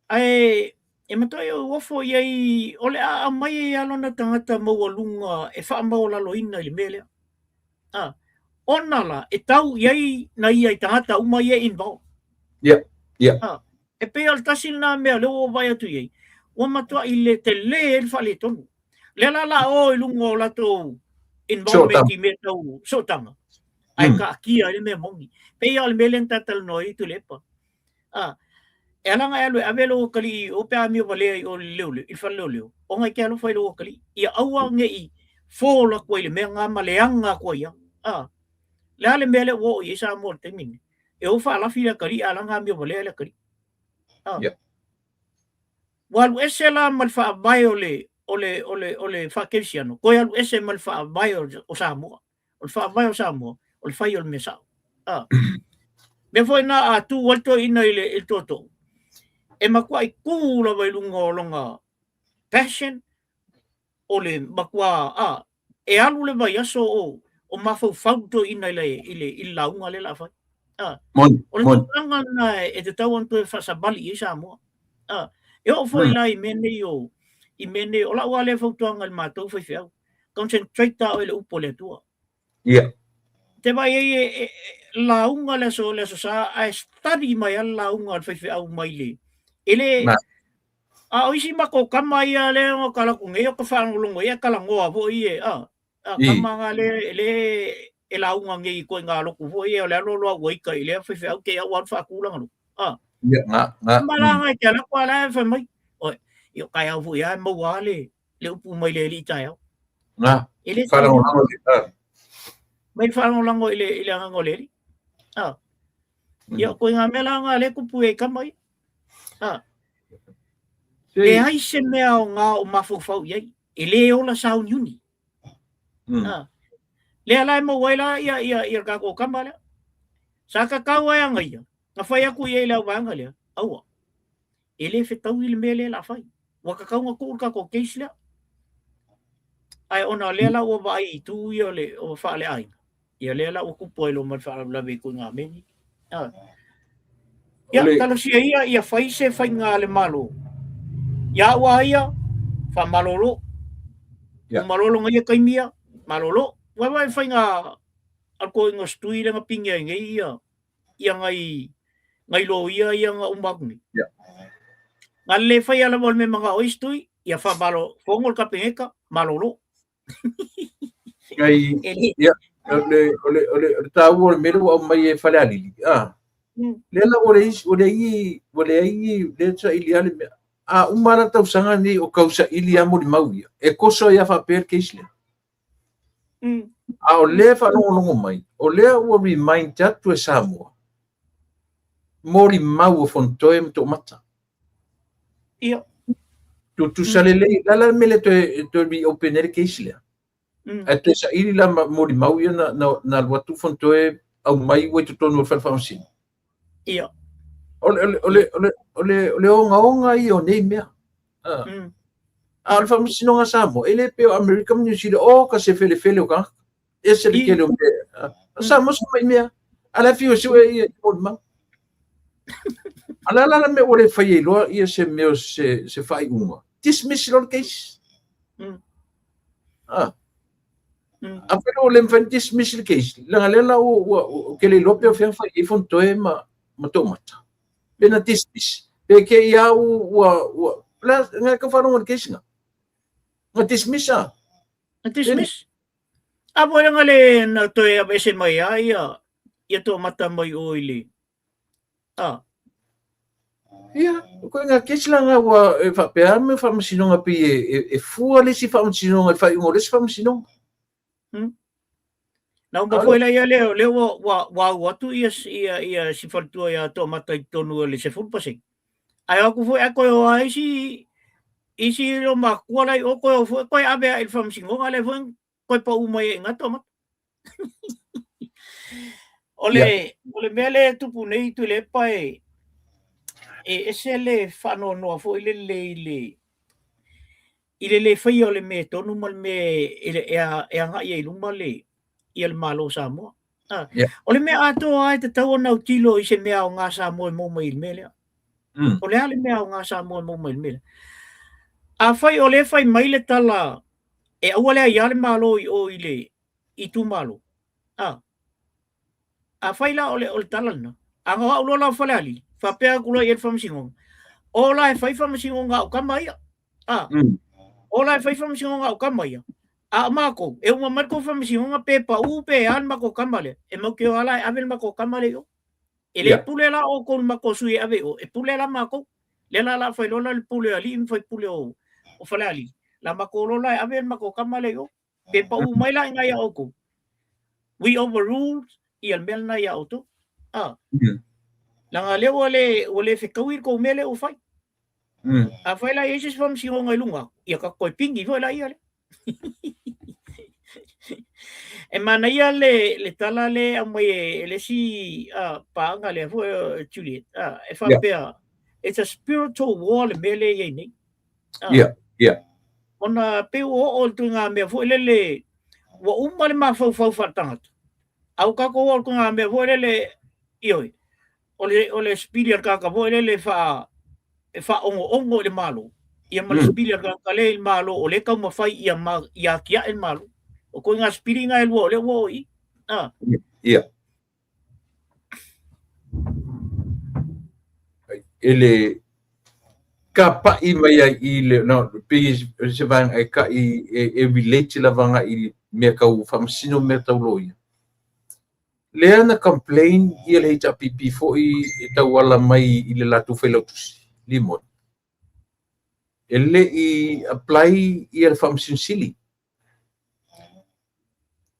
Ae e matuai ou ofo i ai, o le a aumai ai lava lona tagata maualuga e faamaualaloina i le mea lea. Ah. Ona la, e tau i ai na ia i tagata uma ia e involved. Yeah, yeah. Ah. E pei o le tasi lena mea lea ua ou vaai atu i ai, ua matuai le tele ai le faaletonu. Lea la la o i luga o latou involvement i mea tau sootaga, ae taatia ai le mea moni. Pei lava o le mea lea na ta talanoa ai Tuilaepa. Ah, e ala ona e alu e ave lou atalii i o pe a amio valea i o i le leoleo, i le fale leoleo, ona e te alofa i lou atalii. Ia aua ne i fall atu ai i le mea lena ma leaga atu ai lava. Ah, le a le mea lea ua oo i ai Samoa i le taimi lenei? E o faalafi le atalii a ala ona amio valea le atalii. Ah. Yeah. Ua alu ese la ma le faavae o le, o le, o le, o le faakerisiano, toe alu ese ma le faavae o, o Samoa. O le faavae o Samoa, o le fai o le mea sao. Ah. Mea foi na a tu ai le toeaina i le, i le tootoo, e matuai tu lava i luga o lona passion, o le matua, a, e alu le vaiaso o, o mafaufau le toeaina i le, i le, i le lauga lea o le a fai. A, Moni, o le moni. tulaga lena e tatau ona toe faasavali i ai Samoa. A, e oo foi la i mea nei o, i mea nei, o lau lava lea fautuaga i le matou faifeau, concentrate lava oe i le upu a le Atua. Ia. Te vaai ai e, e, e lauga le aso, le aso Sa, ae study mai lava le lauga a le faifeau mai le, e le, Ma. A o isi matou kama ia lea na tala atu nei, o ka faalogologo i ai, talanoa foi e, a, a kama na le, le e lauga nei i ituaiga lotu foi ia, o le alu alu a ua ita i lea faifeau te i a ua alu faatu lana lotu. A. Ia, nga, nga. Kama la nga e te ala atu a la e fai mai, oe, ia o taeao foi lava e maua lava le, le upu mai le alii taeao. Nga, E le faalagolago i le, a. Mai faalagolago i le, i le agaga o le alii. A. Ia, o ituaiga mea la nga lea e tupu ai i kama ia. A. Leai se mea aoga o mafaufau i ai, e le ola sauniuni. A. Lea la e maua ai la ia, ia, ia le tatou kama lea. Sa tatau ai ana ia, na fai atu i ai le auvaega lea, aua. E le fetaui le mea lea o le a fai. Ua tatau ona tuu le tatou case lea. Ae ona o lea la ua vaai i itu ia o le o faaleaiga, ia lea la ua tupu ai loa ma le faalavelave i ituaiga mea nei. Ah. Ia, talosia ia ia fai se faiga a le Malo. Ia au a ia, faamalolo. Ia. Malolo nga ia taimi ia, malolo. Vaevae faiga a le toeaina o Setui lea na pigi ai nei ia ia ngai ngai loia ia na uma atu nei. Ia. Na le faia lava o le mea manao ai Setui, ia faamalo, fono le Kapeneta, malolo. Ngai, ia, o le, o le, o le, o le taua o le mea lea ua aumai e Falealili, ah. Lea la ua leai, ua leai, ua leai, lea saili lava le mea. A uma la tausaga nei o tau saili lava molimau ia, e koso ai lava faapea le case lea. A o lea e faalogologo mai, o lea ua remind atu e Samoa, molimau o Fonotoe ma Toomata. Ia. Tutusa lelei, la la le mea lea toe, toe reopen ai le case lea. Ae toe saili la ma molimau ia na, na, na alu atu Fonotoe aumai ua i totonu o le fale faamasino. Ia. O le, o le, o le, o le, o le, o le ogaoga ia o nei mea. Ah. A o le faamasinoga a Samoa, e le pei o Amerika ma Niu Sila, o ka se felefele o tagata. Ese le tele o mea. Ah, o Samoa se mai mea. A la fiu e sue ia i molimau. A la la la mea ua le fai ai loa ia se mea o se, se faaiuga. Dismiss loa le case. Ah. Afai loa ua le mafai ona dismiss le case, leaga lea la ua, ua, ua, ke le iloa pe o fea na fai ai Fonotoe ma, ma Toomata. Pe na dismiss. Pe ke i au ua, ua, la, nga ka wharonga le case nga. Nga dismiss a. Na dismiss. A po nga le na toe aveese mai a ia, ia Toomata mai o i le, a. Ia, ko ngā case la ngā ua e whapea me whaamasinoga pei e, e, e fua le isi whaamasinoga i whaiunga o le isi whaamasinoga. Na uma foi la ia lea, lea ua, ua, ua au atu ia, ia, ia si faletua ia Toomata i totonu o le 10%. Ae o atu foi ae koe o a isi, isi lo makua la i o koe o foi koe ave a i le whaamasinoga lea foi koe pau mai ai i ngā Toomata. O le, o le mea lea e tupu nei Tuilaepa e, e ese le faanoanoa foi lele i le, i le le faia o le mea tonu ma le mea e, e, e agai ai i luma le, ia le Malo o Samoa. Ah, O le mea atoa e tatau ona autilo i se mea aoga Samoa e maua mai i le mea lea. O le a le mea aoga Samoa e maua mai i le mea lea? Afai o lea e fai mai le tala e aua le aiā le Malo i o i le itumalo, a, afai la o le, o le tala lena, a na o au loa la o Falealili, faapea atu loa i ai le faamasinoga, o la e fai faamasinoga a au tama ia, a, o la e fai faamasinoga a au tama ia, a o matou, e uma mai le tou faamasinoga pe pau pe a le matou tama lea, e matou te o lava la e ave le matou tama lea i o. E le pule la outou i le matou sui e ave i o, e pule la matou. Lea la o le a fai loa la le pule o alii ma faipule o, o Falealili, la matou loa la e ave le matou tama lea i o. Pe pau mai la i ina ia outou. We overruled ia le mea lena ia outou. Ah. Leaga lea ua le, ua le fetaui le tou mea lea ua fai. Afai la e i ai se isi faamasinoga i luga atu, ia tatou toe pigi foi laia lea. E manaia le, le tala lea e aumai e, e le isi uh, paaga lea foi o Juliet. Uh, e faapea, yeah. It's a spiritual war le mea lea e i ai nei. Yeah, yeah. Ona pei ua oo i ngā mea foi lele, ua uma le mafaufau faaletangata. A ua tatou oo i ngā mea foi lele, ioe, o le, o le sipili a le tagata foi lele e faa, e faaogo'ogo i le Malo, ia ma le sipili a le tagata lea i le Malo o lea e taumafai ia, ma, ia atia'e le Malo. O ituaiga sipili na e lua o lea ua oo i i. Ah. Ia. E le kapa'i mai ai i le, no, pei se vaega e ka'i e, e relate lava agai i mea tau faamasino ma mea tau loia. Lea na complain ia le HRPP foi e tauala mai i le latou failautusi, Limon. E le i apply ia le Faamasino Sili.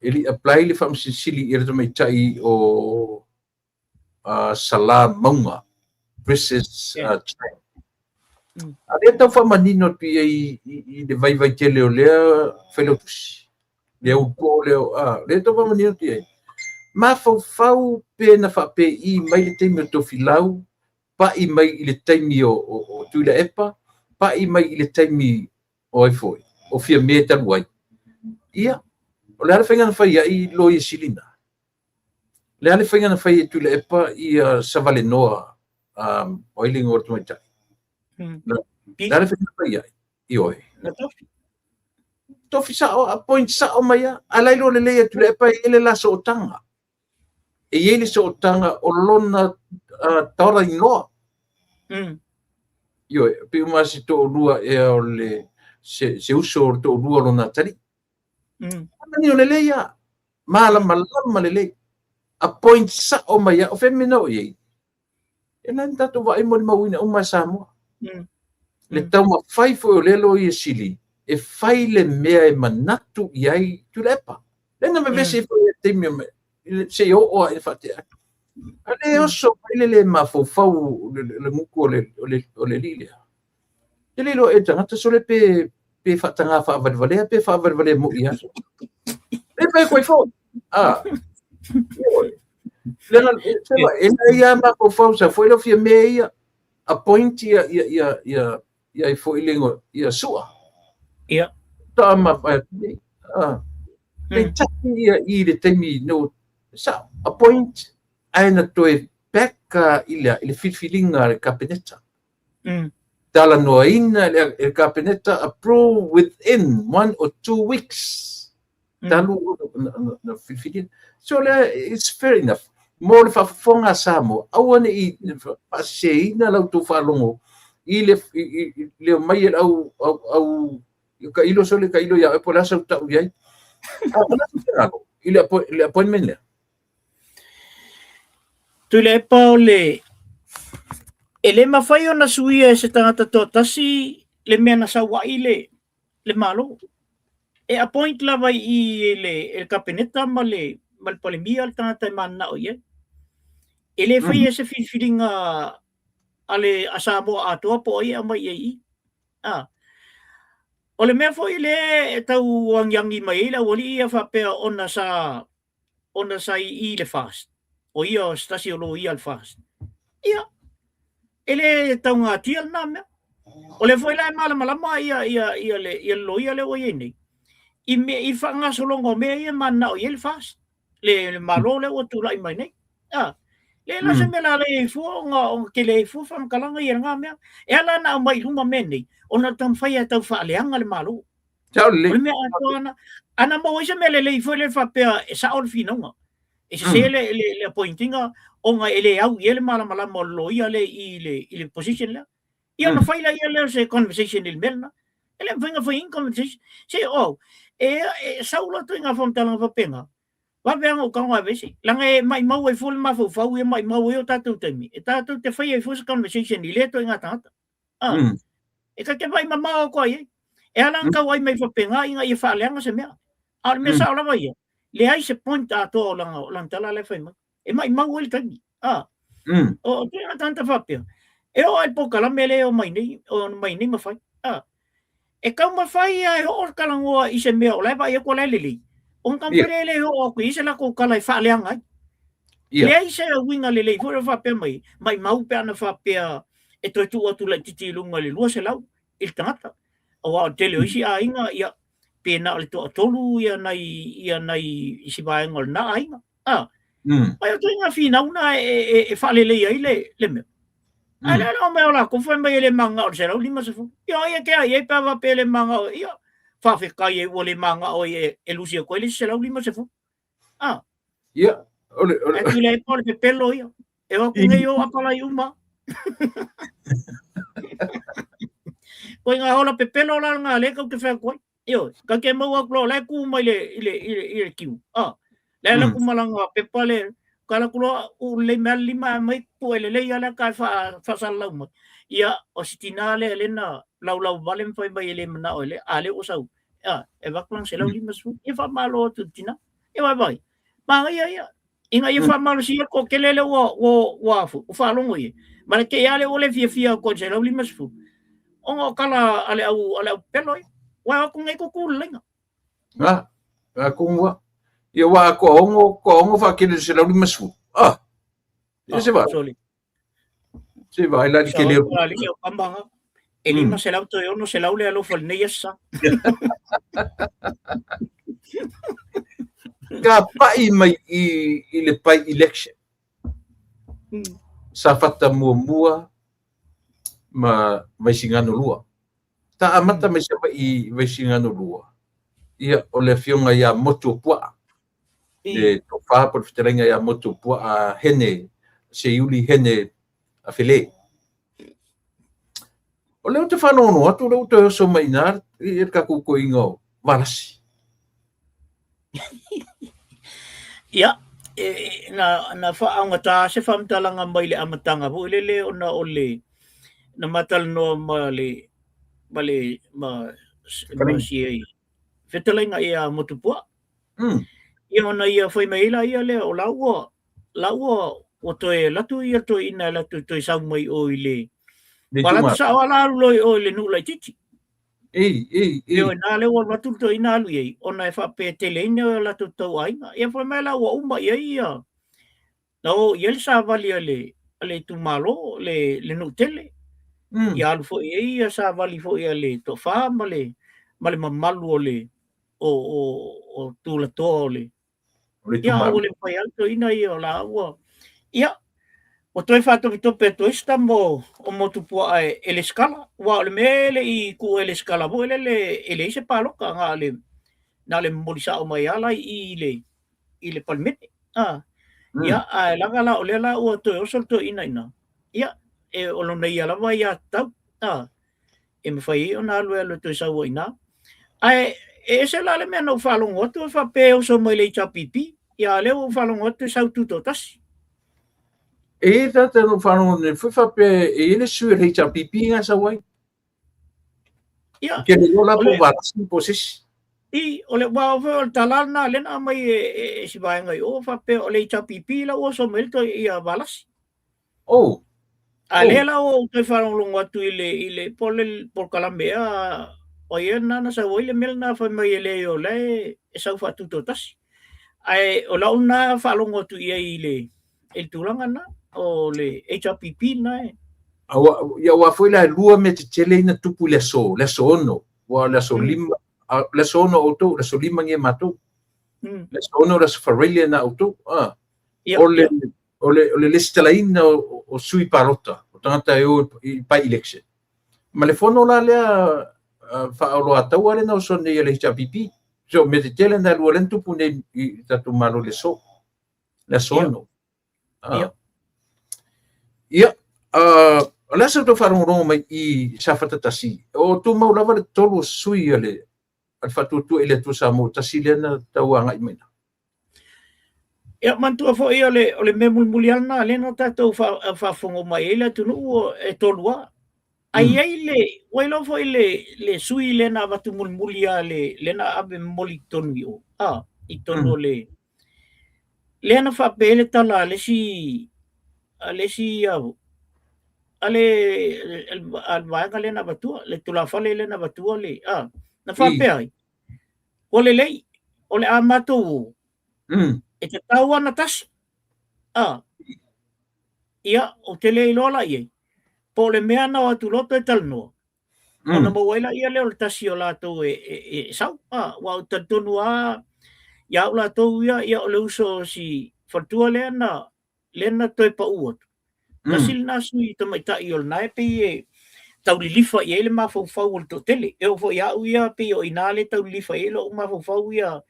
E le i apply le Faamasino Sili i le tamaitai o Sala Mauga versus China. A lea tau faamanino atu i ai i le vaivai tele o lea failautusi, lea ulupo lea, lea tau faamanino atu i ai. Mafaufau pe na faapei mai le taimi o Tofilau, pa'i mai i le taimi o, o, o Tuilaepa, pa'i mai i le taimi o ai foi, o Fiame talu ai. Ia, o le a le faiga na fai ai Loia Sili na? Le a le faiga na fai e Tuilaepa ia Savalenoa, um, o ai le igoa o le tamaitai? Na, le a le faiga na fai ai? Ioe. Na tofi. Tofi sao, appoint sao mai a. A la iloa lelei e Tuilaepa e i ai le la sootaga. E i ai le sootaga o lona daughter-in-law. Ioe, pe uma se toalua ea o le se, se uso o le toalua o lona atalii. Manino lelei a. Malamalama lelei. Appoint sao mai a. O fea mea na oo i ai? E la na tatou vaai molimauina uma e Samoa. Le taumafai foi o lea Loia Sili e fai le mea e manatu i ai Tuilaepa. Lea na vevesi ai foi i le taimi se i oo lava i le faatea. A le oso mai le le mafaufau le gutu o le alii lea. E le iloa e le tagata sole pe pe faataga faavalevalea pe faavalevalea moi lava. E fai atu ai foi. Ah. Leaga e leai lava mafaufau sa foi lau fia mea ia appoint ia ia ia ia ia ai foi le igoa ia Sua. Ia. Ta ma ah. Peitai ia i le taimi no sa appoint ae na toe back i le i le filifiliga a le Kapeneta. Talanoaina e le Kapeneta approve within 1 or 2 weeks talu na filifilia. So lea, it's fair enough. Mo le faafofoga a Samoa, aua ne i faaseseina la outou faalogo i le le omai e le au au au tailo sole tailo ia oe po o le a sau tau i ai. A o le a finagalo i le appointment lea? Tuilaepa o le e le mafai ona suia e se tagata toatasi le mea na sau ai le Malo. E appoint lava i le Kapeneta ma le Palemia le tagata e mananao i ai. E le faia se filifiliga a le a Samoa atoa po o ai e aumai i ai i i. Ah. O le mea foi lea e tau agiagi mai ai le aualii ia faapea ona sa i i le FAST. O ia o se tasi o loia le FAST. Ia, e le taugatia lena mea. O lea foi la e malamalama ia ia ia le ia le loia lea ua i ai nei i me i faagasologa o mea ia e mananao i ai le FAST. Le Malo lea ua tulai mai nei. Ah, le la se mea la le ai fua ona tele ai fua faamatalaga ia lena mea. E ala ona aumai i luma mea nei, ona o le taumafai e tau faaleaga le Malo. Sao lelei. O le mea atoa ana, ana maua ai se mea lelei foi lea faapea e sao le finauga. E sese le appointinga ona e le au i ai le malamalama o le loia lea i le position lea. Ia ona fai laia lea o se conversation i le mea lena. E le mafai ona fai ni conversation. Se o, e sau loa ituaiga faamatalaga faapena, vave lava ona ou tago aveese. Leaga e maumau ai fua le mafaufau ia, maumau ai o tatou taimi, e tatou te fai ai fua se conversation i lea ituaiga tagata. Ah, e ta te vaai mamao atu ai ai. E ala ona tau ai mai faapena ina ia faaleaga se mea. A o le mea sao lava ia, leai se point atoa o lana tala la e fai mai. E maumau ai le taimi. Ah, o ituaiga tagata faapea, e oo lava i le polokalame lea e o mai nei ma fai. Ah, e taumafai lava e oo le talanoa i se mea o la e vaai atu o la e lelei, ona taumafai lea e le oo atu i ai se latou tala e faaleaga ai. Leai se uiga lelei foi o faapea mai, maumau pe ana faapea e toe tuu atu laitiiti i luga i le 200 i le tagata. Aua o le tele o isi aiga, ia, pe na o le toatolu ia nai isi vaega o lena aiga. Ah, ai o ituaiga finau na e faalelei ai le mea. Ae le ala mai o latou fai mai e le mananao i le 150. Ia ai e ke ai ai pe a faapea e le mananao, ia, faafetai ai ua le mananao ai e lusi atu ai le isi 150. Ah. Ia, o le, o le... Ae Tuilaepa o le pepelo ia. E o atu nei o apalai uma. Koe ngā hola pepelo la ngā le kau te whea atu ai. Ioe, kau te mau atu loa, la e kū mai i le kiu. Ah, le ala ku malanga pepa le, ka la ku loa u lelei mai le lima e mai pu e lelei ala ka e faasalalau mai. Ia, o si tina le le na laulau vale ma fai mai e le manao e le, a le o sau. Ah, e avatu lana 150. Ia faamalo atu i le tina. Ia vai vai. Manaia ia. Ina ia faamalosia le toatele lea ua faalogo i ai. Ma le te i lava lea ua le fiafia atu i le 150. Ona o tala a le au pepelo ia. Ua o atu nei tutu le laina. Ah, a kongua. Ia wa toaono faatele i le 150. Ah. Ia se va. Sorry. Se va la ke le. Ali o kamba. E 500 toe 600 le alofa i lenei aso. Tapa'i mai i i le by-election. Safata muamua ma Vaisigano 2. Ta amata mai Savaii i Vaisigano 2, ia, o le afioga ia Motuopuaa, le tofa po o le fetalaiga ia Motuopuaa Hene, Seiuli Hene Fele. O lea ou te faalogologo atu o lea ua toe oso mai i ina le tatou toeaina o Valasi. Ia, e, na faaaugata se faamatalaga mai le amataga foi lele ona o le na ma talanoa ma le ma le ma, ma si fetalaiga ia Motuopuaa. Ia ona ia fai mai ai la ia lea o la ua la ua ua toe alu atu ia toeaina e alu atu e toe sau mai i o i le ua alu atu sao lava la alu loa i o i le nuu laitiiti. Ei, ei, ei. Ioe, na lea ua alu atu le toeaina alu i ai, ona e faapea e tele ai ni o latou tauaiga. Ia fai mai la ua uma i ai ia, na o i ai le savali a le, a le itumalo, le, le nuu tele. Ia alu foi i ai ia savali foi a le toafa ma le, ma le mamalu o le, o, o, o tulatoa o le, O le Ia, itumalo. ua le mafai lava le toeaina ia o la ua, ia, ua toe faatopetope atu ai si tama o, o Motupuaa e, e lesitala. Aua o le mea e le i tuua e lesitala foi lele e leai se palota, na o le, na o le momoli sao mai lava la i i i le, i le Palemene. A, ia, ae leaga la o lea la ua toe oso le toeaina i ina, ia, e, o lona ia lava aiatatau, a, e mafai ai ona alu e alu e toe sau ai i ina. Ae e ese la le mea na ou faalogo atu e faapea e oso mai le HRPP, ia a o lea ua ou faalogo atu e sau tutoatasi. E i ai le tagata na ou faalogo nei foi faapea e i ai le sui o le HRPP na e sau ai. Ia, Ou te le iloa la o po o le, Valasi po o se isi. i, o le, aua foi o le tala lena lea na aumai e, e, e si vaega i o, faapea o le HRPP la ua oso mai ai le toe, ia Valasi. Oh. A lea la ua ou toe faalogologo atu i le, i le, po o le polokalame ea, o ai ea lena na sau ai le mea lena fai mai e leai o la e, e sau faatutoatasi. Ae o lau lena faalogo atu i ai i le, i le tulaga lena, o le HRPP lena e. Aua, ia aua foi la e lua mea tetele ia na tupu i le aso, le aso 6, aua o le aso 5, le aso 6 outou, le aso 5 nei matou. Le aso 6 o le aso Faraile na outou. Ah. Ia, O le, ia. o le, o le lesitalaina o, o sui palota, o tagata e o i by-election. Ma le fono la lea faaoloataua lea na oso nei a le HRPP. So, o mea tetele na e lua lea na tupu nei i tatou Malo i le aso, le aso 6. Ia. Ia, o le a sa outou faalogologo mai i Safata 1, o tumau lava le tolu o sui a le, a le Faatuatua i le Atua Samoa Tasi lea na tau agai mai. Ia, manatua foi o le, o le mea mulimuli lava lena lea na tatou faafofoga uma i ai le atunuu e tolu lava. Ae i ai le, ua iloa foi le, le sui lea na avatu mulimuli lava le, lea na ave momoli i totonu i o, a, i totonu o le, lea na faapea ai le tala a le isi, a le isi, a le, a le vaega lea na avatua, le tulafale lea na avatua le, a, na faapea ai, Ua lelei, o le a matou o, e tatau lava ona tasi. A, ia, ou te le iloa la i ai, po o le mea na o atu loa toe talanoa, ona maua ai laia lea o le tasi o latou e, e, e sau. A, aua ou te talitonu lava ia au latou ia, ia o le uso o si faletua lea na, lea na toe pau atu. Tasi lena sui tamaitai o lena e pei e tau lilifa i ai le mafaufau o le toatele. E oo foi ia au ia pei o i ina lea e tau lilifa i ai lou mafaufau ia,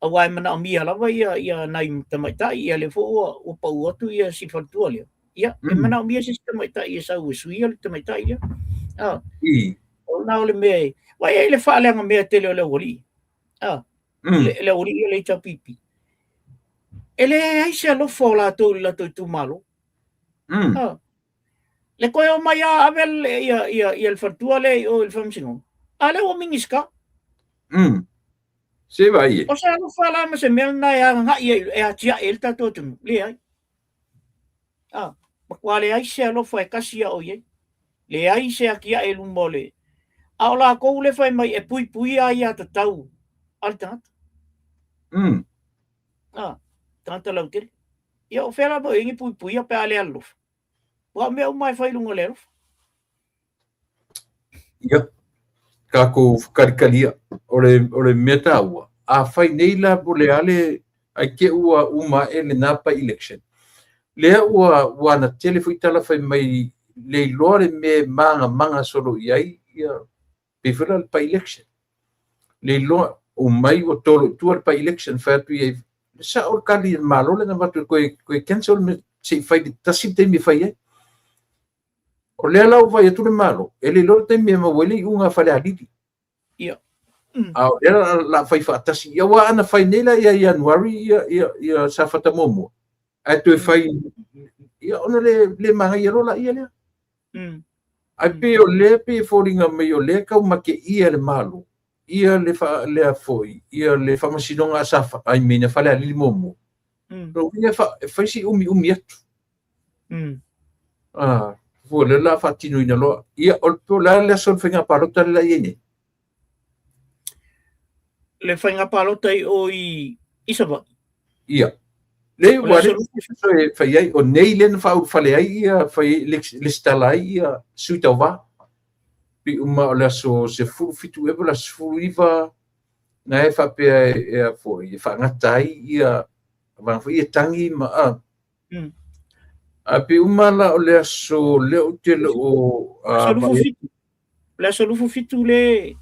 aua e manaomia lava ia, ia nai tamaitai, ia lea foi ua, ua pau atu ia si faletua lea. Ia, e manaomia se isi tamaitai e sau e suia le tamaitai lea. Ah, o lena o le mea e, vaai ai le faaleaga mea tele o le aualii. Ah, le, le aualii o le HRPP. E leai se alofa o latou i le latou itumalo. Ah. Le toe omai lava ave le, ia, ia, ia le faletua lea i o i le faamasinoga. A lea ua Minisita. Se vaai e. O se alofa la ma se mea lena e agai ai, e atiae ai le tatou atunuu. Leai. Ah, matua leai se alofa e kasi ia o i ai. Leai se atiae i luma o le... A o latou le fai mai e puipuia aiatatau a le tagata. Ah, tagata lautele. Ia o fea la foi ni puipuia pe a le alofa. Aua o mea uma e fai i luga o le alofa. Ia, tatou kalikalia, o le, o le mea taua, a fai nei la po o le a le, Ae te ua uma ae lena by-election. Lea ua ua ana tele foi tala fai mai le iloa le mea e magamaga solo i ai ia pei foi la le by-election. Le iloa umai ua tolo i tua le by-election fai atu i ai sao le kali a le Malo lea na avatu e toe toe cancel le se i fai le tasi le taimi e fai ai. O lea la ua vaai atu le Malo, e le iloa le taimi e maua ai le iuga a Falealili. Ia. A o lea la, la fai faatasi. Ia aua ana fai nei la ia Ianuari ia, ia, ia Safata muamua, ae toe fai, ia ona le, le manaia loa laia lea. Ae pei o lea pei e foliga mai o lea e tau mateia le Malo, ia le fa, lea foi, ia le faamasinoga a Safa, I mean a Falealili muamua. Lona uiga e, fa, e fai si umiumi atu. Ah, fua lea la faatinoina loa. Ia, o le, po o le a le aso o le faiga palota le la i ai nei? Le faiga palota i o i, i Savaii. Ia. Le ua le aso e fai ai, o nei lea na faaulufale ai ia, fai lesitala ai ia sui tauva. Pei uma o le aso 17 ea po o le aso 19 na e faapea e, e a foi, e faagata ai ia, vaega foi ia tangi ma, a, A pei uma la o le aso lea ou te le o Aso 27. O le aso 27 le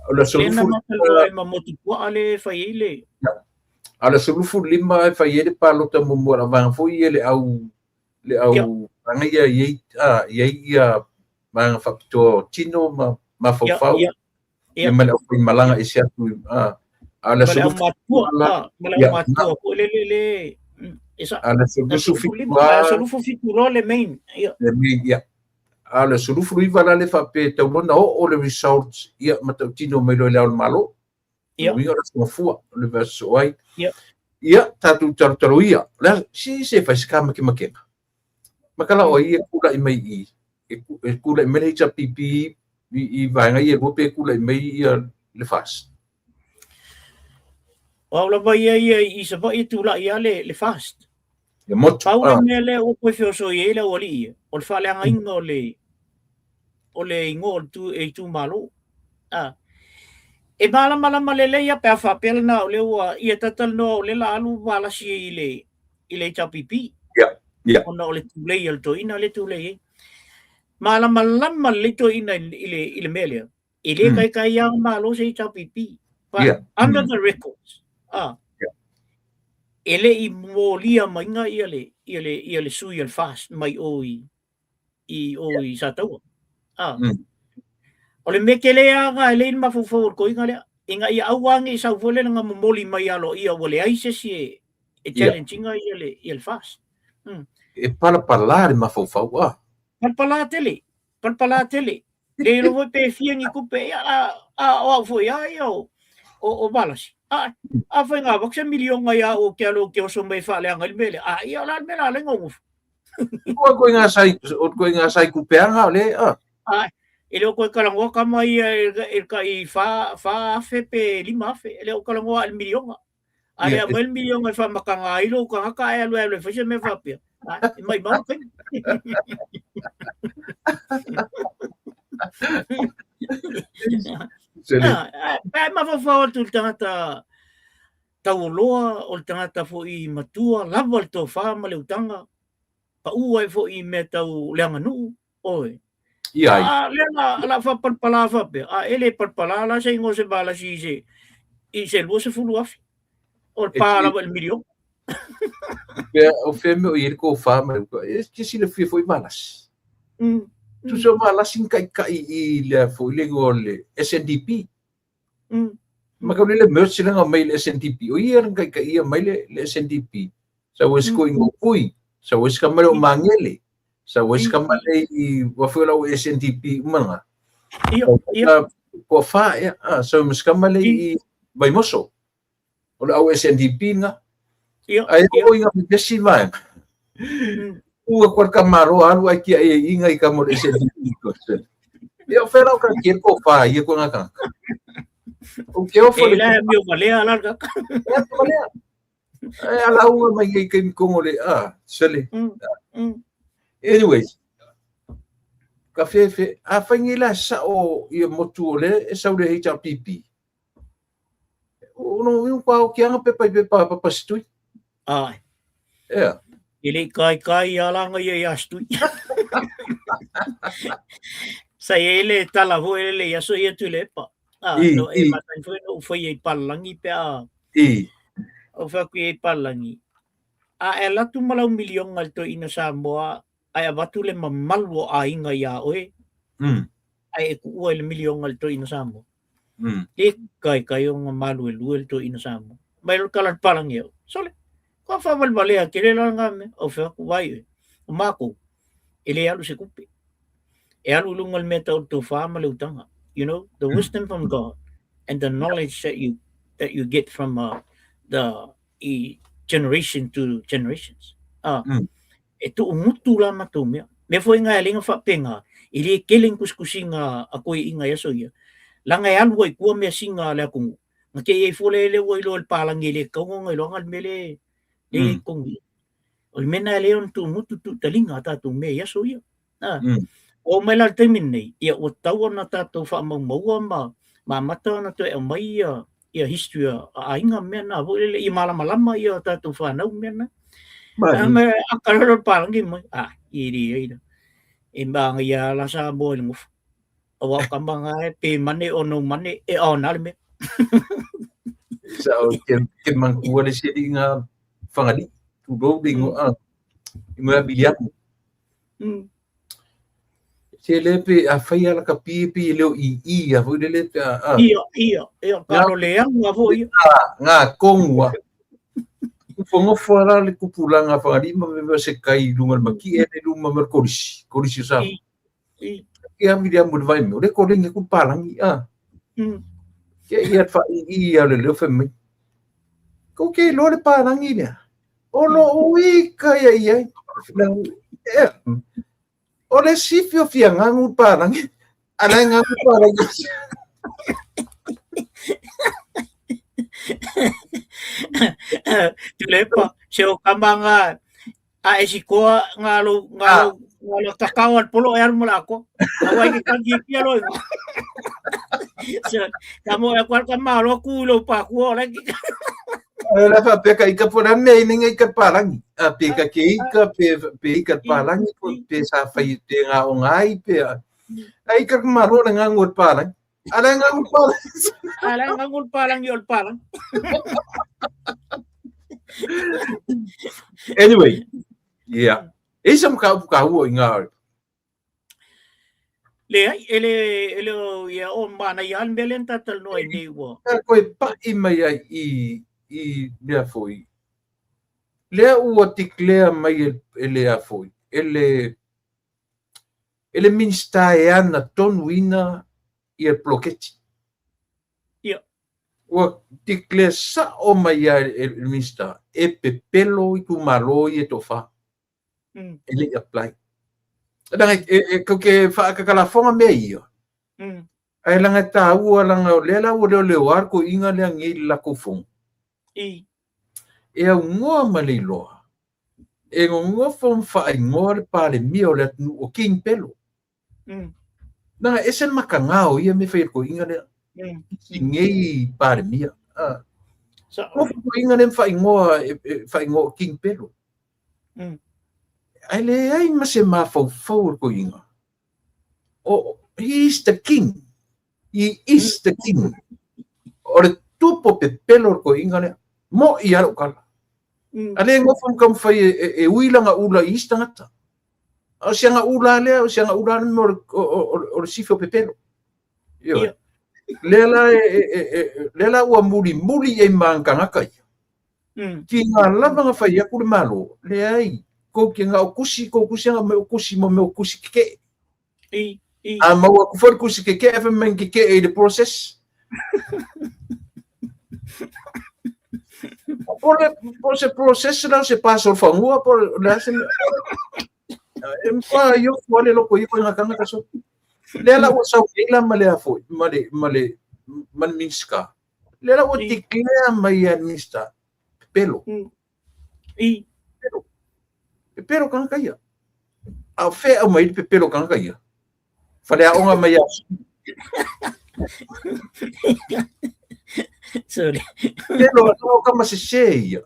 O le aso le na matalanoa ai ma Motupuaa le fai ai le. A o le aso 25 e fai ai le palota muamua a le vaega foi ia le au le au vaega ia i ai i ai ia vaega faapitoa o tino ma mafaufau. Ia ma le aufaimalaga ese atu a a le aso matutua ma le au matua foi le le le e sa a le aso 27 aso 27 loa le main ia le main ia a le aso 29 la le faapea tau lona oo le results ia matautino mai loa i le ao o le Malo ia uiga o le aso mafua o le aso ai ia ia tatou talotalo ia le si se fai se kamakemakega Makala o ai e kula'i mai i e kula'i mai le HRPP i vaega ia e lua pe kula'i mai ia le FAST? O au lava ia ia i Savaii e tula'i lava le, le FAST. Ia motu. Pau le mea lea ua toe feosoi ai le aualii ia, o le faaleagaina o le, o le igoa o le tu, e itumalo. Ah. E malamalama lelei lava pe a faapea lena o lea ua ia talatalanoa o lea la alu Valasi i le, i le HRPP. Yeah, yeah. Ona o le tulei a le toeaina lea tulei ai. Malamalama lelei toeaina i le, i le mea lea. E le taitai lava malo se HRPP. But Yeah. under the records, ah, Yeah. e le i molia maiga ia le, ia le, ia le sui a le FAST mai o i, i o i Sataua. Ah. O le mea tele lava na e lei le mafaufau o le toeaina lea, ina ia aua ne i sau foi lele na momoli mai aloaia ua leai se isi e, e challenge ina ia le, ia le FAST. E palapala le mafaufau a. Palapala tele, palapala tele. Le iloa foi pe fia ni tupe, ia, a, a, o au foi a ia o, o, o Valasi. A, a fai ngā wak se miliona ia o ke alo ke oso mai whaaleanga i le mele. A, ia o la le mea la lenga o Ua koe ngā sai, o koe ngā sai kupeanga o le, a. A, e le o koe kalangoa kama ia e, e ka i whā, whā afe pe lima afe, e le o kalangoa a le miliona. A le amai le miliona e whamakanga ai lo kangaka e alu e alu e whaise me whapia. A, e mai mau kai. A, e mawhawhau atu le tangata taualoa, o le tagata foi matua, lava le tofa ma le utaga, pau ai foi i mea tau le aganuu, oe. Ia ai. A lea la, la faapalapala faapea, a e le palapala la se igoa o se valasi i se, i se 20,000. O le pa lava i le miliona. Pea, o fea mea o i ai le tofa ma le uta, e te silafia foi valasi. Tusa o valasi ni taitai i le foi le igoa o le SNDP. Ma kau le merge le mai le SNDP. O ia le kai kai ia mai le le SNDP. Sa wes ko ingo pui, sa wes ka male o mangele. Sa wes ka male i wa fo la o SNDP umanga. Ia, ia. Ko fa ia, sa wes ka male i Vaimoso. O le au SNDP nga. Ia, Ai o inga me pesi mai. Ua kua ka maro alu ai kia e inga i ka mo le SNDP ko se. Ia o whera o ka kia ko wha ia ko ngā kanga. O ke o E la mi o valea la ka. Ia ko valea. Ai ala unga mai i kai kongo le a sele. Anyways, ka whewhe, a whaingi la sa o ia motu o le e sau le HRPP. O no iu pa o ki anga pepa i pepa papa situi. Ai. Ea. E le i kaikai ia langa ia i Astui. Sa i ai le tala foi lele i aso ia Tuilaepa. Ah, I, no, e i. masani foi ona ou faia i Palalagi pe a I. ou fai atu i ai i Palalagi. A e alu atu ma lau miliona i le toeaina Samoa ae avatu le mamalu o aiga iā oe, ae e tuua i le miliona i le toeaina Samoa. E kaikai ona maluelue le toeaina Samoa. Mai loa le tala a le palagi au, sole, kua faavalevalea tele la lena mea. Ou fai atu, vaai oe, o matou, e le alu se tupe. E alu i luga o le mea tau o le tofa ma le utaga. You know, the wisdom from God and the knowledge that you get from the i generation to generations. Ah, E tuumutu la matou mea. Mea foi nga e lenga faapenga, e le kele ni kusikusiga a koiina i aso ia, laga e alu ai i tua measina a le atunuu, na te i ai fua le ua iloa e le palagi e le tatau ona iloaga le mea lea e i ai i totonu i i. O le mea lena e le ona tuumutu tuutaliga a tatou mea i aso ia. Ua oo mai la i le taimi lenei, ia ua tatau ona tatou faamaumaua ma amata ona toe aumai ia ia history a aiga ma mea na foi lele ia malamalama ia tatou fanau ma mea na. Ma aka loa le palagi mai, ah, e leai la. E manaia lava la Samoa i le nofo. Aua o tama na e pe mane o no mane e ona le mea. Sa o ke manatua le isi alii na Fagalii, tulou le igoa, igoa ia Viliamu. Se le pe a fai ala ka pie pe le o i i a foi lele pe a. Ia, ia, ia, ka lo le anga foi. Ngā kongua. Ufongofo ala le kupulanga Fagalii ma me se kai lunga le maki e le luma ma le kolisi, kolisi o sa. I, i. Ia Viliamu le vai me, le kolenge ku palangi a. Ke ia fa i i a le leo fe mai. Ko ke lo le palangi lea. O lo ui ka ia ia. O le sifi o fia ngangu palangi. Ala ngangu palangi. Tuilaepa, se o kama nga a e sikoa ngā lo ngā lo ngā lo kakao al polo e alu ma la akoa. Aua i ke kangi pia lo. So, ka mo e kwa ka malo ku lo pa ku o la ki. La fa pe ka ika po la me ina ngai ka palangi. A pe ka ke ika pe pe ika palangi po pe sa fai te ngā o ngai pe a. Ai ka malo le ngangu o palangi. Ala ngangu palangi. Ala ngangu palangi o palangi. Anyway, yeah. E isa mo ka upu ka hua i ngā Leai, e le, e le o ia o mana ia le mea lea na talanoa ai nei ua. Ka koe pa'i mai ai i, i lea foi. Lea ua declare mai e, e lea foi, e le, e le Minista e ana tonu ina ia poloketi. Ia. Ua declare sa'o mai ai e le Minista e pepelo itumalo ia e toafa. E le i apply. Langa e, e, kau ke whaakakalafonga mea ia. Ai langa e tāua langa o lea la ua leo leo ar ko inga lea ngei le lako fongo. I. E au ngoa ma le iloa. E ngongofo mwhaingoa le palemia o le atunu o King Pelo. Nanga ese le makanga o ia me whai ko inga lea. I ngei palemia. Ah. So, Ko ko inga le whaingoa e, e whaingoa o King Pelo. Ai le ai ma se mafaufau o ko inga. O, he is the king. He is the king. O le tupo pepelo o ko inga lea. Mo i alo kala. A le ngofo kam whai e, e, e ui langa ula i isi tangata. O se anga ula lea, o se anga ula lea o, o, o, o le sifi o pepelo. Ioe. Ia. Lea la e, e, e, e, lea la ua muli muli e maangangaka ia. Ki ngā lava nga whai aku le malo, leai, kou ke ngā o kusi, kou kusi anga me o kusi mo me o kusi keke. I, i. A mau aku whai kusi keke, e whai men keke e le process. Po le, po se process la se paso o whangua, po le se e mpa io fua le loko io ngā kanga kaso. Lea la ua sau keila ma le afoi, ma le, ma le, ma le Minista. Lea la ua declare mai a Minista, pepelo. I. Pepelo. Pepelo kanga ia. A whea au mai le pepelo kanga ia. Whare aonga mai a Sorry. Pepelo, a tau kama se se ia.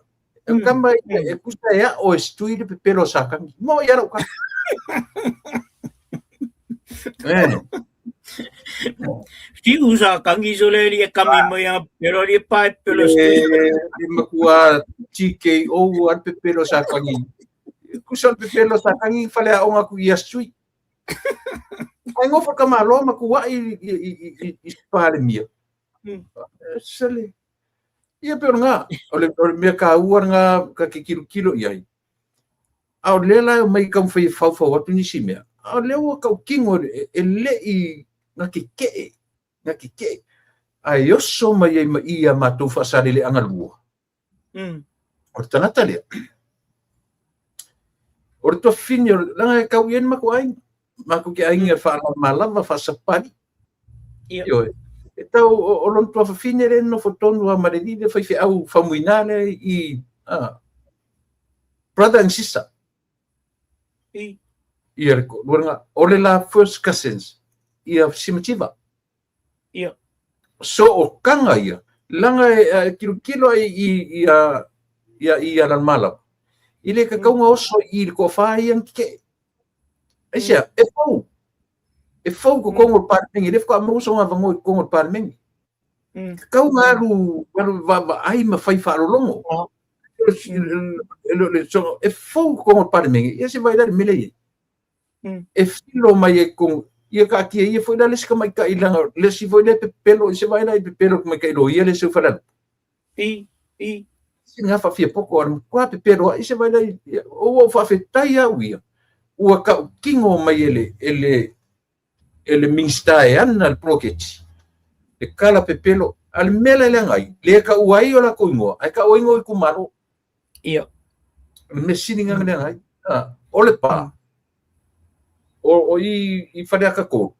E kama e kusa e a'o e stui le pepelo o Sākagi. Mo i ala uka. Eh. Fiu Sākagi so le li e kami mai a pepelo li e pae pepelo stui. E makua TKO a pepelo Sākagi. Kusa le pepelo Sākagi fale a onga ku ia stui. Ai ngofa ka malo ma ku i i i i Palemia. Sele. Ia pe o lena, o le, o le mea kāua lena ka ke kilokilo i ai. A o lea la e omai taumafai e faufau atu nisi mea, a o lea ua tautino e, e le i na kekeʻe, na kekeʻe. Ae oso mai ai ma i iā matou faasaleleaga lua. O le tagata lea, o le tuafafine, leaga e tau i ai le matou aiga. Matou te aiga faalama lava, faasapali. Ioe. E tau, o lona tuafafine lea e nofo tonu lava ma le alii lea faifeau faumuina lea i, brother and sister. Ia le toalua lena. O le la first cousins, ia Simativa. Ia. So o Kaga ia, leaga e kilokilo ai i ia ia i Lalomalava. I le kakauga oso i le toafa ia na kekeʻe. Aisea, e fou. E fou i totonu o le Palemene, lea faatoa maua sona avanoa i totonu o le Palemene. Tatau na alu alu vaavaai ma fai faalologo. E fou i totonu o le Palemene, ia se vaai la i le mea lea e i ai. E filo mai ai i totonu, ia taatia ia foi la le isi tamaitai leaga le isi foi lea e pepelo i se vaai la i pepelo i le tamaitai loia lea e seu Falealupo. Sina faafiapoto a le matua pepelo ai se vaai la i ua ou faafetai au ia ua tautino mai e le e le e le Minisita e ana le poloketi le kala pepelo a le mea la e leaga ai le taua ai o latou igoa ae taua ai igoa o itumalo. Ia. O le mea sili lena na leaga ai. O Lepa o i i Faleata 3 o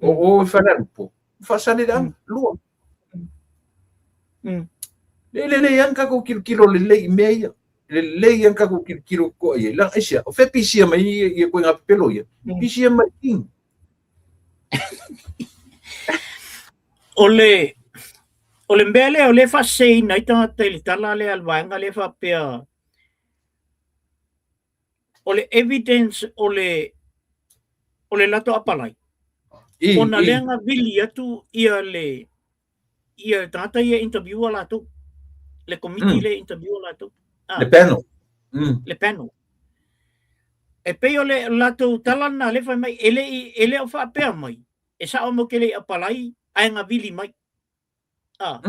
o i Falealupo Faasaleleaga 2. E lelei lava ona tatou tilotilo lelei i mea ia. Lelei lava ona tatou tilotilo totoa i ai. Leaga aisea, o fea e pisia mai ai ia ituaiga pepelo ia? Pisia mai i i. O le, o le mea lea o lea e faaseseina ai tagata i le tala lea a le vaega lea faapea o le evidence o le o le latou apalai ona lea na vili atu ia le ia tagata ia interview a latou le komiti le interview a latou le panel le panel e pei o le latou tala lena le fai mai e le e le o faapea mai e sao matou te le i apalai ae na vili mai Ah.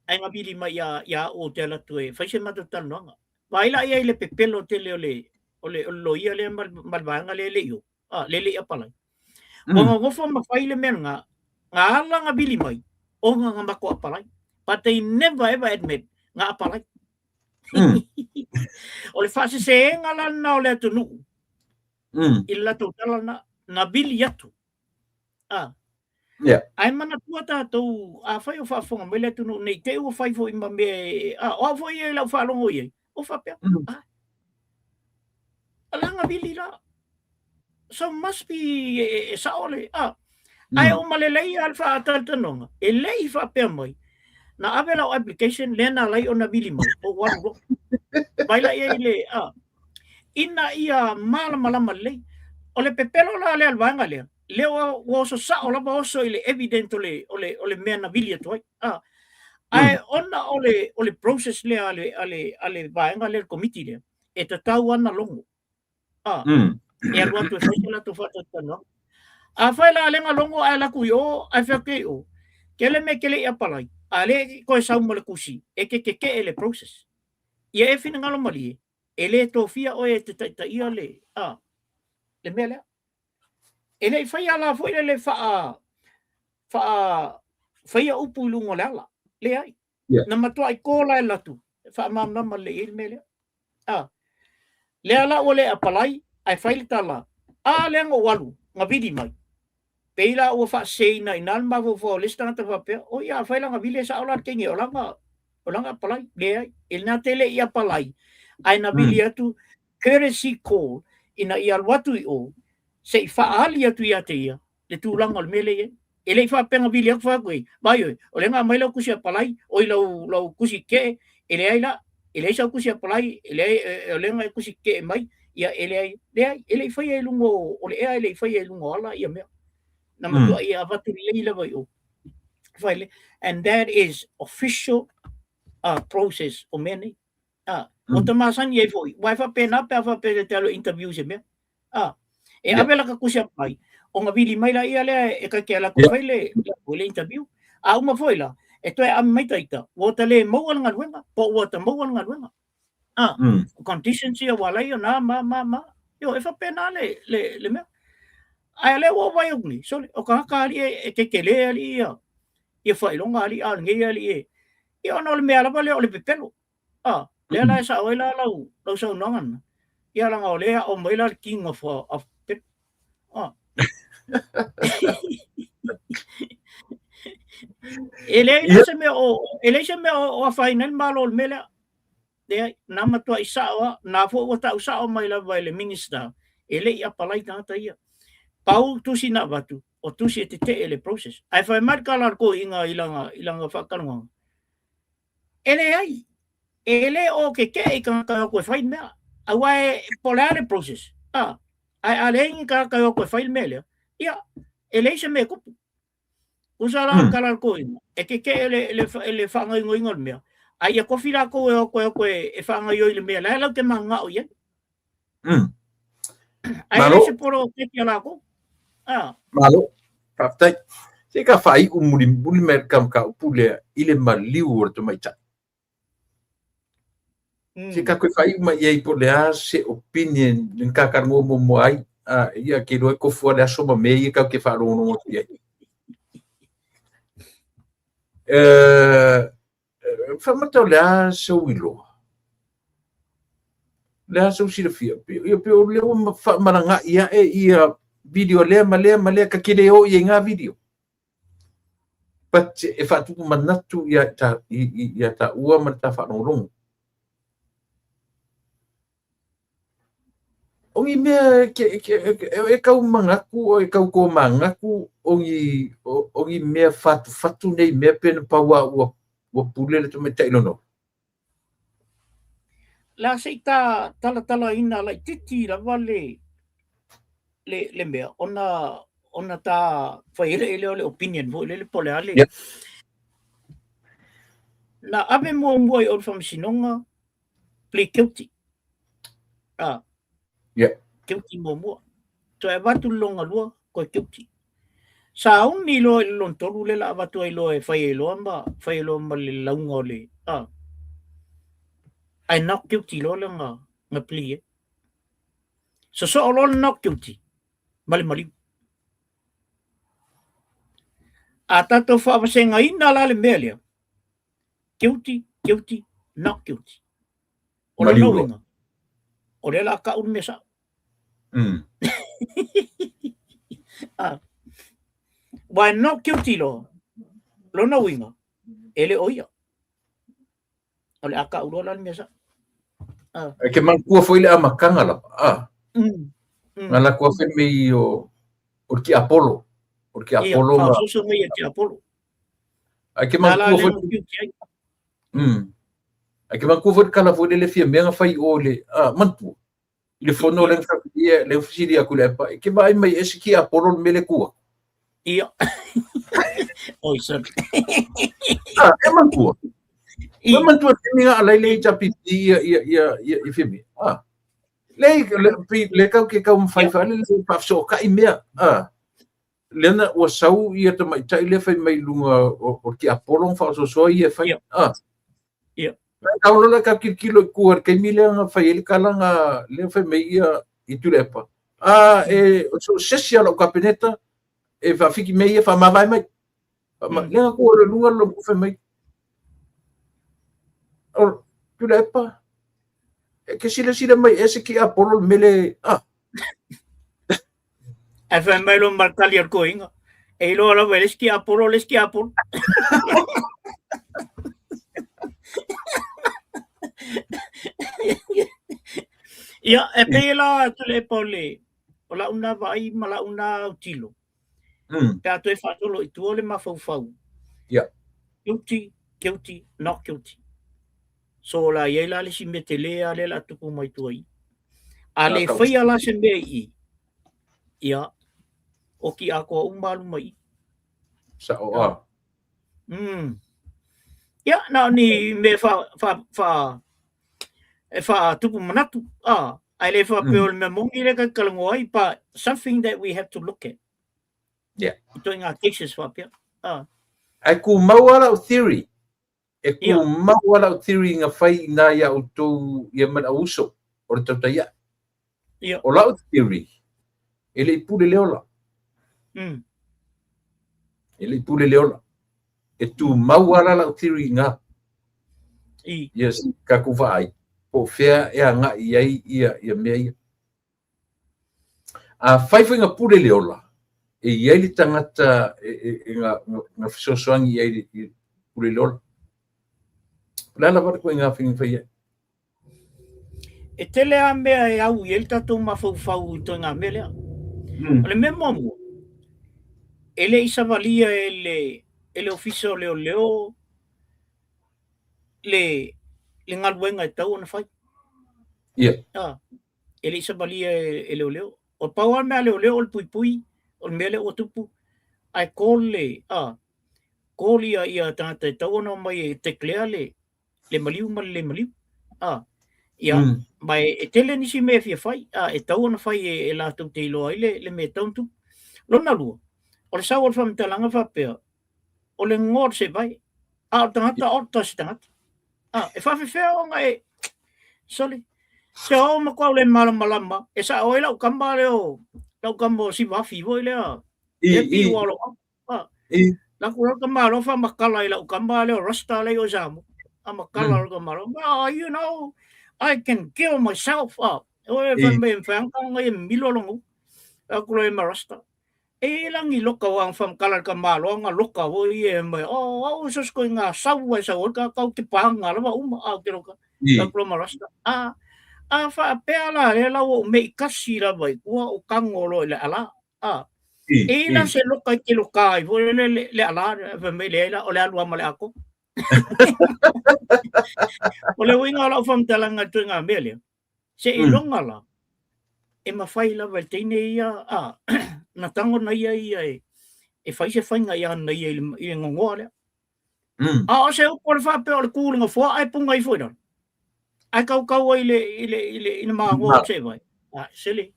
Ae na vili mai ia ia au ou te alu atu e fai se matou talanoaga. Vaai la i ai le pepelo tele o le o le o le loia lea ma ma le vaega lea e le i o, ah, le le i apalai. Ua gogofo ma fai le mea lena, na ala na vili mai, ona na matou apalai. But they never ever admit na apalai. O le faaseseega la lena o le atunuu i le latou tala lena, na vili atu. Ah. Yeah. Ae manatua tatou, afai o faafofoga mai le atunuu nei, te i ua fai foi ma mea e, ah, o au foi ia i lau faalogo i ai, o faapea, ah, la na vili la. So must be e, e, e sao le, ah. Ae uma lelei lava le faatalatalanoaga, e le i faapea mai, na ave lau application lea na alai ona vili mai, ou alu loa. Vaai la i ai le, ah, ina ia malamalama lelei. O le pepelo la lea a le vaega lea, lea ua, ua oso sao lava oso i le evident o le, o le, o le mea na vili atu ai. Ah. Ae ona o le, o le process lea a le, a le, a le vaega lea, le komiti lea, e tatau lava ona logo. Ah. E alu atu e fai se latou faatalatalanoaga. Afai la lea na logo ae alu atu i o, ae fai atu i o, tele mea e te le i apalai, a lea e toe sau ma le tusi, e te tetee le process. Ia e finagalo malie, e le tofia oe e te taitaia le, a, le mea lea. E le i faia la foi le faa, faa, faia upu i luga o le ala. Leai. Yeah. Na matuai ko la e alu atu, e faamalamalama lelei ai le mea lea. A, lea la ua le apalai, ae fai le tala, a lea na ou alu, na vili mai. Pei la ua faaseseina i ina le mafaufau o le isi tagata faapea, oi afai la na vili e sao la le teine o lana, o lana apalai. Leai, e na te le i apalai, ae na vili atu courtesy call ina ia alu atu i o, se i faaali atu ia te ia le tulaga o le mea lea e i ai. E le i faapea na vili atu fai atu ei, vaai oe, o lea na aumai lau tusi apalai, oi lau, lau tusi tetee, e leai la. E leai sau tusi apply, e leai, o lea na e tusi tetee mai, ia e leai, leai, e le i faia i luga o le ea, e le i faia i luga o ala ia mea. Na matuai avatu lelei lava i o. Fai le, and that is official process o mea nei. Ua ta masani ai foi, aua e faapena pe a faapea e te alu e interview i se mea. E ave laka tusi apply, ona vili mai laia lea e ta te alu atu e fai le, le interview. A uma foi la, e toe ave mai taita, ua ta le maua le galuega, po ua ta maua le galuega. Conditions ia ua ala ai ona ma, ma, ma. Ioe, e faapena le, le, le mea. Ae o lea ua ou vaai atu nei, sole, o tagata alii e tetele alii ia, ia faailoga alii, a o lenei alii e, ia ona o le mea lava lea o le pepelo. Lea la e sao ai la lau, lau saunoaga lena. Ia leaga o lea e aʻo mai la le king of pepelo. E leai la se mea o, e leai se mea o afaina ai le Malo i le mea lea. Leai, na matuai sao lava, na foi ua tau sao mai lava e le Minister, e le i apalai tagata ia. Pau tusi na avatu, o tusi e tetee le process. Ae fai mai le tala a le toeaina i lana, i lana faatalanoaga, e leai, e le o tetee i tagata e o atu e fai le mea. Aua e, po o le a le process, ae a leai ni tagata e o atu e fai le mea lea, ia, e leai se mea e tupu. Tusa la o le tala a le toeaina, e tetee le, le, le faagaoioiga o le mea, a ia tofi latou e o atu e o atu e faagaoioi le mea la e latou te mananao i ai. Ae Malo. leai se poloketi a latou. Malo. Faafetai. Se i ka faaiu mulimuli mai le mataupu lea i le maliu o le tamaitai. Se ka koe faaiu mai i ai po o le a se opinion na ka talanoa muamua ai. Ia ke iloa e tofu lava le aso ma mea ia tatou te faalogologo atu i ai. Faamata o le a sou iloa? O le a sou silafia? Ia pei o lea ua faamalaga'i ae ia video lea ma lea ma lea, ta te le o i ai ngā video. But e faatupu manatu ia ia taua ma le ta faalogologo. O ni mea e kau manatu o e kau tomanatu o ni o ni mea fatufatu nei mea pe na pau lava ua ua pule le tamaitai lona ulu. La se i ta talatalaina laitiiti lava le le le mea ona ona ta fai ai lea o le opinion foi lele po o le a le Na ave muamua i o i le Faamasinoga plead guilty. Guilty muamua. Toe avatu le lona lua, toe guilty. Sauni loa i le lona tolu lea la avatu ai loa e fai ai loa ma fai ai loa ma le lauga o le ae not guilty loa lea na plea ai. Sosoo loa le not guilty ma le maliu. A tatou faavasegaina la le mea lea, guilty, guilty, not guilty. O lona uiga, o lea la a tau le mea sao. Aua e not guilty loa, lona uiga, e le o ia. O le a tau loa la le mea sao. E ke manatua foi le amataga lava. Na latou fai mai o o le tiapolo. O le tiapolo. Ia, faaososo mai e tiapolo. Ae ke manatua foi Ae ke manatua foi le tala foi lele Fiamē na fai i o i le manatua i le fono lea na fai lea fesili atu i le Epa, e ke vaai mai e se tiapolo le mea lea e tu atu. Ia. Oi, sorry. E manatua. E manatua le taimi na alai le HRPP ia ia ia ia i Fiamē. Le le le kau ke taumafai faalele le faafesootai mea. Lea na ua sau ia tamaitai lea fai mai i luga o le tiapolo na faaosoasoa ia e fai. Ia. Tau loa la ta tilotilo i tua i le taimi lea na fai ai le tala na lea fai mai ia i Tuilaepa. E so o se isi lava o lau Kapeneta e faafiki mea ia faamavae mai. Lea na tua i luga le fai mai. O Tuilaepa, e ke silasila mai e se tiapolo le mea lea. Ae fai mai loa ma le tali a le toeaina, e iloa lava e le isi tiapolo le isi tiapolo. Ia, e pei la Tuilaepa o le o lau na vaai ma lau na autilo. Pe a toe faasolo i tua le mafaufau. Yeah. Guilty, guilty, not guilty. So o le a i ai la le isi mea tele lava lea o le a tupu mai tua i i. A le faia la se mea i i, ia, oki atoa uma luma i i. Sa'o a. Ia, na o ni mea fa, fa, fa, e faatupu manatu, a, ae le faapea o le mea moni lea ta te talanoa ai, but something that we have to look at. I ituaiga cases faapea. A. Ae tumau lava lau theory. E tumau lava lau theory na fai i ina ia outou ia ma le au uso o le tautai ae. O lau theory, e le i pule le ola. E le i pule le ola. E tumau lava la lau theory i ina. Yes, tatou vaai, po o fea e agai i ai ia mea ia. Afai foi na pule le ola, e i ai le tagata na fesoasoani i ai i le pule le ola. O le a lava le ituaiga faiga fai ai? E tele lava mea e au i ai le tatou mafaufau i ituaiga mea lea. O le mea muamua, e le i savalia e le, e le Ofisa o Leoleo le, le galuega e tatau ona fai. Ah, e le i savalia e leoleo. O pau lava le mea a leoleo o le puipui, o le mea lea ua tupu, ae call le, ah, call ia, ia tagata e tatau ona omai e declare le, le maliu ma le le maliu. Ah, ia, ma e tele nisi mea e fia fai, ah, e tatau ona fai e latou te iloa ai le mea e tatau ona tupu. Lona lua, o le sau o le faamatalaga faapea, o le goa o le sevae, a o le tagata o le se tagata. Ah, e faafefea ona e, sorry, se o matua le malamalama, e sa'o ai lau tama lea o, lau tama o Sivafi foi lea, e pi ua lo, ah, la ku lau tama alofa makala i lau tama lea o Rasta lea i o Samoa. A makala mm. tama alofa, ah, you know, I can kill myself. Ah, o e fai mai mfai ang ngai milo longu. Aku lo e ma Rasta. E langi loka o ang whamkala ka malo nga loka o i e mai o au so sko nga sau e sau ka kau te panga lava uma au te loka ka klo marasta a a fa pe ala le la o me kasi la vai ua o kango lo le ala a e la se loka ke loka i vo le le ala fa me le la o le alua ma le ako. O le uiga o lau faamatalaga i ituaiga mea lea, seiloga la, e mafai lava e le teine ia, a, na tago na ia ia e, e fai se faiga ia na ia i le, i le gogoa lea. A o se upu o le faapea o le ku i le gafoa ae punga ifo i lalo. Ae kaukau ai i le, i le, i le, i le magoa o se vai. A, sele.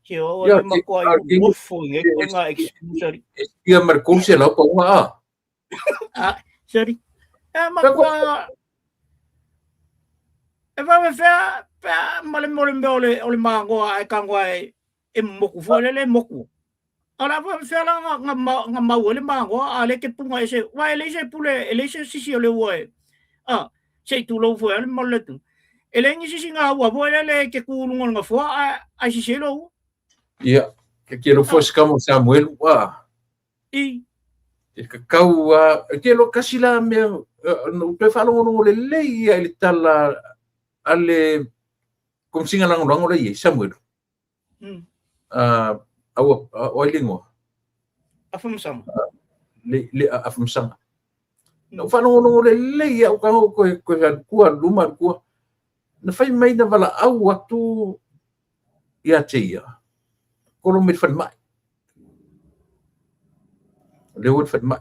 Se o le matua i nofo i ngai ituaiga excuse ali. Ia ma le 300 pauga a. Ah, sorry. E matua e faafefea pe a ma le mo le mea o le magoa ae tago ae e moku foi lele e moku. A o le a faafefea la nga nga mau ai le magoa a le ke punga ese aua e leai se pule e leai se sisi o le ua e a se i tulou foi a le mamalu o le atunuu. E leai ni sisi gaua foi lele e te tu i luga o le gafoa ae ae sisi ai lou ua. Ia, ke ke lo foi se kama o Samuelu a. I. E kakau a, e te lo kasi la mea, na ou toe faalogologo lelei ia i le tala a le Komisiga Lagolago la i ai, Samuelu. Aua, o ai le igoa? Afamasaga. Le, le Afamasaga. Na ou faalogologo lelei ia, ou tago koe, koe alu tua, alu luma, alu tua. Na fai mai na valaau atu ia te ia, kolo mai le falemai. O lea ua i le falemai.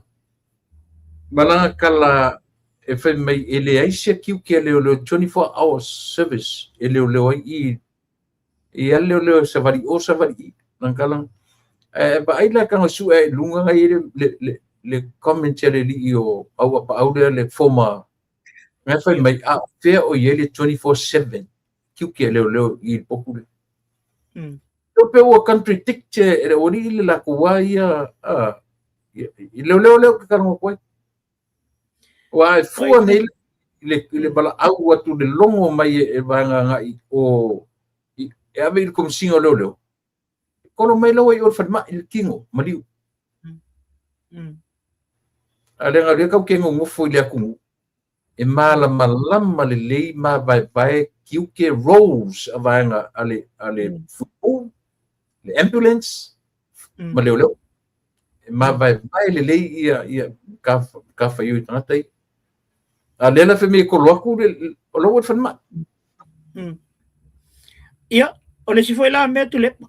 Ma lana tala e fai mai e leai se tiute a leoleo 24 hours service e leoleo ai i i a leoleo e savali o savali i. Lana tala e vaai la tago e sue ai i luga na i ai le, le, le, le comment a le alii o Auapaau lea le former na e fai mai a o fea o i ai le 24/7 tiute a leoleo i le potu lea. Pe pe ua contradict e le aualii le latou a ia a i leoleo lea ou te talanoa atu ai. Aua e fua nei i le valaau atu le logo mai e vaega agai o e ave i le Komesina o Leoleo. E kolo mai laua i o le falemai le tino maliu. A leaga o lea tatou te nonofo i le atunuu e malamalama lelei ma vaevae tiute roles a vaega a le a le fuimu, le ambulance ma leoleo. E mavaevae lelei ia ia matafaioi tagata ia. A lea la fai mai e kolo atu le, o la ua i le falemai. Ia, o le isi foi la mea Tuilaepa,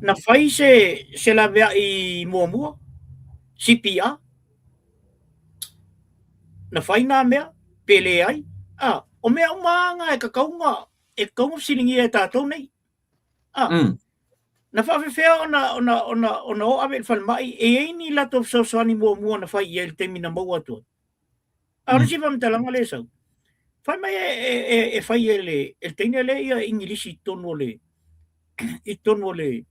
na fai se, se laveai muamua, CPR, na fai nā mea, pe leai, a, o mea uma lava na e tatau ona, e tatau ona fesiligia e tatou nei. A, na faafefea ona, ona, ona, ona o ave i le falemai, e i ai ni latou fesoasoani muamua na fai i ai i le taimi na maua atu ai? A o le isi faamatalaga lea e sau, fai mai e, e, e, e fai e le, e le teine lea ia Igilisi i totonu o le, i totonu o le,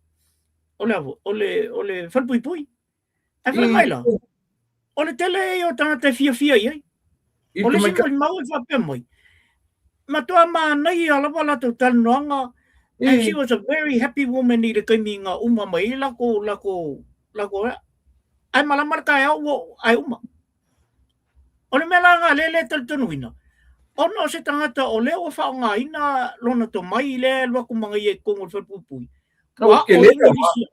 o le, o le, o le falepuipui. Ae fai mai la, o le tele ia o tagata e fiafia i ai. O le isi molimau e faapea mai, matua manaia lava latou talanoaga, and she was a very happy woman i le taimi na uma mai ai lakou, lakou, lakou, ae malama le taeao ua, ae uma. O le mea la lena lea e le talitonuina, ona o se tagata o lea ua faaaogaina lona tomai lea e alu atu ma ia i totonu o le falepuipui, ua aʻo Igilisi,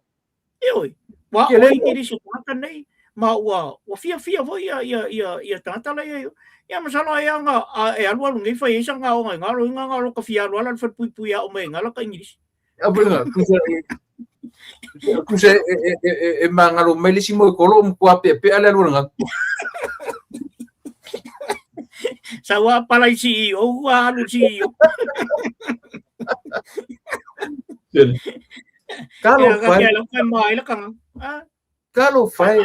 ioe, ua aʻo Igilisi o tagata nei, ma ua, ua fiafia foi ia, ia, ia, ia tagata la ia, ia masalo ai ona e alu alu nei fai ai sana aoga i ngā loiga ngā loka fia alu ala le falepuipui e aʻo mai ai ngā laka Igilisi. Tusa e magalo mai le isi moekolo o matua peapea le alu o le galu. Sau a pala i CEO, ua alu CEO. Talofa e. Talofa e.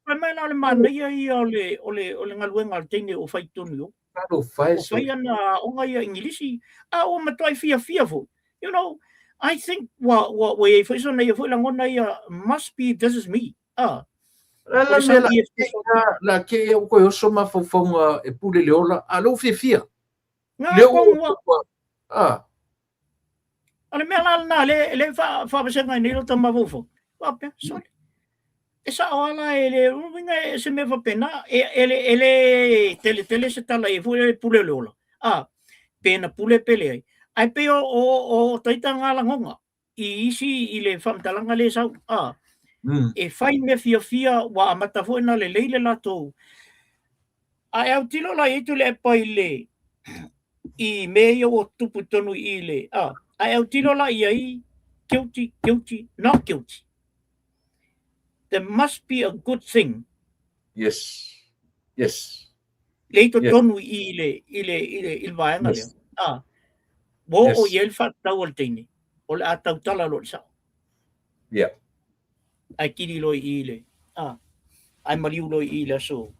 Fai mai la o le manaia ia o le, o le, o le galuega a le teine o fai tonu i o. Talofa e. O fai ana aoga ia Igilisi, a ua matuai fiafia foi. You know, I think ua, ua, ua i ai foi sona ia foi lagona ia, must be this is me. Ah. La la mea la la ke ia ua toe oso mafaufauga e pule le ola, a lea ua fiafia. Lea ua, ah. O le mea la lena lea lea faavasega ai nei lota mafaufau. Faapea, sorry. E sao lava la e le uiga e se mea faapena, e, e, le, e le tele tele se tala i foi le pule o le ola. A, pe na pule pe leai. Ae pei o, o, o taita ngā lagona i isi i le faamatalaga lea e sau. A, e fai mea fiafia ua amata foi na lelei le latou. A e autilo la i ai Tuilaepa i le i mea ia ua tupu i totonu i i le a, a e autilo la i ai guilty, guilty, not guilty. There must be a good thing. Yes. Yes. Le i totonu i i le, i le, i le, i le vaega lea. A, ua oo i ai le faatatau a le teine, o le a tautala loa i le sao. Yeah. Ae kili loa i i le, a, ae maliu loa i i le aso.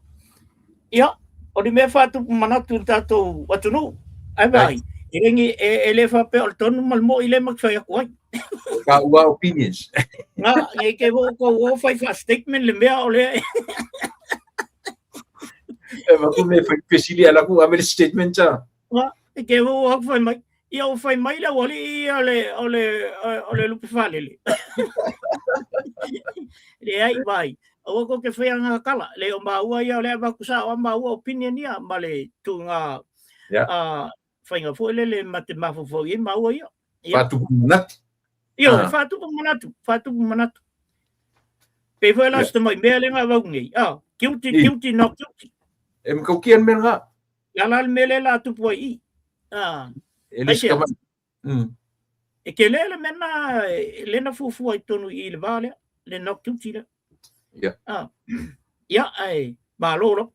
Ia, o le mea faatupu manatu i le tatou atunuu, ae vaai, e le, e, e le faapea o le tonu ma le mo'i lea ma te fai atu ai. Ka ua opinions. Nga, nge ke vo ko o fai fa statement le mea o le. E ma ku me fai pesili ala ku ame le statement ta. Nga, e ke vo au fai mai. Ia ua fai mai le aualii ia o le, o le, o le lupe faalele. Leai, vai. Aua kou te whaia ngā kala. Le o māua ia o le avatu sa o a māua opinion ia ma le tūnga yeah. whainga foi lele ma te mafaufau i māua ia. Ia. Whātupu manatu. Ia, ah. whātupu manatu, whātupu manatu. Pe foi la yeah. se mai mea le ngā vau nei. Ah, guilty, guilty, not guilty. E mkaukia mea ngā. Le a la le mea lea la tupu ai i. Ah. E le Aisea? skama. E ke lea le mea na, le na fuafua i totonu i le vā lea, le not guilty lea. Ia. Ah. Ia, ai, malo lava.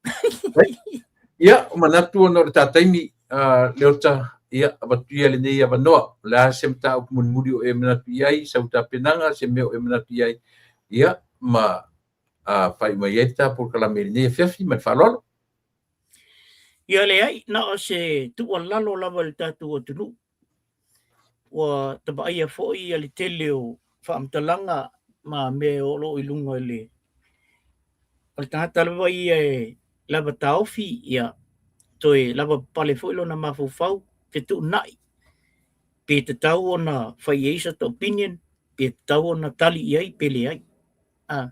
Ia, o manatu ona o le tā taimi, uh, Leota, ia, avatu ia lenei avanoa. O le a se mataupu mulimuli o e manatu i ai, sau tapenaga, se mea o e manatu i ai, ia, ma uh, faaiu mai ai le tā polokalame i lenei afiafi ma le faaaloalo. Ia leai, na o se tuualalo lava i le tatou atunuu. Ua tavaaia foi ia le tele o faamatalaga ma mea o lo o i luga i le o le tagata lava ia e lava taofi, ia toe lava papale foi lona mafaufau, fetuunai pe tatau ona fai i ai sata opinion, pe tatau ona tali i ai pe leai. A,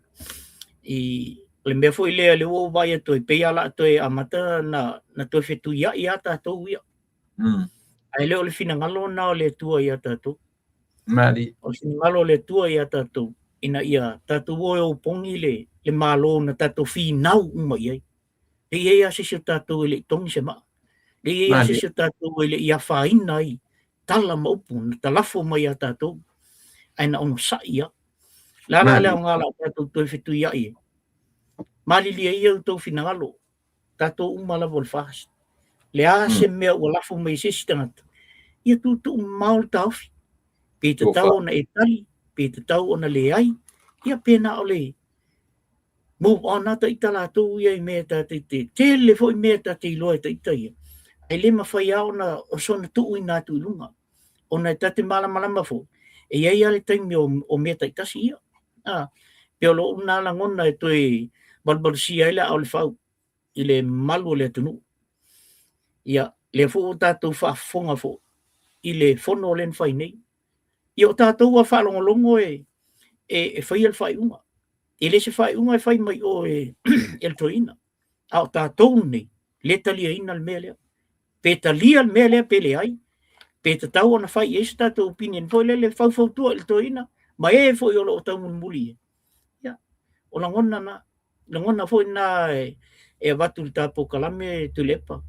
i o le mea foi lea lea ua ou vaai atu ai, pei lava o le a toe amata na, na toe fetuiai lava tatou ia. Ae le o le finagalo lena o le Atua iā tatou. Mali. O le finagalo o le Atua iā tatou, ina ia tatou o e opogi le, le Malo na tatou finau uma i ai. E i ai lava se isi o tatou e le i togi se maa. E i ai lava se isi o tatou e le i afaina i tala ma upu na talafo mai ia tatou, ae na onosai lava. O le a la le aoga o le a tatou toe fetuiai ai? Malilie ia outou finagalo, tatou uma lava o le FAST. Le a se mea ua lafo mai e se isi tagata, ia tuutuu mamao le taofi. Pe tatau ona e tali, pe tatau ona leai, ia pe na o le move on lava ita latou ia i mea tatou te tele foi mea ta te iloa e ita ia, ae le mafai lava ona o soona tuuina atu i luga, ona e ta te malamalama foi, e i ai lava le taimi o mea taitasi ia. Pei o lou na lagona e toe valuvalusia ai le aa o le fau i le mamalu o le atunuu. Ia, lea foi ua tatou faafofoga foi i le fono lea na fai nei. Ia o tatou a faalogologo e faia le faaiuga. E le se faaiuga e fai mai o e le toeaina. A o tatou nei, le taliaina le mea lea. Pe talia le mea lea pe leai, pe tatau ona fai i ai se tatou opinion foi lele faufautua i le toeaina, ma e foi o lo o taumulimuli i ai. Ia, o lagona na, lagona foi na e avatu i le ta polokalame Tuilaepa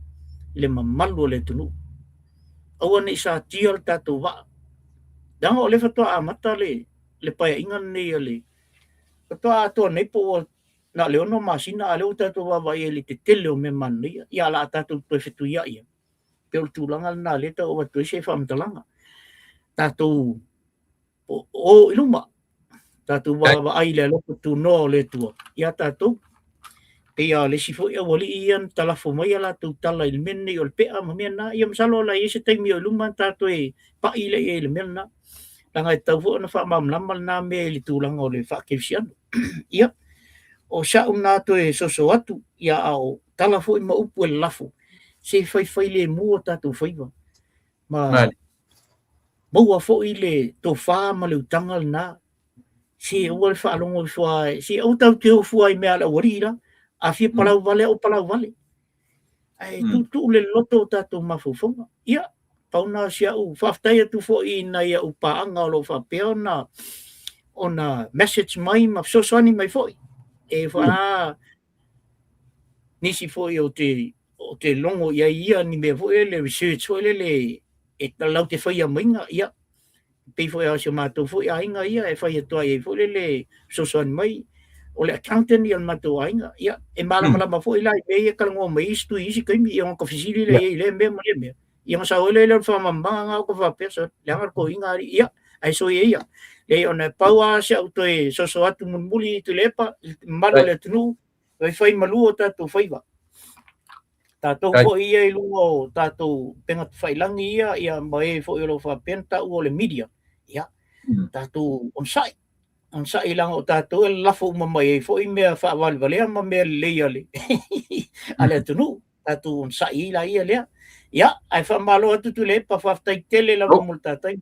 i le mamalu o le atunuu. Aua ne i satia le tatou vaa. Leaga o lea faatoa amata le paeaiga lenei a le faatoa atoa nei po ua na o le 6 masina, a o lea ua tatou vaavaai i le tetele o mea manaia. Ia, o le a tatou toe fetuiai ai. Pei o le tulaga lena lea e tau avatu ai se faamatalaga. Tatou o i luma, tatou vaavaai i le alofa tunoa o le Atua ia tatou. Pei lava o le isi foi aualii ia na talafo mai a latou tala i le mea lenei o le pea ma mea na. Ia masalo o le a i ai se taimi o i luma tatou toe pai lea i ai i le mea lena. Leaga e tatau foi ona faamalamalama lena mea i le tulaga o le faakerisiano. Ia, o sau lena toe soso atu, ia a o tala foi ma upu e lalafo, se faifailemu o tatou faiva. Ma maua foi le tofa ma le utaga lena. Se aua le faalogo ifo lava, se aua tatou te o fua i mea a le aualii la. A fia palau vale, o palau vale. Ae tuutuu le loto o tatou mafaufauga. Ia, pau na o si au faafetai atu foi i nai au paaga o lo o faapea ona message mai ma fesoasoani mai foi. E faa nisi foi o te logo i ai ia ni mea foi lele research foi lele e lau te faia maiga, ia pei foi o si o matou foi aiga ia e fai atu ai foi lele fesoasoani mai o le accountant ia o le matou aiga, ia e malamalama foi la i mea ia talanoa mai isi tui isi taimi, ia ona ka fesili lea i lea mea ma lea mea, ia ona sau ai lea o le faamalamalamaga na o ka faapea so leaga le toeaina alii, ia ae soi e ia leai ona e pau lava si au toe soso atu mulimuli Tuilaepa i le mamalu o le atunuu, faifai malu o tatou faiva. Tatou foi ia i luga o tatou upega tafailagi ia, ia ma e foi o lo o faapea ona taua o le media, ia, tatou onosai, onosai leaga o tatou e lalafo uma mai ai foi mea faavalevalea ma mea lelei a le, a le atunuu. Tatou onosai ai la ia lea. Ia, ae faamalo atu Tuilaepa, faafetai tele lava mo le tatai.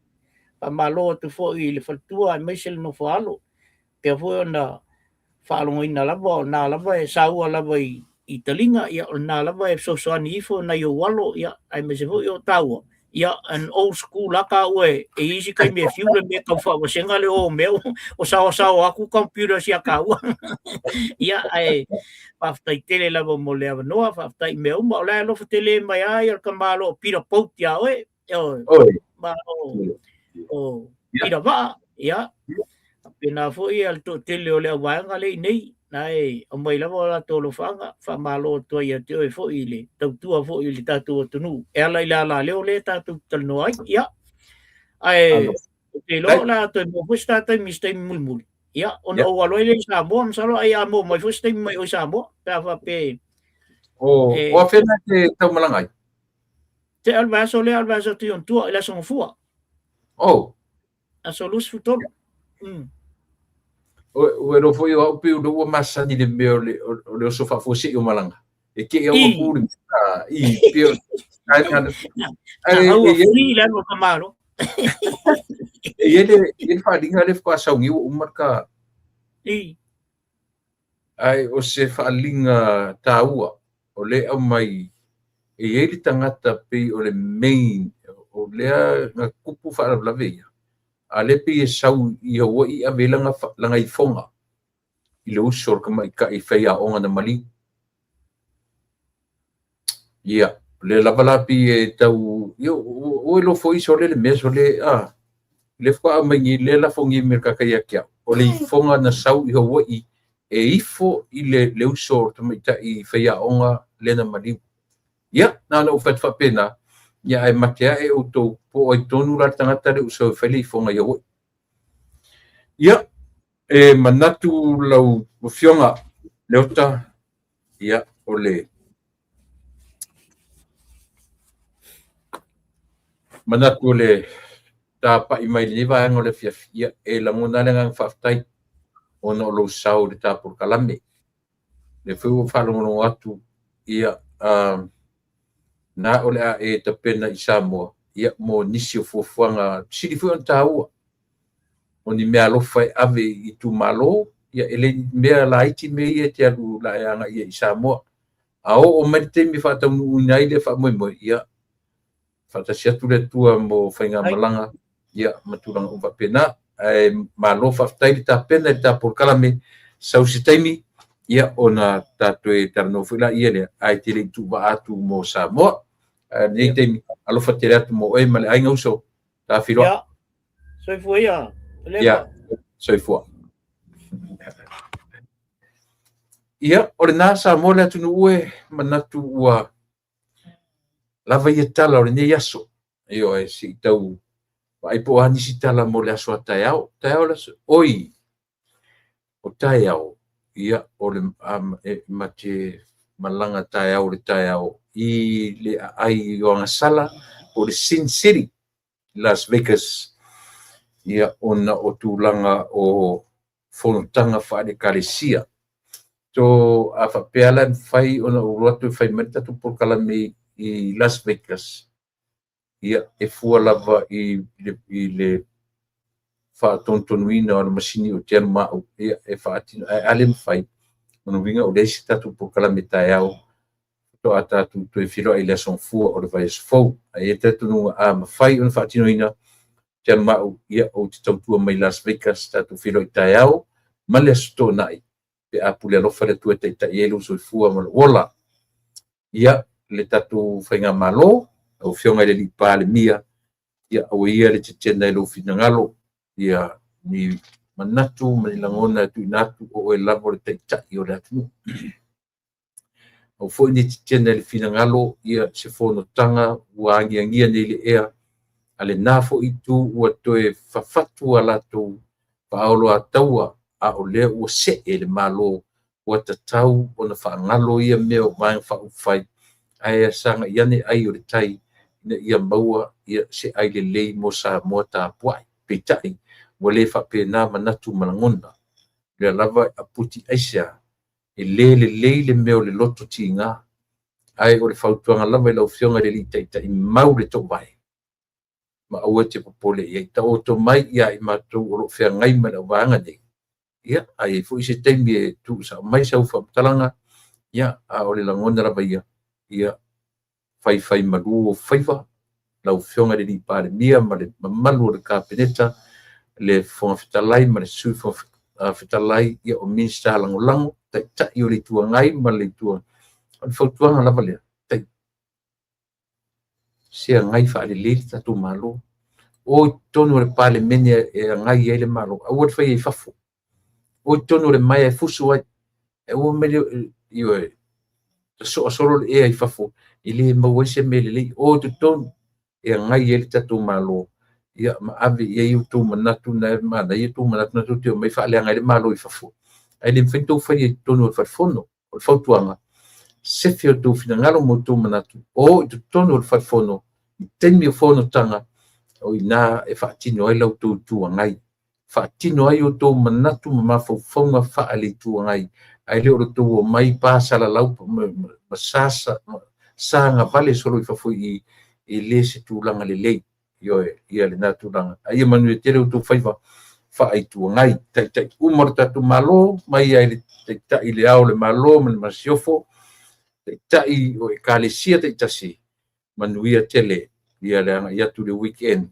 Faamalo atu foi i le faletua aemaise le nofo alo. Pea foi ona faalogoina lava o lena lava e saua lava i taliga, ia o lena lava e fesoasoani ifo nai ou alo, ia aemaise foi o taua, ia an old school la taua e i isi taimi e fiu le mea tau faavasega le o mea o saoasao atu computers ia taua. Ia ae faafetai tele lava mo le avanoa, faafetai i mea uma. O la e alofa tele mai lava ia le tamaloa o Peter Pope ia oe. Ma o Peter Vaa, ia. Faapena foi le toatele o le auvaega lea i nei, na e aumai lava o latou alofaaga, faamalo atu ai ia te oe foi i le tautua foi i le tatou atunuu e ala i le alaleo lea tatou te talanoa ai. Ia, ae ou te iloa o le a toe maua foi se ta taimi i se taimi mulimuli. Ia, ona ou alu ai lea i Samoa, masalo ai a maua mai foi se taimi mai oe i Samoa, pe a faapea O afea na te taumalaga ai? Te a o le vaiaso lea, o le vaiaso atu i ona tua, i le Aso Gafua. Aso 23. Ua iloa foi o au pei o lea ua masani i le mea o le oso faafuasei o malaga. E te i au aku le mea i pei o ai ua free le alu o ka malo. E i ai le faaaliga lea faatoa sauni ua uma le ka. Ae o se faaaliga taua o lea e aumai e i ai le tagata pei o le main o lea na tupu faalavelave ia, a lea pei e sau i Hawaii ave ai lana ifoga i le uso o le tamaitai faiaoga na maliu. Ia, o lea lava la pei e tau, ia, ua iloa foi sole le mea sole, a, lea faatoa aumai nei, lea lafo nei me le tagata ia te au, o le ifoga na sau i Hawaii e ifo i le, le uso o le tamaitai faiaoga lea na maliu. Ia, na ona ou fai atu faapena, ia ae mate ae outou po o ai tonu la le tagata lea ua sau e fai le ifoga i Hawaii. Ia, e manatu lau Afioga Leota, ia, o le manatu o le tapai mai lenei vaega o le afiafi, ia, e lagona lava le agaga faafetai ona o lou sao i le ta polokalame. Lea foi ua faalogologo atu, ia, na o le a e tapena i Samoa, ia, mo nisi o fuafuaga sili foi ona taua, o ni meaalofa e ave i itumalo, ia, e le ni mea laiti mea ia e te alu o le a e agai ai i Samoa. A oo mai le taimi e faataunuuina ai lea faamoemoe, ia, faatasi atu le Atua mo faigamalaga, ia, ma tulaga uma faapena. Ae malo faafetai le tapena i le ta polokalame, sau se taimi, ia, ona ta toe talanoa foi laia lea, ae te le i tuuvaa atu mo Samoa. Ae lenei taimi, alofa tele atu mo oe ma le aiga uso, ta feiloai. Ia, soifua ia, Ia, soifua. Ia, o lena Samoa le atunuu e, manatu ua lava ia tala o lenei aso. Ioe, se i tau vaai po o a nisi tala mo le aso a taeao. Taeao le aso, oi, o taeao, ia, o le, e, ma te malaga taeao le taeao i le aai o Agasala po o le Sin City, Las Vegas, ia, ona o tulaga o fonotaga faale-Ekalesia. So, a faapea la e mafai ona ou alu atu e fai mai le tatou polokalame i Las Vegas, ia, e fua lava i le, i le faatonutonuina o le masini o te alu ma au, ia, e faatino, ae a le mafai, lona uiga ua leai se tatou polokalame taeao, faatoa tatou toe feiloai i le aso Gafua o le vaiaso fou. Ae i ai le talitonuga a mafai ona faatinoina, te alu ma au, ia, ou te tautua mai Las Vegas, tatou feiloai taeao ma le Aso Toonai, pe a pule alofa le Atua e taitai ai lou soifua ma lou ola. Ia, le tatou faigamalo, lau Afioga i le Alii Palemia, ia, aua ia le tetena i lou finagalo, ia, ni manatu ma ni lagona e tuuina atu, o oe lava o le taitai o le atunuu. Aua foi ne i tetena i le finagalo ia se fonotaga ua agiagia nei i le ea, a lena foi itu ua toe fafatu a latou faaoloataua, a o lea ua see le Malo, ua tatau ona faagalo ia mea o Vaega Faaupufai, ae sagai ane ai o le tai ina ia maua ia se ai lelei mo Samoa tapuai. Peitai, ua le faapena manatu ma lagona. O lea lava e aputi aisea? E le lelei le mea o le loto tiga, ae o le fautuaga lava i lau Afioga i le Alii Taitai, mau le toovae, ma aua e te popole i ai. Taoto mai ia i matou o lo o feagai ma le auvaega nei, ia, a i ai foi se taimi e tuusao mai sau faamatalaga, ia, a o le lagona lava ia, ia faifaimalu ou faiva, lau Afioga i le Alii Palemia ma le mamalu o le Kapeneta, le Fofoga Fetalai ma le Sui Fofoga Fetalai, ia, o Minisita Lagolago, Taitai o le Itu Agai ma le Itu. O le fautuaga lava lea, tai se agai faalelei le tatou Malo. O i totonu o le Palemene e agai ai le Malo, aua le faia i fafo. O i totonu o le maea e fusu ai, e aua mai le, ioe, soa solo le ea i fafo, e le maua ai se mea lelei. O i totonu e agai ai le tatou Malo, ia, ma ave i ai outou manatu na e manaia outou manatu na tou te omai faaleaga ai le Malo i fafo. Ae le mafai ona outou faia i totonu o le fale fono. O le fautuaga, sefe outou finagalo ma outou manatu, o i totonu o le fale fono, i taimi o fonotaga, o i ina e faatino ai la outou Itu Agai. Faatino ai outou manatu ma mafaufauga faale-Itu Agai, ae le o le tou omai pasalalau ma sagavale solo i fafo i e le se tulaga lelei. Ioe, ia lena tulaga. A ia manuia tele outou faiva faa-Itu Agai. Taitai uma o le tatou Malo, mai lava i le Taitai i le Ao o le Malo ma le Masiofo, Taitai o Ekalesia taitasi, manuia tele ia le agai atu i le weekend.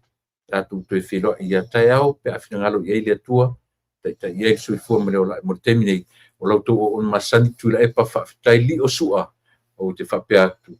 Tatou toe feiloai ia taeao pe a finagalo i ai le Atua, taitai i ai le soifua ma le ola mo le taimi nei. O la outou auauna masani Tuilaepa, faafetai lio sua, ou te faapea atu.